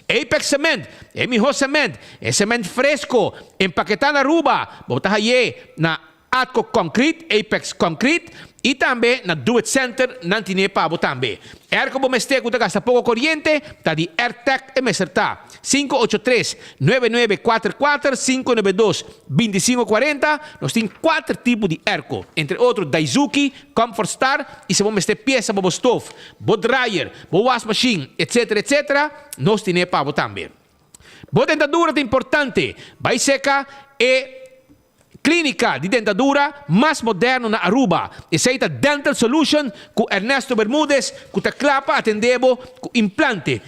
Apex Cement, e miho cement, e cement fresco, empaketá na Aruba, bo ta hay'é na Atco Concrete, Apex Concrete, y tambe na Do It Center, nan tin'é pa bo tambe. Airco bo mester cu ta gasta poco coriente, ta di Airtec e mester ta. 583 9944 592 2540 Nos tin kuater tipo di airco, entre otro Daizuki, Comfort Star y si bo mester pieza pa bo stoof, bo dryer, bo wasmachine, etc. Etc. Nos tine pa bo tambe. Bo dentadura ta importante, bai seca e Clínica di dentadura mas moderno na Aruba. Esey ta Dental Solution cu Ernesto Bermudez cu ta cla pa atende bo cu implante,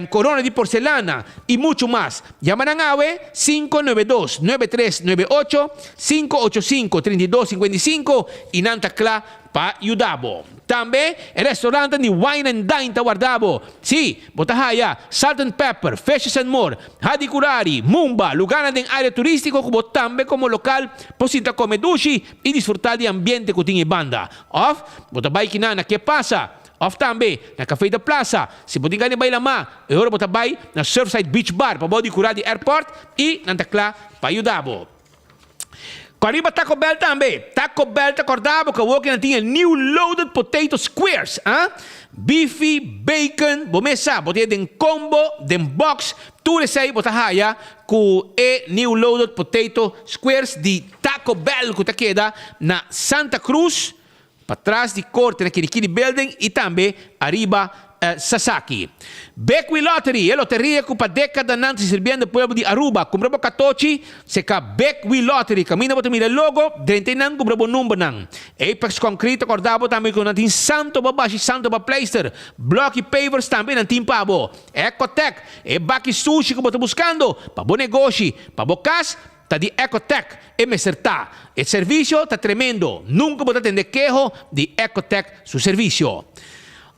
corona di porcelana y mucho mas. Yama nan awe 592 9398, 585 3255 y nan ta cla pa yuda bo. Tambe e restauranten di Wine and Dine ta warda bo. Sí, bo ta haya Salt and Pepper, Fishes and More, Hadi Kurari, Mumba, lugarnan den área turístiko ku bo tambe komo lokal por sinta kome dushi i disfrutá di ambiente ku tin e banda. Òf, bo ta bai kinan na Ke Pasa? Òf tambe na Café de Plaza. Si bo tin gana di bai lamá, e ora bo ta bai na Surfside Beach Bar pabou di kurá di airport i nan ta kla pa yuda bo. Cu ariba Taco Bell tambe. Taco Bell ta corda bo cu awor cu nan tin e new loaded potato squares, ah? Beefy, bacon, bo mes sa, bo tin e den combo, den box, tur esey bo ta haya cu e new loaded potato squares di Taco Bell cu ta keda na Santa Cruz, Patras di korte na Kirikiri Building i tambe ariba Sasaki. Bekwee Lottery, e loteria ku pa dekadanan ta sirbiendo pueblo di Aruba. Kumpra bo katochi, seka Bekwee Lottery. Kaminda bo ta mira e logo, drenta einan kumpra bo numbernan. Apex Concrete ta korda bo tambe ku nan tin santo pa bashi, santo pa pleister, blòk i pavers tambe nan tin pa bo. Ecotec, e baki sushi ku bo ta buskando pa bo negoshi, pa bo kas, Ta di Ecotec e mester ta. E servicio ta tremendo. Nunca bo ta tende keho di Ecotec su servicio.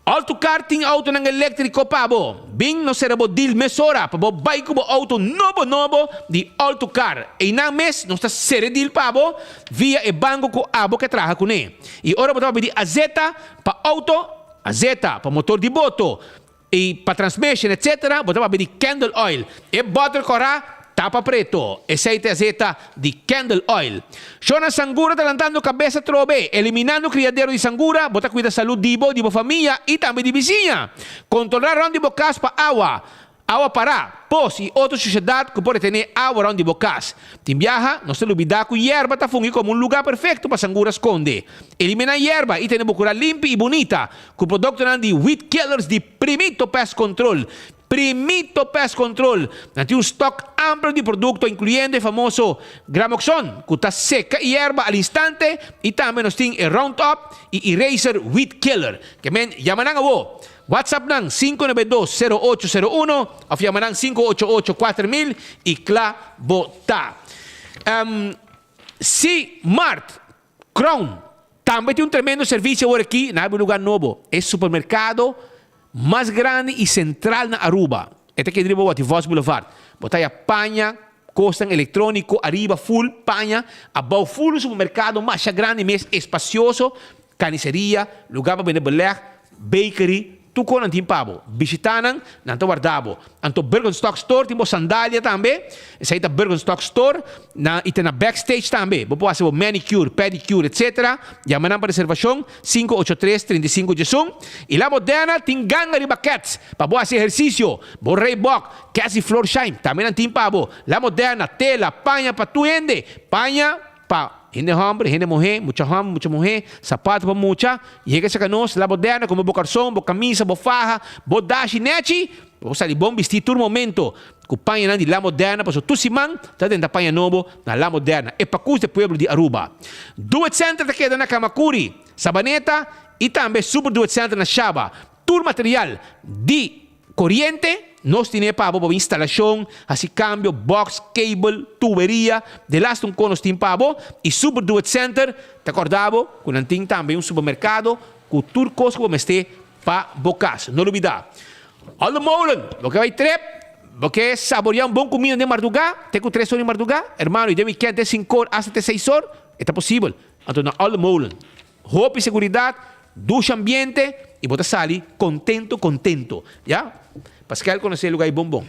Autocar tin autonan electrico pa bo. Bin nos sera bo deal mesora pa bo bay cu bo auto nobo nobo di Autocar. Eynan mes nos ta sera e deal pa bo via e banco cu abo ke traha cune. Y ora bo ta papia di azeta pa auto, azeta pa motor di boto, I pa transmission etc. Bo ta papia di candle oil. E bottle kora tapa preto. Esei ta e azeta di candle oil. Shona sangura ta lantando kabes atrobe. Eliminando kriadero di sangura, bo ta kuida salud di bo, di bo famia i tambe di bisiña. Kontrolá rònt di bo kas pa awa, awa pará, pos i otro shushedat ku por retené awa rònt di bo kas. Tin biaha, nos ta lubidá ku yerba ta fungi komo un lugá perfekto pa sangura skonde. Eliminá yerba i tene bo kurá limpi i bunita. Ku produktonan di Weed Killers di Primito Pest Control. Primito Pest Control! Nan tin un stok amplio di produkto inkluyendo e famoso Gramoxone ku ta seka e yerba al instante i tambe nos tin e Roundup i Eraser Weed Killer. Ke men yama nan awo. WhatsApp nan 592 0801 òf yama nan 588 4000 i kla bo ta. Si Mart Crown tambe tin un tremendo servicio awor aki na e lugar nobo, e supermercado mas grandi y central na Aruba. E ta keda riba Watty Vos Boulevard. Bo ta haya paña, cosnan electronico ariba full paña, abao full un supermercado masha grandi mes, espacioso, carniceria, lugar pa bende beleg, bakery. tur kos nan tin pa bo. Bishitá nan, nan ta warda bo. Anto Birkenstock Store tin bo sandalia tambe. Esei ta Birkenstock Store na i ta na backstage tambe. Bo por hasi bo manicure, pedicure etc. Yama nan pa reservashon 583 35 11. I La Moderna tin ganga riba Kets pa bo hasi ehersisio. Bo Reebok, Kets di Florsheim tambe nan tin pa bo. La Moderna, tela, paña pa tur hende. Paña pa hende hòmber, hende muhé, mucha hòmber, mucha muhé, sapato pa mucha. Yega serka nos, La Moderna, kumpra bo karson, bo kamisa, bo faha, bo dashi nèchi. Bo sali bon bistí tur momento ku pañanan di La Moderna pasobra tur siman ta drenta paña nobo na La Moderna, e pakus di pueblo di Aruba. Do It Center ta keda na Kamakuri, Sabaneta i tambe Super Do It Center na Shaba. Tur material di koriente nos tine pa bo pa bo instalashon, hasi kambio, box, cable, tuberia, delaste un kon nos tin pa bo. I Super Do It Center ta kòrda bo ku nan tin tambe un supermerkado ku tur kos ku bo mester Pa bo kas. No lubidá. Olde Molen, bo ke bai trep, bo ke saboreá un bon kumida den mardugá, te ku tres or di mardugá, hermano, i den wikènt te sinkor asta te seis or, e ta posibel. Anto na Olde Molen, hopi seguridat, dushi ambiente i bo ta sali kontento kontento. Ya? Paskel konosé e lugá ei bon bon.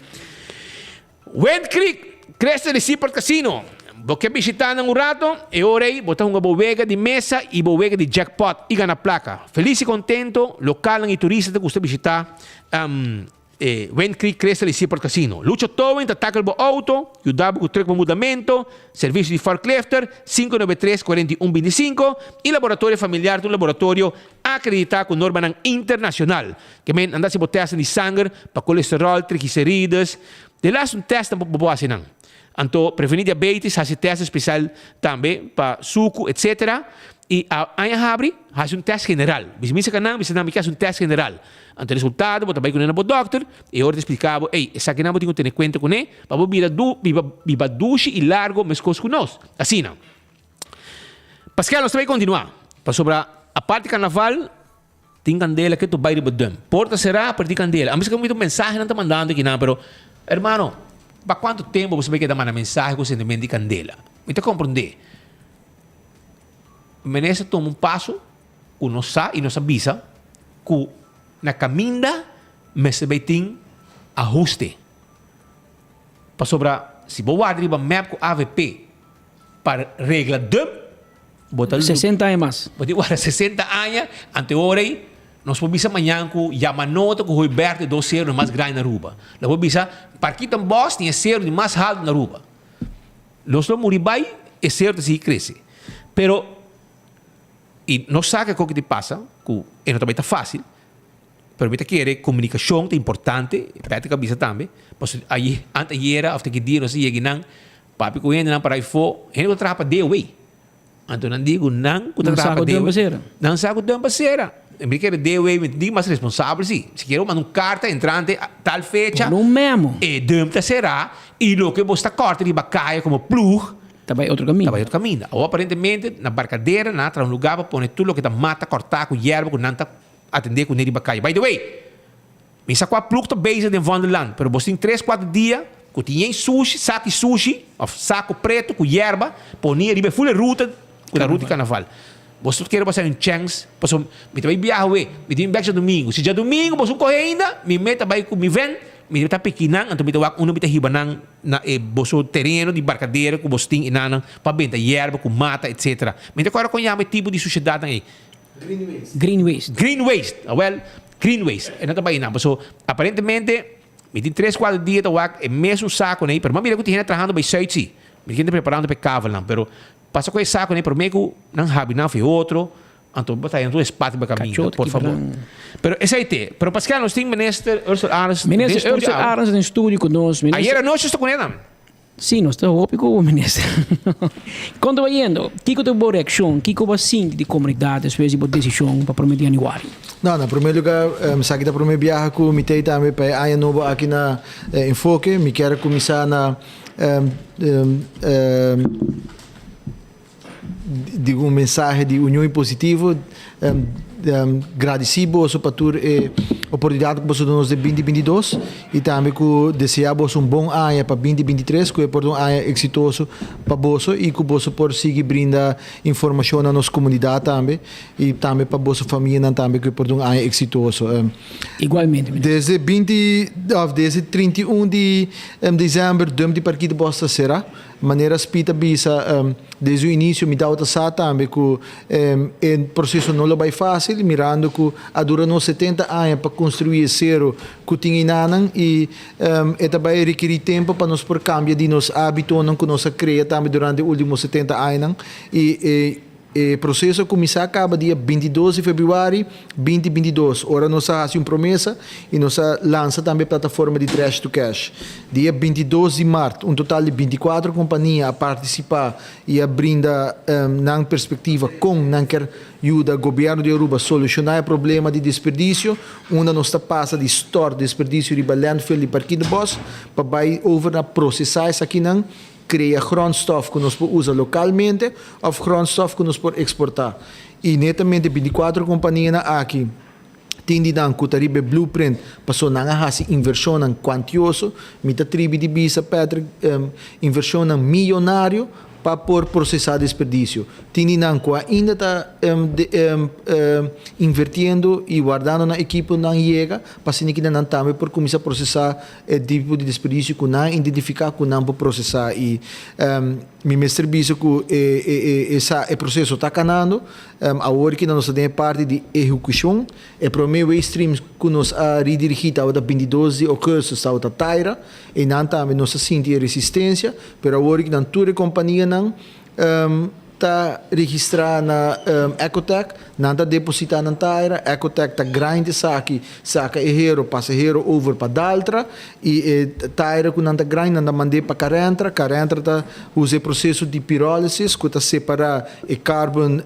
Wind Creek, Cresta di Seaport Casino. Bo ke bishitá nan un rato? E ora ei bo ta hunga bo wega di mesa i bo wega di jackpot i gana plaka. Felis i kontento, lokalnan i turista ta gusta bishitá e Wind Creek, Cresta di Seaport Casino. Lucho Towing ta takel bo outo, yuda bo ku truk pa mudamentu, servisio di forklifter, 593 41 25, i Laboratorio Familiar ta un laboratorio akreditá ku normanan internashonal. Ke men anda hasi bo tèstnan di sanger pa kolesteròl, triglicerides. De las un tèstnan bo por hasi nan. Anto prevení diabetes, hasi tèst espesial tambe pa suku etsetera. I a aña habri hasi un tèst general. Bisa misa ka nan, bisa nan mi ke hasi un tèst general. Anto resultado bo ta bai kuné na bo dòkter i e ora ta splika bo, ey esakinan bo tin ku tene kuenta kuné pa bo bira du biba biba dushi i largo meskos ku nos. Asina. Paskel nos ta bai kontinuá pasobra aparte karnaval. Tin candela ke tu bai riba dum. Porta será pero tin candela. Ami sa ke mensahe nan ta mandando kinan pero hermano pa cuanto tempo bo sa bai keda manda mensahe cu sentimiento di candela. Mi ta comprende. Minister tuma un paso cu nos sa y nos a bisa cu na caminda mester bai tin ahuste. Pasobra si bo warda riba mep cu avp pa regla dum. Bo ta 60 aña mas. Bo tin wara 60 aña, ante ora ei nos por bisa mañan ku Yamanoto ku Hooiberg ta e dos seronan mas grandi na Aruba. Nos por bisa Parkietenbos tin e sero di mas haltu na Aruba. Nos lo muri bai, e sero ta sigui krese. Pero, i nos sa ke koke tin pasa, ku e no ta bai ta fásil, pero mi ta kere komunikashon ta importante, Patrick a bisa tambe, pasobra aye, anteayera òf te ki dia nos a yega einan, Papia ku hendenan para afó, hende ku ta traha pa DOW. Anto nan di ku nan ku ta traha pa DOW. Nan sa ku dump a sera. Mi kere DOW mi di mas responsabel si. Si kere bo manda un karta entrante tal fecha. Pone un memo. E dump ta sera i loke bo sta kòrta riba kaya komo plug. Ta bai otro kaminda. Ta bai otro kaminda. Awor aparentemente na Barcadera nan a traha un lugar pa pone tur loke ta mata kòrtá ku yerba ku nan ta atendé kuné riba kaya. By the way. Mi sa kua plug ta bezig den Vondelland, pero bos tin tres kuater dia ku tin yen sushi, saki sushi òf sako pretu ku yerba poni ariba e ful e ruta ku ta ruta di karnaval. Bos tur kere basa un chèns pasobra mi ta bai biaha awe, mi tin bèk djadumingu. Si djadumingu bos no kohe ainda, mi me ta bai ku mi vèn, mi ta piki nan, anto mi ta wak unda mi ta hiba nan na e boso tereno di barkadera ku bos tin enanan pa benta yerba ku mata etsetera. Mi ta kòrda kon yama e tipo di sushedatnan ei. Green waste. Green waste. Green waste. Awel, green waste. E no ta bai nan. Paso, aparentemente, mi tin tres, kuater dia ta wak e mesun saco nei, pero mi a mira ku tin hende trahando bai Zuid si. Mi tin hende preparando pa e kavelnan, pero pasa ku e saco nei prome ku nan habri nan for e otro, anto bo ta haña tur e spat riba kaminda, por favor. Pero esei te. Pero Pascal, nos tin Minister Ursell Arends den Minister studio Ursell awe. Arends den studio ku nos. Minister. Ayer anochi nos ta kuné nan. Sí, nos ta hopi ku bo, minister. Kon ta bayendo? Kiko ta bo reakshon? Kiko bo a sinti di komunidat despues di bo desishon pa promé di yanüari? No, na promé lugá, esaki ta promé biaha ku mi ta ei tambe pa e aña nobo aki na Enfoke. Mi kier a kuminsá na di un mensahe di union i positivo. gradisí boso pa tur e oportunidat ku boso duna nos den binti 22 i tambe ku deseá boso un bon aña pa binti 23 ku e por ta un aña eksitoso pa boso i ku boso por sigui brinda informashon na nos komunidat tambe i tambe pa boso famianan tambe ku e por ta un aña eksitoso. Igualmente minister. Desde binti òf desde 31 di desèmber Dump di Parkietenbos ta será. Manera Speed a bisa, desde un inicio mi tabata sa tambe cu e proceso no lo bay facil, mirando cu a dura nos 70 aña pa construi e cero cu tin enanan y e ta bay requeri tempo pa nos por cambia di nos habitonan cu nos a crea tambe durante e ultimo 70 añanan y e E proseso a kuminsá kaba dia 22 di febrüari 2022, ora nos a hasi un promesa i nos a lansa tambe e plataforma di Trash to Cash. Dia 22 di mart, un total di 24 kompania a partisipá i a brinda nan perspektiva kon nan ker yuda gobièrnu di Aruba solushoná e problema di desperdisio, unda nos ta pasa di stòrt desperdisio riba landfill di Parkietenbos pa bai over na prosesá esakinan. Krea grondstof ku nos por usa lokalmente òf grondstof ku nos por eksportá. I netamente 24 kompanianan aki tin di nan ku ta riba e blueprint paso nan a hasi invershonnan kuantioso, mi ta tribi di bisa Patrick, invershonnan miyonario pa por prosesá desperdisio. Tin di nan ku ainda ta invertiendo i wardando nan ekiponan yega pa asina ki nan tambe por kuminsá prosesá E tipo di desperdicio cu nan a identifica cu nan por procesa y mi mester bisa cu e e e proceso ta canando. Awor ki nos ta den e parti di ehecucion. E prome waste streams cu nos a redirigi tabata 22 di augustus tabata Taira. Eynan tambe nos a sinti e resistencia pero awor ki nan tur e companianan ta registrá na Ecotec, nan ta depositá nan taira, Ecotec ta grind esaki, saka e hero, pasa e hero over pa Daltra i e taira ku nan ta grind nan ta mand'é pa Carentra, Carentra ta usa e proseso di pyrolysis ku ta separá e carbon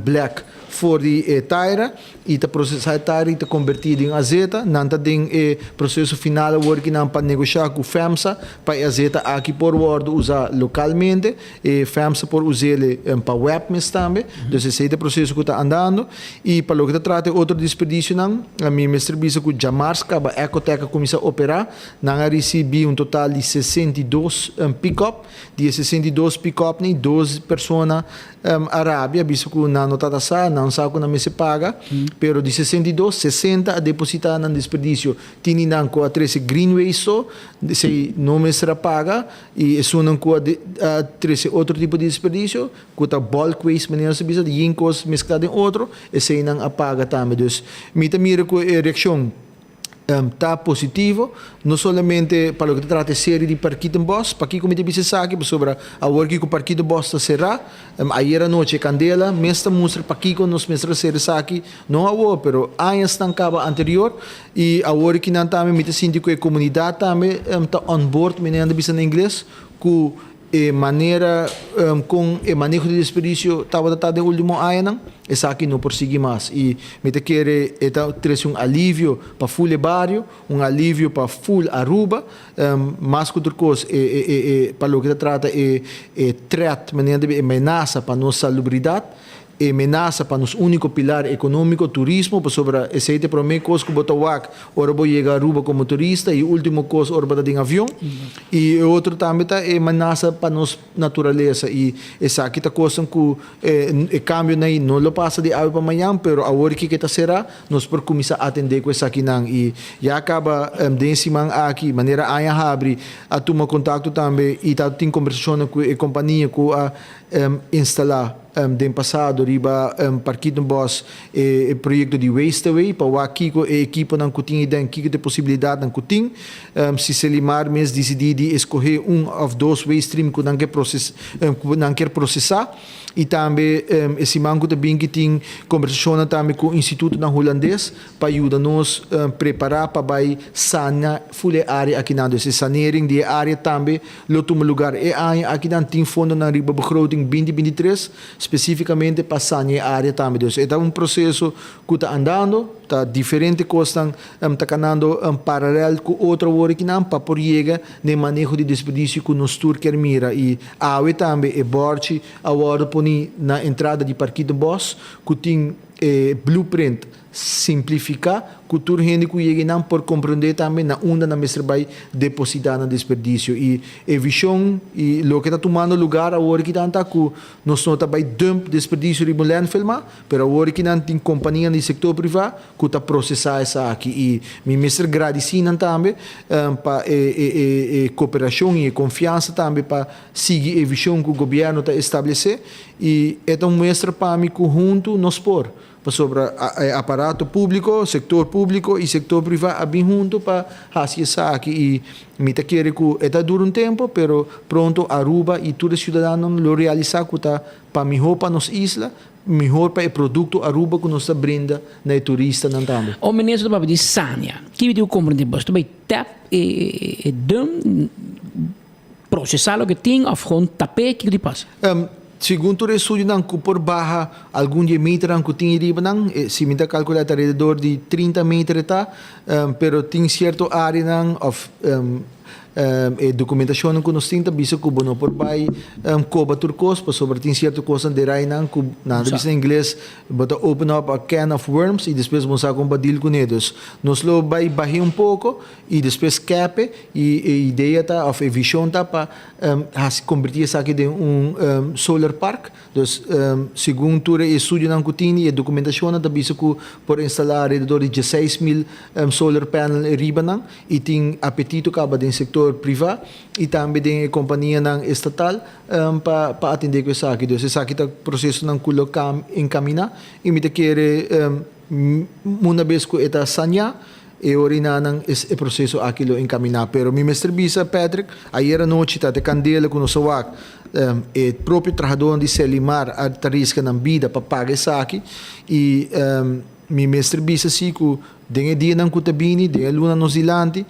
black for di e taira. I ta prosesá e taira i ta kombertí den azeta. Nan ta den e proseso final awor ki nan pa negoshá ku FEMSA pa e azeta aki por wòrdu usá lokalmente. E FEMSA por us'el pa web mes tambe. Dus esei ta e proseso ku ta andando. I pa loke ta trata e otro desperdisionan, mi mester bisa ku djamars kaba Ecotec a kuminsá operá. Nan a risibí un total di 62 pikòp. Di e 62 pikòp ni dos persona A rabia bisa ku nan no ta sa, nan sa ku nan mester paga, pero di 62, 60 a depositá nan desperdisio. Tin di nan ku a trese green waste so, esei no mester a paga, i esunnan ku a a trese otro tipo di desperdisio, ku ta bulk waste manera nos ta bisa, di yin kos mesklá den otro, eseinan a paga tambe. Dus mi ta mira ku e reakshon ta positivo, no solamente pa loke ta trata e seri di Parkietenbos. Pakiko mi ta bisa esaki? Pasobra awor ki ku Parkietenbos ta será, ayer anochi e kandela mes ta mustra pakiko nos mester a sera esaki, no awor, pero añasnan kaba anterior. I awor ki nan tambe mi ta sinti ku e komunidat tambe ta on board, mi nan ta bisa na ingles, ku E manera kon e maneho di desperdicio tabata ta den ultimo añanan, esaki no por sigui mas. I mi ta kere e ta trese un alivio pa ful e bario, un alivio pa ful Aruba. Mas ku tur kos e e e e pa loke ta trata e e threat, manera di e menasa pa nos salubridat. E menasa pa nos úniko pilar ekonómiko, turismo, pasobra esei ta e promé kos ku bo ta wak ora bo yega Aruba komo turista i último kos ora bo ta den avion. I e otro tambe ta e menasa pa nos naturalesa i esaki ta kosnan ku e kambionan ei no lo pasa di awe pa mañan, pero awor ki ke ta será nos por kuminsá atendé ku esakinan. I ya kaba den e siman aki, manera aña habri, a tuma kontakto tambe i ta tin kombersashonnan ku e kompania ku a instalá den pasado riba Parkietenbos e proyekto di Waste Away pa wak kiko e ekiponan ku tin iden, kiko ta e posibilidatnan ku tin. Si Selimar mes disidí di eskohé un òf dos waste stream ku nan ke ku nan kier prosesá. I tambe e siman ku ta bin ki tin kombersashonnan tambe ku institutonan hulandes pa yuda nos prepará pa bai sana ful e área akinan. Dus e sanering di e área tambe Lo tuma lugar e aña aki nan tin fondonan riba begroting 2023 specificamente pa sania e area tambe. Dus e ta un proceso cu ta andando, ta diferente cosnan ta canando paralel cu otro awor aki nan pa por yega na e maneho di desperdicio cu nos tur kier mira. Y awe tambe e borchi a wordo poni na entrada di Parkietenbos cu tin. e blueprint simplifiká ku tur hende ku yega einan por komprondé tambe na unda nan mester bai depositá nan desperdisio. I e vishon i loke ta tumando lugar awor aki ta ku nos no ta bai dump desperdisio riba un landfill mas, pero awor aki nan tin kompanianan di sektor privá ku ta prosesá esaki. I mi mester gradisí nan tambe pa e koperashon i e konfiansa tambe pa sigui e vishon ku gobièrnu ta establesé. I e ta un muestra pa mi ku huntu nos por, pasobra e aparato públiko, sektor públiko i sektor privá a bin huntu pa hasi esaki i mi ta kere ku e ta dura un tempu, pero pronto Aruba i tur e siudadanonan lo realisá ku ta pa mihó pa nos isla, mihor pa e produkto Aruba ku nos ta brinda na e turistanan tambe. O minister ta papia di sania. Kibi tin ku komprendé bos? Ta bai tèp e dum? Procesá loke tin of gewoon tap'é? Kiko di pasa? Segun tur e estudionan ku por baha algun di e meternan ku tin riba nan, si mi ta kalkulá ta alrededor di 30 meter e ta, pero tin sierto áreanan of e dokumentashonnan ku nos tin ta bisa ku bo no por bai koba tur kos pasobra tin sierto kosnan derainan ku nan ta bisa na ingles Bo ta open up a can of worms y despues bo sa con pa deal cune. Dus nos lo bay bahe un poco y despues cape y e idea ta of e vision ta pa haci converti esaki den un solar park. Dus segun tur e estudionan cu tin y e documentacionnan ta bisa cu por instala alrededor di 16.000 solar panel riba nan y tin apetito caba den sector priva y tambe den e companianan estatal. Pa pa atendé ku esaki. Dus esaki ta prosesonan ku lo kam enkaminá i mi ta kere una bes ku e ta sañá e orinanan es e proseso aki lo enkaminá. Pero mi mester bisa Patrick, ayer anochi ta te kandela ku nos a wak e propio trahadónan di Selimar a ta riska nan bida pa paga esaki i mi mester bisa si ku den e dianan ku ta bini, den e luna nos dilanti,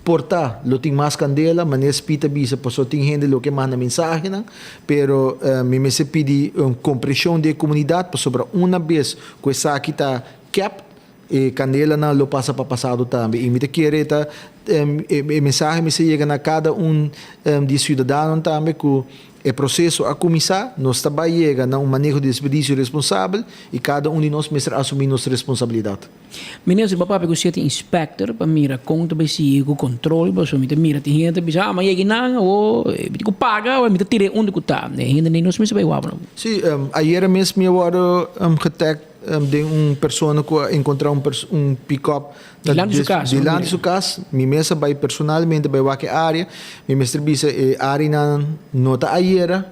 Por ta, lo tin mas kandela, manera Speed ta bisa, pasobra tin hende lo ke manda mensahenan, pero mi mester pidi un kompreshon di e komunidat, pasobra una bes ku esaki ta kèpt, e kandelanan lo pasa pa pasado tambe. I mi ta kere ta e mensahe mester yega na kada un di e siudadanonan tambe ku E proseso a kuminsá, nos ta bai yega na un maneho di desperdisio responsabel i kada un di nos mester asumí nos responsabilidat. Minister, bo a papia ku siete inspector pa mira kon ta bai sigui ku kontrol, pasobra mi ta mira tin hende ta bisa, ah, ma yega einan, awor mi tin ku paga, awor mi ta tira e unda ku ta. E hende nos mester bai wak. Sí, ayera mes mi a wòrdu getag den un persona ku a enkontrá un un pick-up Dilanti su kas. Dilanti su kas. Mi mes a bai personalmente bai wak e área. Mi mester bisa e áreanan no ta ayera.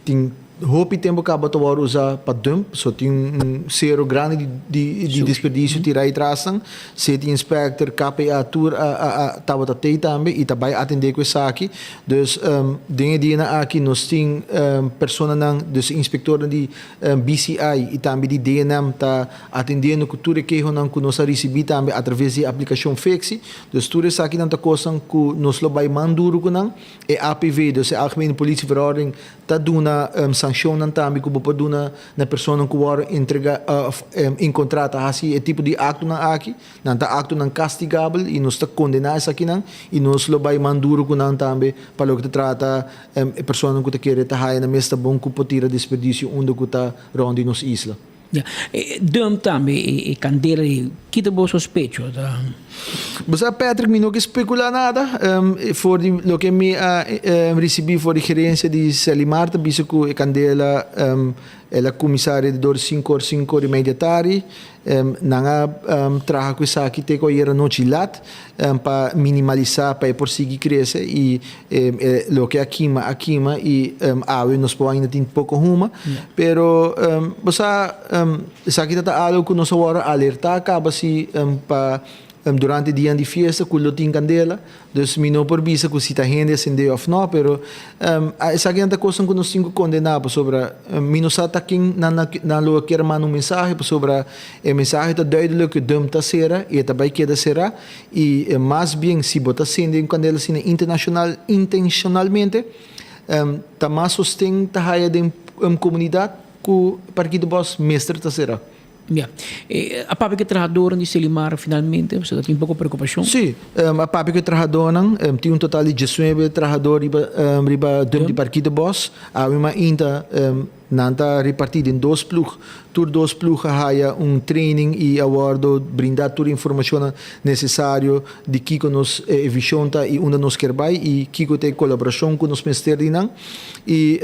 Tin hopi tempu kaba ta wòrdu usá pa dump. So tin un sero grandi di di desperdisio tirá ei trasnan. City Inspector, KPA tur a a a tabata tei tambe i ta bai atendé ku esaki. Dus den e dianan aki nos tin personanan, dus inspektornan di BCI i tambe di DNM ta Atendiendo ku tur e kehonan ku nos a risibí tambe atraves di e aplikashon Fexi. Dus tur esakinan ta kosnan ku nos lo bai man duru ku nan. E APV, dus e Algemene Politieverordening, ta duna sanshonnan tambe ku bo por duna na personanan ku wòrdu entregá òf enkontrá ta hasi e tipo di aktonan aki. Nan ta aktonan kastigabel i nos ta kondená esakinan i nos lo bai man duru ku nan tambe pa loke ta trata e personanan ku ta kere ta haya nan mes ta bon ku por tira desperdisio unda ku ta rònt di nos isla. Ya. E dump tambe, e candela ei, kita bo sospecho ta? Bo sa Patrick, mi no ke specula nada. For di loke mi a ricibi for di gerencia di Selimar ta bisa cu e candela el a cuminsa alrededor cinco or, cinco or y media tardi. Nan a traha cu esaki te cu ayer anochi lat pa minimalisa pa e por sigui crece y loke a kima a kima y awe nos por ainda tin poco huma. Pero bo sa esaki ta ta algo cu nos a worde alerta caba si pa durante dianan di fiesta cu lo tin candela. Dus mi no por bisa cu si ta hende a sende of no, pero esakinan ta cosnan cu nos tin cu condena pasobra mi no sa ta ken nan nan lo a kier manda un mensahe pasobra e mensahe ta duidelijk cu dump ta cera y e ta bay keda cera y mas bien si bo ta sende un candela asina internacional intencionalmente ta mas sosten ta haya den comunidad cu Parkito Bos mester ta cera. Ya. E a papia ku e trahadornan di Selimar finalmente? Pasobra ta tin poko preokupashon. Sí, a papia ku e trahadornan. Tin un total di diesnuebe trahador riba riba dump di Parkito Bos. Awe mainta. Nan ta reparti den dos ploeg. Tur dos ploeg a haya un training y a wordo brinda tur informacionnan necesario di kico nos e vision ta y unda nos kier bay y kico ta e colaboracion cu nos mester di nan. Y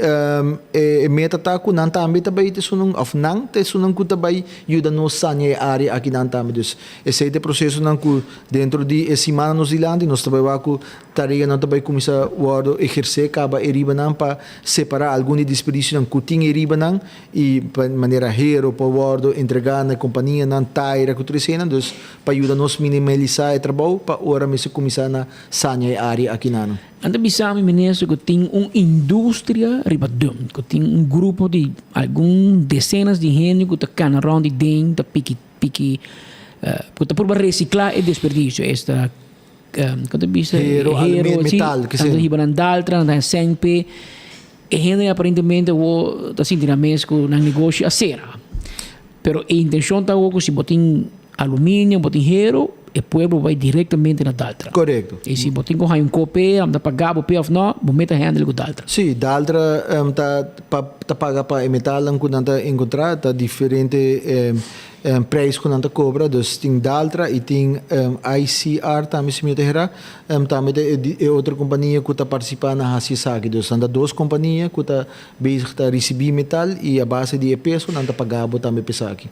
e meta ta cu nan tambe ta bay ta esunnan of nan ta esunnan cu ta bay yuda nos sania e area akinan tambe. Dus esey ta e procesonan cu dentro di e simannan nos dilanti nos ta bay wak cu Tareanan ta bai kuminsá wòrdu ehersé kaba e ribanan pa separá algun di desperdisionan ku tin e ribanan i pa manera hero por wòrdu entregá na e kompanianan, taira ku tur eseinan, dus pa yuda nos minimalisá e trabou pa ora mester kuminsá na sania e área akinanan. Nan ta bisa mi minister ku tin un industria riba dump, ku tin un grupo di algun desenas di hende ku ta kana rònt di den ta piki piki ku ta purba resiklá e desperdisio, esta. Kon ta bisa? Hero, aluminium, metal, ke Tanto hiba nan daltra, nan ta sengpe. E hende aparentemente awo ta sinti nan mes ku nan negoshi a sera. Pero e intencion ta awo ku si bo tin aluminio, bo tin hero, e pueblo bai directamente na daltra. Korekto. I si bo tin ku haña un kope, nan ta paga bo p'e òf no, bo meta handle ku daltra. Sí, daltra ta ta paga pa e metalnan ku nan ta enkontrá, ta diferente Prijs ku nan ta kobra, dus tin Daltra i tin ICR tambe si mi no ta hera, tambe ta e otro kompania ku ta partisipá na hasi esaki. Dus nan ta dos kompania ku ta bezig ta risibí metal i a base di e peso nan ta paga bo tambe pa esaki.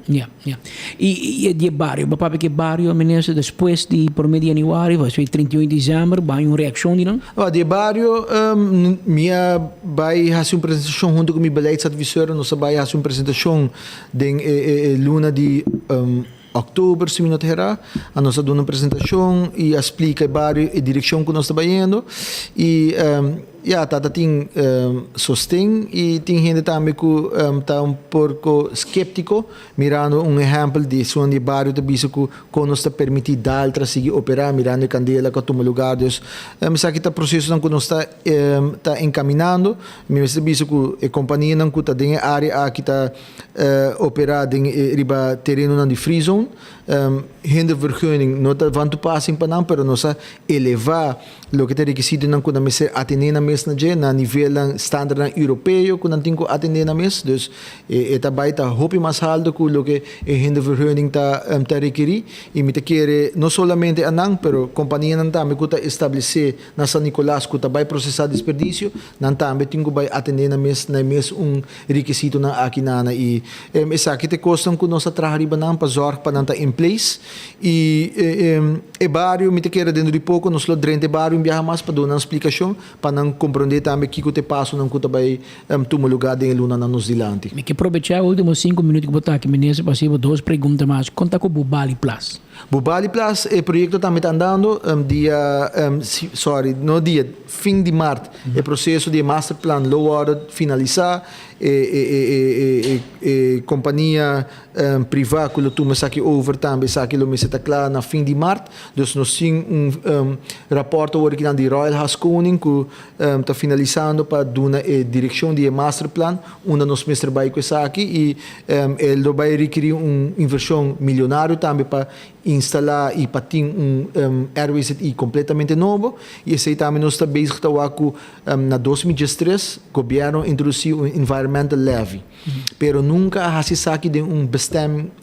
Ya, ya. I di e bario, bo papia ku e bario, minister, despues di promé di yanüari, despues di 31 di desèmber, bo haña un reakshon di nan? Di e bario, mi a bai hasi un presentashon huntu ku mi beleidsadviseur, nos a bai hasi un presentashon Den e luna di òktober, si mi no ta herá, a nos a duna un presentashon i a splika e bario e direkshon ku nos ta bayendo. I ya, tata tin sosten i tin hende tambe ku ta un porko skeptiko, mirando un ehèmpel di esun di e bario ta bisa ku kon nos ta permití Daltra sigui operá mirando e kandela ku a tuma lugá. Dus esaki ta prosesonan ku nos ta ta enkaminando. Mi mester bisa ku e kompanianan ku ta den e área aki ta operá den e riba terenonan di free zone. Hindervergunning no ta van toepassing pa nan, pero nos a elevá loke ta e rekisitonan ku nan mester atené nan mes na dje, na nivelnan, standardnan europeo ku nan tin ku atendé nan mes. Dus e ta bai ta hopi mas haltu ku loke e hindervergunning ta ta rekerí. I mi ta kere no solamente anan, pero kompanianan tambe ku ta establesé Na San Nicolas cu ta bay procesa desperdicio, nan tambe tin cu bay atende nan mes na e mes un requisitonan aki nana y esaki ta e cosnan cu nos a traha riba nan pa zorg pa nan ta in place y e bario mi ta kere dentro di poco nos lo drenta e bario un biaha mas pa duna nan splicacion pa nan comprende tambe kico ta e pasonan cu ta bay tuma lugar den e lunanan nos dilanti. Mi ke probecha e ultimo cinco minuut cu bo ta aki minister pa haci bo dos pregunta mas. Con ta cu bo Bali Plus? Bubali Plus, e proyecto tambe ta andando, dia, sorry, no dia, fin di maart e proceso di e masterplan lo wordo finalisa, e e e e e compania priva cu lo tuma esaki over tambe esaki lo mester ta cla na fin di maart, dus nos tin un rapport awor akinan di Royal Haskoning cu ta finalisando pa duna e direccion di e masterplan unda nos mester bay cu esaki y E lo bai rekerí un invershon milionario tambe pa instalá i pa tin un RWZI kompletamente nobo. I esei tambe nos ta bezig ta wak ku na 2013 gobièrnu a introdusí un environmental levy. Pero nunka a hasi esaki den un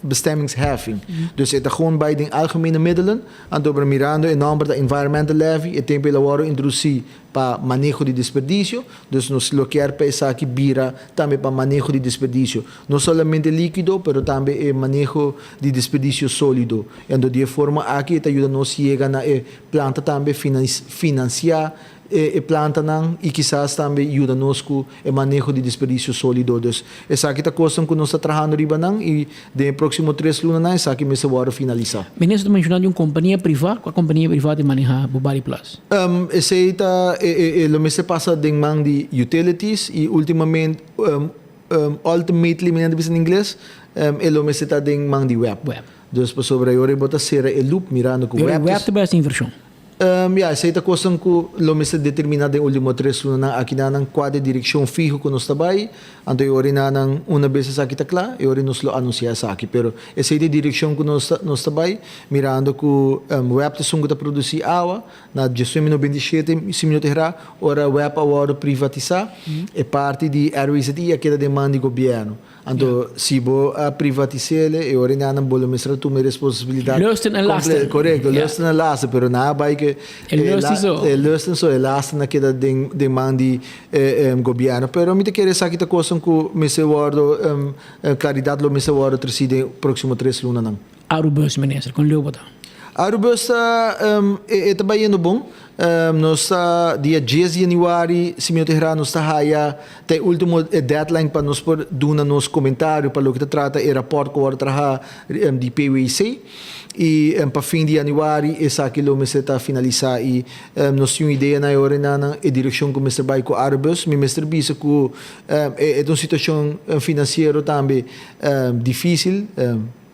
bestemmingsheffing. Dus e ta gewoon bai den algemene middelen. Anto mirando e nòmber ta environmental levy, e tempu el a wòrdu introdusí pa maneho di desperdicio, dus nos lo kier pa esaki bira tambe pa maneho di desperdicio, no solamente likido pero tambe e maneho di desperdicio solido. Ento di e forma aki e ta yuda nos yega na e planta tambe financia e plantanan y kisas tambe yuda nos cu e maneho di desperdicio solido. Dus esaki ta cosnan cu nos ta trahando riba nan y Den e próksimo tres lunanan esaki mester wòrdu finalisá. Minister ta menshoná di un kompania privá, kua kompania privá ta manehá Bubali Plus? Esei ta e lo mester pasa den man di utilities i ultimamente ultimately mi nan ta bisa na ingles e lo mester ta den man di web. Web. Dus pasobra e ora bo ta sera e loop mirando ku web. Web ta bai hasi invershon. Ya, esei ta kosnan ku lo mester determiná den último tres lunanan aki na nan kua de direkshon fiho ku nos ta bai. Anto e ora na nan una bes esaki ta kla, e ora nos lo anunsiá esaki. Pero esei ta e direkshon ku nos ta nos ta bai, mirando ku web ta esun ku ta produsí awa. Na diesnuebe 97, si mi no ta erá, ora web a wòrdu privatisá, e parti di RWZI a keda den man di gobièrnu. Anto, si bo a privatis'é, e ora nan bo lo mester a tuma e responsabilidat. Lusten en lasten. Korekto, lusten en lasten, pero nan a bai ku e lusten so. E lusten so, e lasten a keda den den man di gobièrnu. Pero mi ta kere esaki ta kosnan ku mester wòrdu, klaridat lo mester wòrdu tresí den próksimo tres lunanan. Arubus, minister, kon leu bo ta? Arubus ta, e ta bayendo bon. Nos ta dia dies di januari, si mi no ta erá, nos ta haya ta e ultimo e deadline pa nos por duna nos komentario pa loke ta trata e rapòrt ku wòrdu traha di PWC. I pa fin di januari esaki lo mester ta finalisá i nos tin un idea na e ora einan e direkshon ku mester bai ku Arubus. Mi mester bisa ku e ta un situashon finansiero tambe difísil.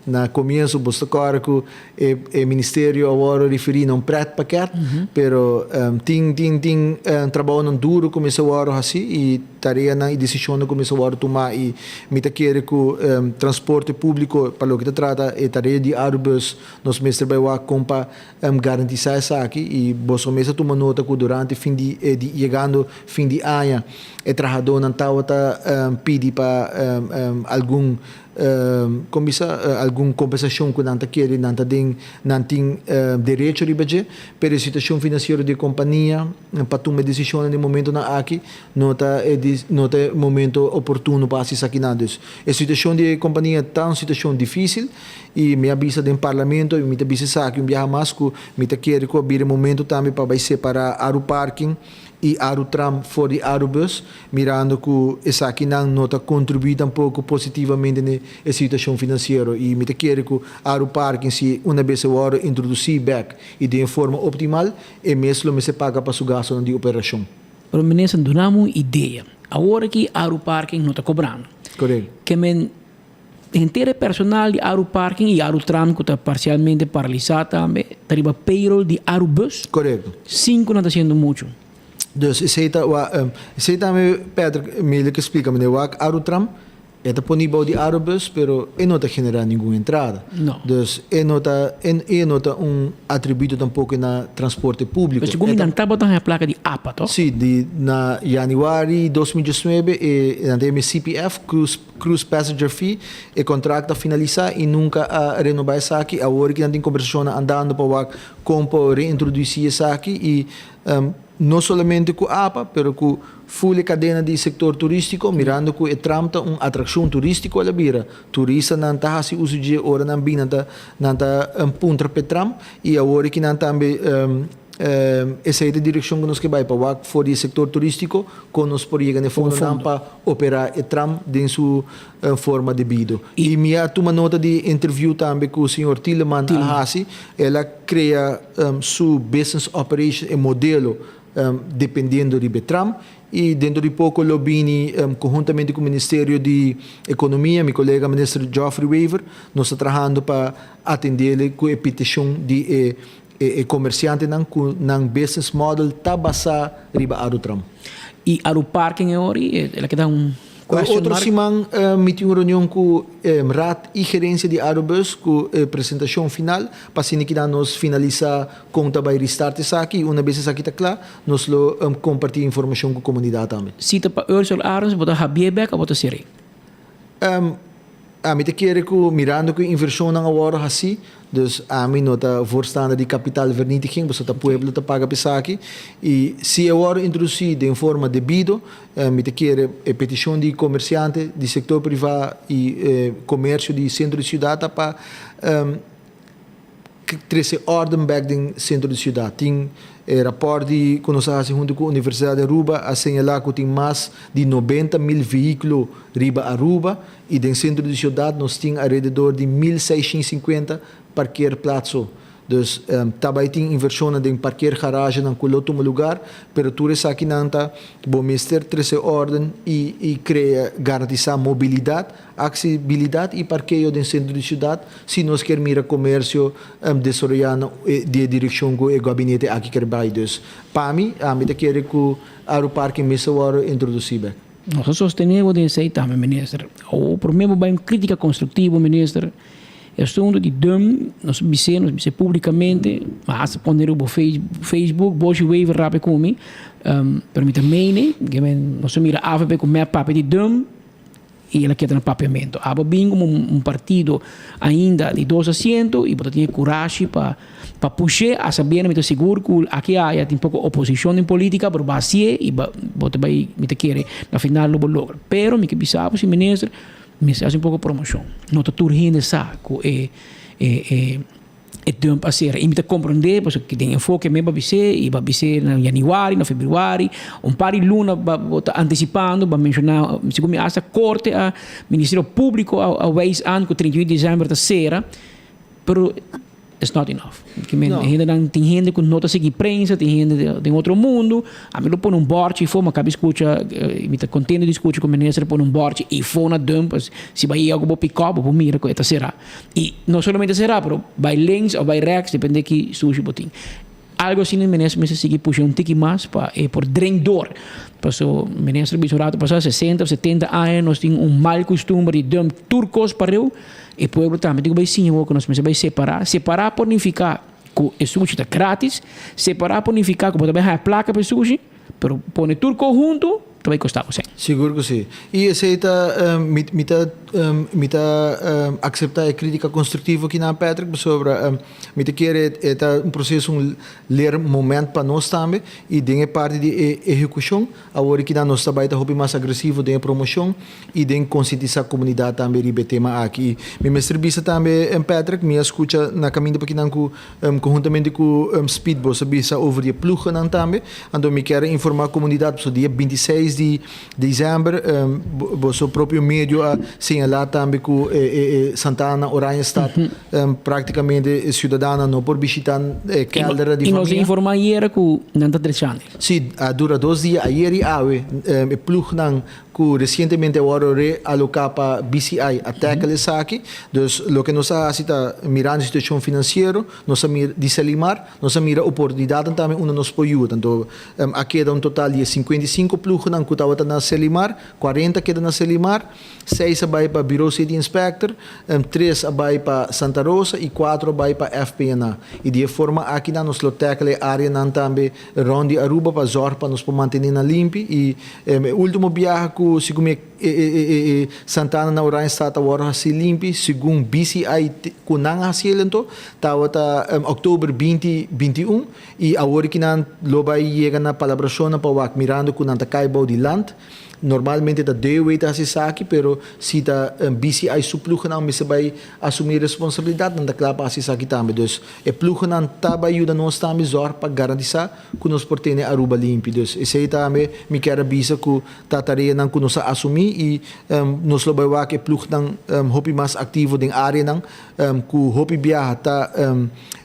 Na comienso bo ta corda cu e e ministerio a worde referi na un pretpakket, pero tin tin tin trabaonan duro cu mester worde haci y tareanan y decisionnan cu mester worde tuma y mi ta kere cu transporte publico pa loke ta trata e tarea di Arubus nos mester bay wak con pa garantisa esaki y boso mes a tuma nota cu durante fin di di yegando fin di aña e trahadonan tawata pidi pa algun Kon bisa, algun kompensashon ku nan ta kere, nan ta den, nan tin derecho riba dje, pero e situashon finansiero di e kompania pa tuma e desishonnan den momentonan aki no ta e no ta e momento oportuno pa hasi esakinan. Dus, e situashon di e kompania ta un situashon difisil i mi a bisa den parlamento i mi ta bisa esaki un biaha mas ku mi ta kere ku a bira e momento tambe pa bai separá Aruparking i Arutram for di Arubus, mirando ku esakinan no ta kontribuí tampoko positivamente na e situashon finansiero i mi ta kere ku Aruparking si una bes e wòrdu introdusí bèk i den e forma optimal, e mes lo mester paga pa su gastunan di operashon. Pero minister duna mi un idea, awor aki Aruparking no ta kobrando. Korekto. Ke men Henter e personal di Aruparking i Arutram ku ta parsialmente paralisá tambe ta riba payroll di Arubus. Korekto. Sin ku nan ta hasiendo muchu. Dus esei ta wa esei tambe Patrick mi lo ke splika manera wak Arutram e ta poni bou di Arubus pero e no ta generá ningun entrada. No. Dus e no ta e no ta un atributo tampoko na transporte públiko. Pero segun mi nan tabata haña plaka di apa toh? Sí, di na januari 2019 e nan ta yama e CPF, Cruise Cruise Passenger Fee, e contract a finalisa y nunca a renoba esaki. Awor ki nan tin conversacionnan andando pa wak con por reintroduci esaki y no solamente cu apa pero cu full e cadena di sector turistico mirando cu e tram ta un atraccion turistico al a bira. Turistanan ta haci uso dje ora nan bin nan ta nan ta puntra p'e tram y awor ki nan tambe Esei ta e direkshon ku nos ke bai pa wak for di e sektor turístiko kon nos por yega na e fondonan pa operá e tram den su forma debido. I mi a tuma nota di e interview tambe ku señor Tieleman a hasi. El a krea su business operation, e modelo, dependiendo riba e tram. I dentro di poko lo bini konhuntamente ku Ministerio di Ekonomia, mi kolega Minister Geoffrey Wever, nos ta trahando pa atendele ku e petishon di e E komersiantenan ku nan business model ta basá riba Arutram. I Aruparking e ori el a keda un question Otro mark? siman mi tin un reunion ku Raad i gerencia di Arubus ku e presentashon final pa asina kinan nos finalisá kon ta bai restart esaki i una bes esaki ta kla nos lo kompartí informashon ku komunidat tambe. Si ta pa Ursula Arends bo ta habié bek o bo ta ser'é? Ami ta kere ku mirando ku e invershonnan a wòrdu hasí, dus ami no ta voorstander di kapitaalvernietiging, pasobra ta pueblo ta paga pa esaki, i si e wòrdu introdusí den forma debido, mi ta kere e petishon di komersiante di sektor privá i komersio di sentro di siudat ta pa trese órden bèk den sentro di siudat. Tin e rapòrt di ku nos a hasi huntu ku Universidat di Aruba a señalá ku tin mas di 90.000 vehíkulo riba Aruba i den sentro di siudat nos tin alrededor di 1650 parkeerplaats so. Dus ta bai tin invershonnan den parkeergaragenan ku lo tuma lugar, pero tur esakinan ta bo mester trese órden i i krea garantisá mobilidat, aksesibilidat i parkeo den sentro di siudat si nos kier mira komersio desaroyá na di e direkshon ku e gabinete aki kier bai. Dus pa mi, ami ta kere ku Aruparking mester wòrdu introdusí bèk. Nos a sostené bo den esei tambe, minister. Awor promé bo bai un krítika konstruktivo, minister. E asuntu di dum, nos a bis'é, nos a bis'é públikamente, mi a hasta pone riba bo Facebook, Boshi Wever rapia ku mi, pero mi ta mene, nos a mira avp ku mep papia di dum, i el a keda na papiamentu. Abo bin komo un partido ainda di dos asiento i bo ta tin e kurashi pa pa push'é, a sabiendo mi ta sigur ku aki aya tin poko oposishon den politika, pero bo a hasié i bo ta bai, mi ta kere na final lo bo logra. Pero mi ke bisa bo si minister, Mester hasi un poko promoshon. No ta tur hende sa ku e e e e dump a sera. I mi ta komprondé pasobra ki den enfoke mi a bis'é i bo a bis'é na yanüari, na febrüari. Un par di luna bo ta antisipando, bo a menshoná, segun mi asta korte a Ministerio Públiko a a wijs aan ku 31 di desèmber ta sera. Pero it's not enough. Ki men No. hendenan tin hende ku no ta sigui prensa, tin hende den otro mundu. Ami lo pone un bòrchi ifo, mi a kabi skucha, mi ta kontento di skucha ku minister a pone un bòrchi ifo na dump, si bo a yega ku bo pikòp bo por mira ku e ta será. I no solamente será, pero bai links òf bai rèks depende ki sushi bo tin. Algo asina minister mester sigui pusha un tiki mas pa e por drink door. Paso minister bisa un rato pasa sesenta of setenta aña nos tin un mal costumber di dump tur cos pareu. E pueblo tambe tin cu bay siña awor cu nos mester bay separa. Separa por nifica cu e sushi ta gratis. Separa por nifica cu bo ta bay haya placa pa e sushi. Pero pone tur cos hunto ta bay costa bo sèn. Sigur cu si. Y esey ta mi mi ta mi ta acepta e critica constructivo kinan Patrick pasobra Mi ta kere e ta un proseso un leer moment pa nos tambe y den e parti di e ehecucion awor kinan nos ta bay ta hopi mas agresivo den e promocion y den concientisa comunidad tambe riba e tema aki. Y mi mester bisa tambe Patrick mi a scucha na caminda pa kinan cu conhuntamente cu Speed bo sa bisa over di e ploegennan tambe anto mi kier a informa comunidad pasobra dia 26 di December boso propio medio a señala tambe cu e Santa Ana Oranjestad practicamente e ciudadanonan no por bishita e kelder di Y nos a famia. informa ayera cu nan ta drechando. Si, a dura dos dia, ayer y awe, e ploegnan cu recientemente a wordo realoca pa BCI a tackle esaki. Dus loke nos a haci ta mirando e situacion financiero, nos a mira di Selimar, nos a mira oportunidadnan tambe unda nos por yuda. Anto A keda un total di e 55 ploegennan ku tabata na Selimar, 40 a keda na Selimar, seis a bai pa Bureau City Inspector, tres a bai pa Santa Rosa i kuatro a bai pa FPNA. I di e forma akinan nos lo tackle e areanan tambe rond di Aruba pa zorg pa nos por mantene nan limpi. I e ultimo biaha ku segun mi e Santana na Oranjestad a wòrdu hasi limpi segun BCI ku nan a hasi el anto tabata oktober binti 21. I awor ki nan lo bai yega na palabrashonnan pa wak mirando ku nan ta kai bou di land. Normalmente ta DOW ta hasi esaki, pero si ta BCI su ploegennan mester bai asumí responsabilidat, nan ta kla pa hasi esaki tambe. Dus e ploegennan ta bai yuda nos tambe zòrg pa garantisá ku nos por tene Aruba limpi. Dus esei tambe mi kier a bisa ku ta tareanan ku nos a asumí i nos lo bai wak e ploegnan hopi mas aktivo den areanan ku hopi biaha ta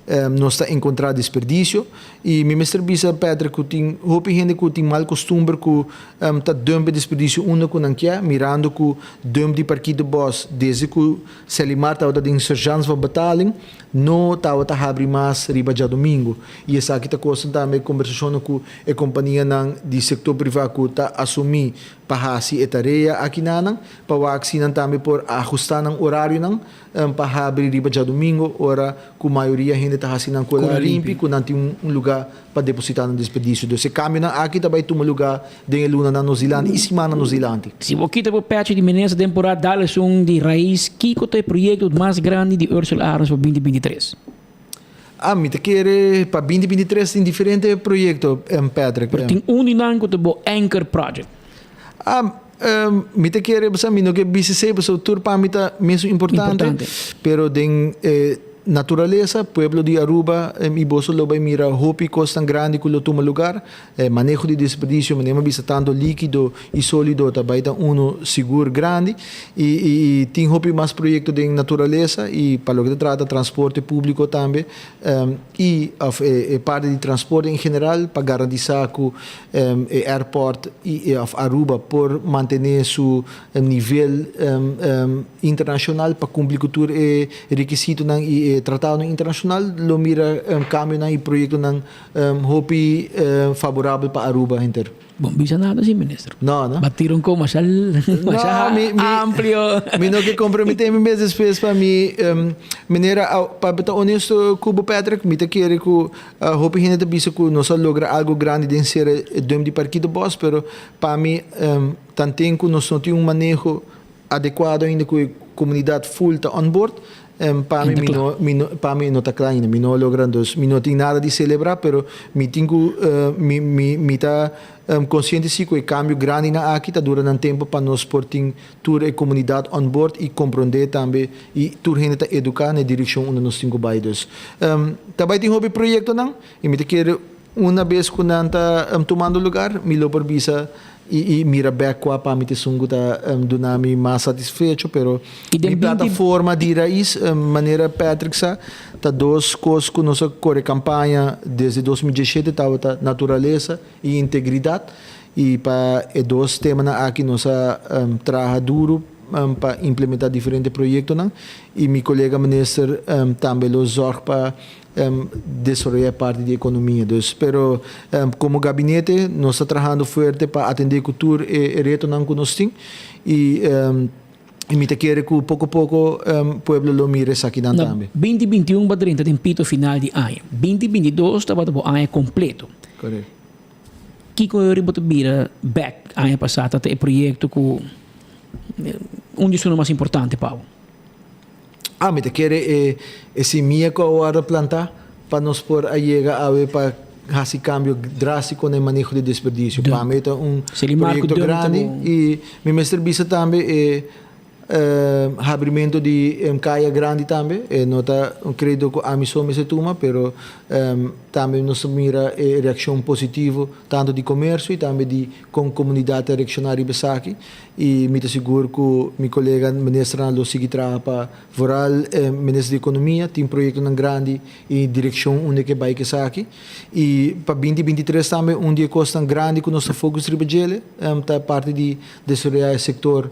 Nos ta encontra desperdicio y mi mester bisa Patrick cu tin hopi hende cu tin mal costumber cu ta dump e desperdicio unda cu nan kier, mirando cu dump di Parkito Bos desde cu Selimar tabata den sergeants van betaling no tabata habri mas riba djadomingo y esaki ta cosa tambe conversacionnan cu e companianan di sector priva cu ta asumi pa haci e tarea akinanan pa wak si nan tambe por ahusta nan orarionan. Pa habri riba djadumingo ora ku mayoria hende ta hasi nan kola limpi ku nan tin un lugá pa depositá nan desperdisio. Dus e kambionan aki ta bai tuma lugá den e lunanan nos dilanti i simannan nos dilanti. Si bo kita bo pechi di minister den por a dal esun di rais, kiko ta e proyekto mas grandi di Ursula Arends pa binti 23? Ah, mi ta kere pa binti 23 tin diferente proyekto, Patrick. Pero tin un di nan ku ta bo anchor project. Ah, mi ta kere, mi no ke bisa esei pasobra tur pa mi ta mesun importante, pero den e. naturalesa, pueblo di Aruba y boso lo bay mira hopi cosnan grandi cu lo tuma lugar. Maneho di desperdicio, manera mi a bisa tanto likido y solido ta bay ta uno sigur grandi y y tin hopi mas proyecto den naturalesa y pa loke ta trata transporte publico tambe y of e parti di transporte en general pa garantisa cu e airport y of Aruba por mantene su nivel internacional pa cumpli cu tur e requisitonan y e tratadonan internacional lo mira cambionan y proyectonan hopi favorabel pa Aruba henter. Bon bisa nada si minister. No, no. Ba tira un ko masha masha No, mi, mi, amplio. Mi no ke komprometé mi mes despues pa mi manera pa ta honesto ku bo Patrick, mi ta kere ku hopi hende ta bisa ku nos a logra algo grandi den sera e dump di Parkito Bos, pero pa mi tanten ku nos no tin un maneho adecuado ainda cu e comunidad full ta on board, pa mi mi no mi no pa mi no ta cla ainda, mi no a logra dus mi no tin nada di celebra pero mi tin cu mi mi mi ta consciente si cu e cambio grandinan aki ta dura nan tempo pa nos por tin tur e comunidad on board y compronde tambe y tur hende ta educa na e direccion unda nos tin cu bay dus ta bay tin hopi proyectonan y mi ta kere una bes cu nan ta tumando lugar mi lo por bisa I i mira bek kua pa mi ta esun ku ta duna mi mas satisfecho, pero mi plataforma di rais, manera Patrick sa, ta dos kos ku nos a kore kampaña desde 2017 tabata naturalesa i integridat, i pa e dos temanan aki nos a traha duru pa implementa diferente proyektonan i mi kolega minister tambe lo zorg pa desaroyá e parti di ekonomia. Dus, pero komo gabinete nos ta trahando fuerte pa atendé ku tur e retonan ku nos tin i mi ta kere ku poko poko pueblo lo mira esakinan Na tambe. 2021 bo a drenta den pito final di aña. 2022 tabata bo aña kompleto. Korekto. Kiko yori bo ta bira bèk aña pasá ta e proyekto ku un di esunnan mas importante pa bo? Ah, mi ta kere e e simia ku a wòrdu plantá pa nos por a yega awe pa hasi kambio drástiko na e maneho di desperdisio. Pa mi ta un proyekto grandi i mi mester bisa tambe e habrimentu di kaya grandi tambe. E no ta un kredo ku ami so mester tuma, pero tambe nos ta mira e reakshon positivo tantu di komersio i tambe di kon komunidat ta reakshoná riba esaki. I mi ta sigur ku mi kolega ministernan lo sigui traha pa vooral e minister di ekonomia tin proyektonan grandi i direkshon unda ke bai ku esaki. I pa 2023 tambe un di e kosnan grandi ku nos ta fokus riba djele ta parti di desaroyá e sektor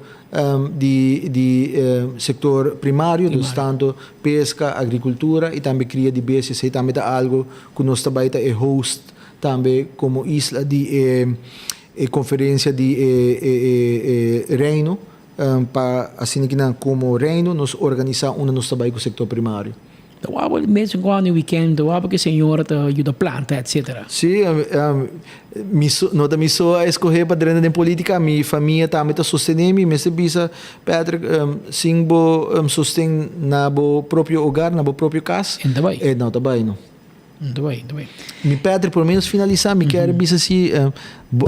di di sektor primario, dus tantu peska, agrikultura i tambe kria di bestia. Esei tambe ta algu ku nos ta bai ta e host tambe komo isla di e E conferencia di e Reino pa asina ki nan como Reino nos organisa unda nos ta bay cu sector primario. Ta wou mes en cuando weekend ta wou cu señora ta yuda planta etc. Si, mi no ta mi so a escoge pa drenta den politica, mi famia tambe ta sostene mi, mester bisa Patrick sin bo sosten na bo propio hogar, na bo propio cas, e no ta bay no. Mi Patrick, por menos finalisá, mi kier bisa si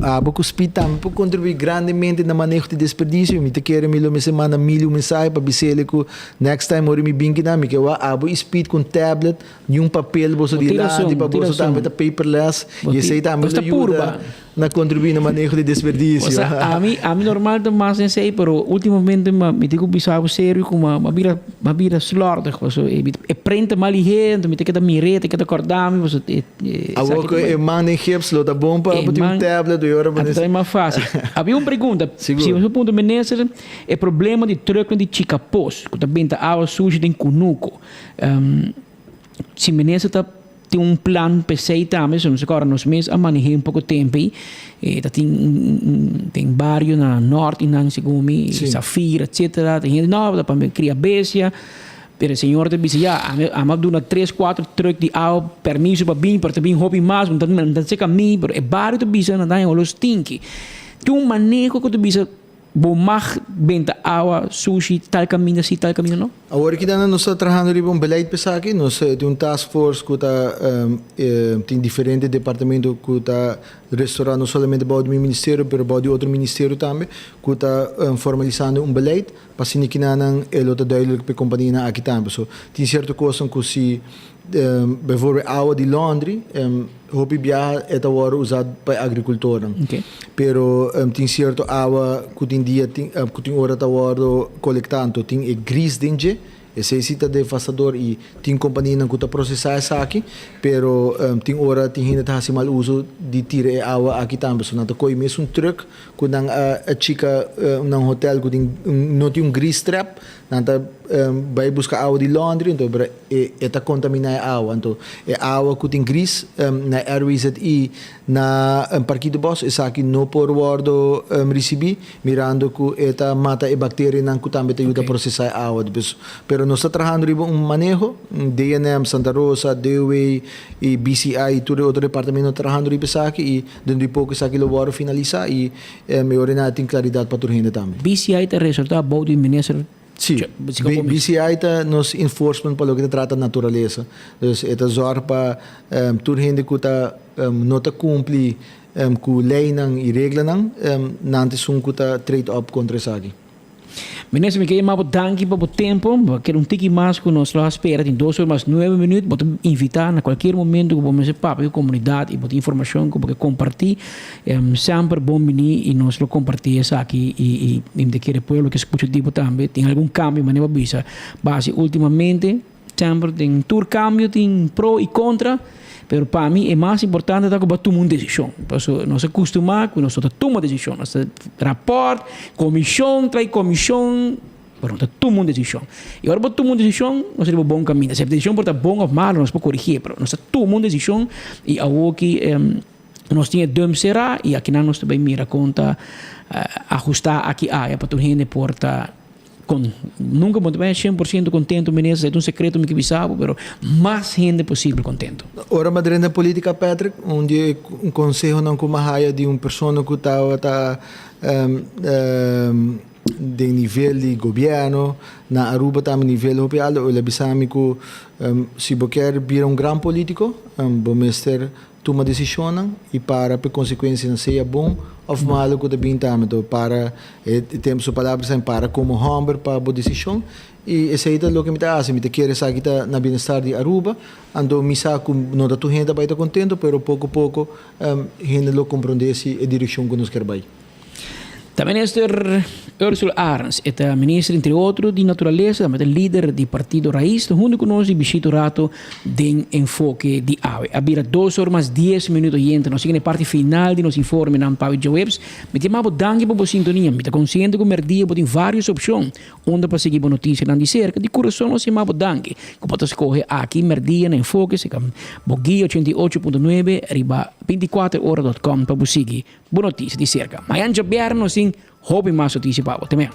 abo ku Speed tambe por kontribuí grandemente na maneho di desperdisio. Mi ta kere mi lo mester manda Milly un mensahe pa bis'el ku next time ora mi bin kinan mi ke wak abo i Speed ku un tablet ni un papel boso dilanti pa boso tambe ta paperless i esei tambe lo yuda. Na contribuí na maneho di desperdicio. Osea, ami, ami normal ta mas den esei, pero ultimamente ma, mi tin cu bisa bo serio cu ma, m'a bira, m'a bira slordig, paso e, e prent ta mal lihé, enton mi ta keda mir'é, ta keda corda mi, paso e, e, Awor esaki cu ta e man den gips lo ta bon pa E bo tin un man, tablet o e ora bo a ta nes. mas facil. Habia un pregunta, Sigur. si bo puntra minister, e problema di trucknan di Chicapos, cu ta benta awa sushi den cunuco, si minister ta. Tin un plan p'esei tambe, so nos a kòrda nos mes a maneh'é un poko tempu ei. E ta tin un den bario na nòrt i nan segun mi, Safira etsetera, tin hende no ta pa kria bestia, pero e señor ta bisa ya ami ami a duna tres kuater trùk di awa permiso pa bin pero ta bin hopi mas mi ta seka mi pero e bario ta bisa nan ta haña holo stinki. Tin un maneho ku ta bisa. Bo mag benta awa sushi tal kaminda si tal kaminda no? Awor aki nan nos ta trahando riba un beleid pa esaki. Nos tin un task force ku ta tin diferente departamento ku ta restorá no solamente bou di mi ministerio pero bou di otro ministerio tambe ku ta formalisando un beleid pa asina kinanan e lo ta duidelijk pa e kompanianan aki tambe. So tin sierto kosnan ku si Bijvoorbeeld awa di laundry, hopi biaha e ta wòrdu usá pa e agrikultornan. Pero tin sierto awa ku tin dia tin ku tin ora ta wòrdu kolektá anto tin e gris den dje. Esei si ta devastador i tin kompanianan ku ta prosesá esaki, pero tin ora tin hende ta hasi mal uso di tira e awa aki tambe. So nan ta kohe mesun trùk ku nan a chika nan hotèl ku tin no tin un gris trap, Nan ta bai buska awa di laundry, anto bra e e ta kontaminá e awa. Anto e awa ku tin gris na RWZI na Parkietenbos esaki no por wòrdu risibí mirando ku e ta mata e bakterianan ku tambe ta yuda prosesá e awa. Dus pero nos ta trahando riba un maneho, DNM, Santa Rosa, DOW i BCI i tur e otro departamento ta trahando riba esaki i dentro di poko esaki lo wòrdu finalisá i E ora nan a tin claridad pa tur hende tambe. BCI ta resortá bou di minister Sí, BCI ta nos enforcement pa loke ta trata naturalesa. Dus e ta zorg pa tur hende ku ta no ta kumpli ku leinan i reglanan, nan ta esun ku ta trade op kontra esaki. Minister, mi ke yama bo danki pa bo tempo. Bo a keda un tiki mas ku nos lo a spera. Tin dos ora mas nuebe minuut. Bo ta invitá na kualkier momento ku bo mester papia ku komunidat i bo tin informashon ku bo ke kompartí. Semper bon bini i nos lo kompartí esaki i i mi ta kere pueblo ke skucha di bo tambe. Tin algun kambio manera bo bisa base ultimamente. Semper den tur kambio tin pro i kontra, pero pa mi e mas importante ta ku bo a tuma un desishon. Pasobra nos a kustumá ku nos no ta tuma desishon. Nos ta rapòrt, komishon trai komishon, pero no ta tuma un desishon. I ora bo tuma un desishon, nos ta riba bon kaminda. Si e desishon por ta bon òf malu, nos por korigié, pero nos ta tuma un desishon i awoki nos tin e dùm será i akinan nos ta bai mira kon ta ahustá aki aya pa tur hende por ta Con nunca bo ta bay 100% contento minister, esey ta un secreto mi ke bisa bo, pero mas hende posibel contento. Ora mi a drenta politica Patrick, un di e consehonan cu mi a haya di un persona cu tabata den nivel di gobierno na Aruba tambe nivel hopi alto, el a bisa mi cu si bo kier bira un gran politico bo mester Tuma desishonnan i para pa e konsekuensianan sea bon òf malu ku ta bin tambe. Enton para, e tempu su palabra sa para komo hòmber pa bo desishon i esei ta loke mi ta hasi. Mi ta kere esaki ta na bienestar di Aruba. Anto mi sa ku no ta tur hende ta bai ta kontento pero poko poko hende lo komprondé si e direkshon ku nos kier bai. Ta minister Ursula Arends, e ta minister entre otro di naturalesa, tambe ta lider di partido Raiz, ta hunto cu nos di bishita un rato den Enfoke di awe. A bira dos or mas dies minuut oyente, nos sigui na e parti final di nos informenan pa awe djaweps. Mi ta yama bo danki pa bo sintonia, mi ta consciente cu merdia bo tin varios opcion unda pa sigui bo noticianan di cerca. Di curason nos yama bo danki cu bo ta scoge aki merdia na Enfoke, seca bo guia 88.9 riba 24ora dot com pa bo sigui Bo notisia di serka. Mañan djabièrnè nos tin hopi mas notisia pa bo. Te mea.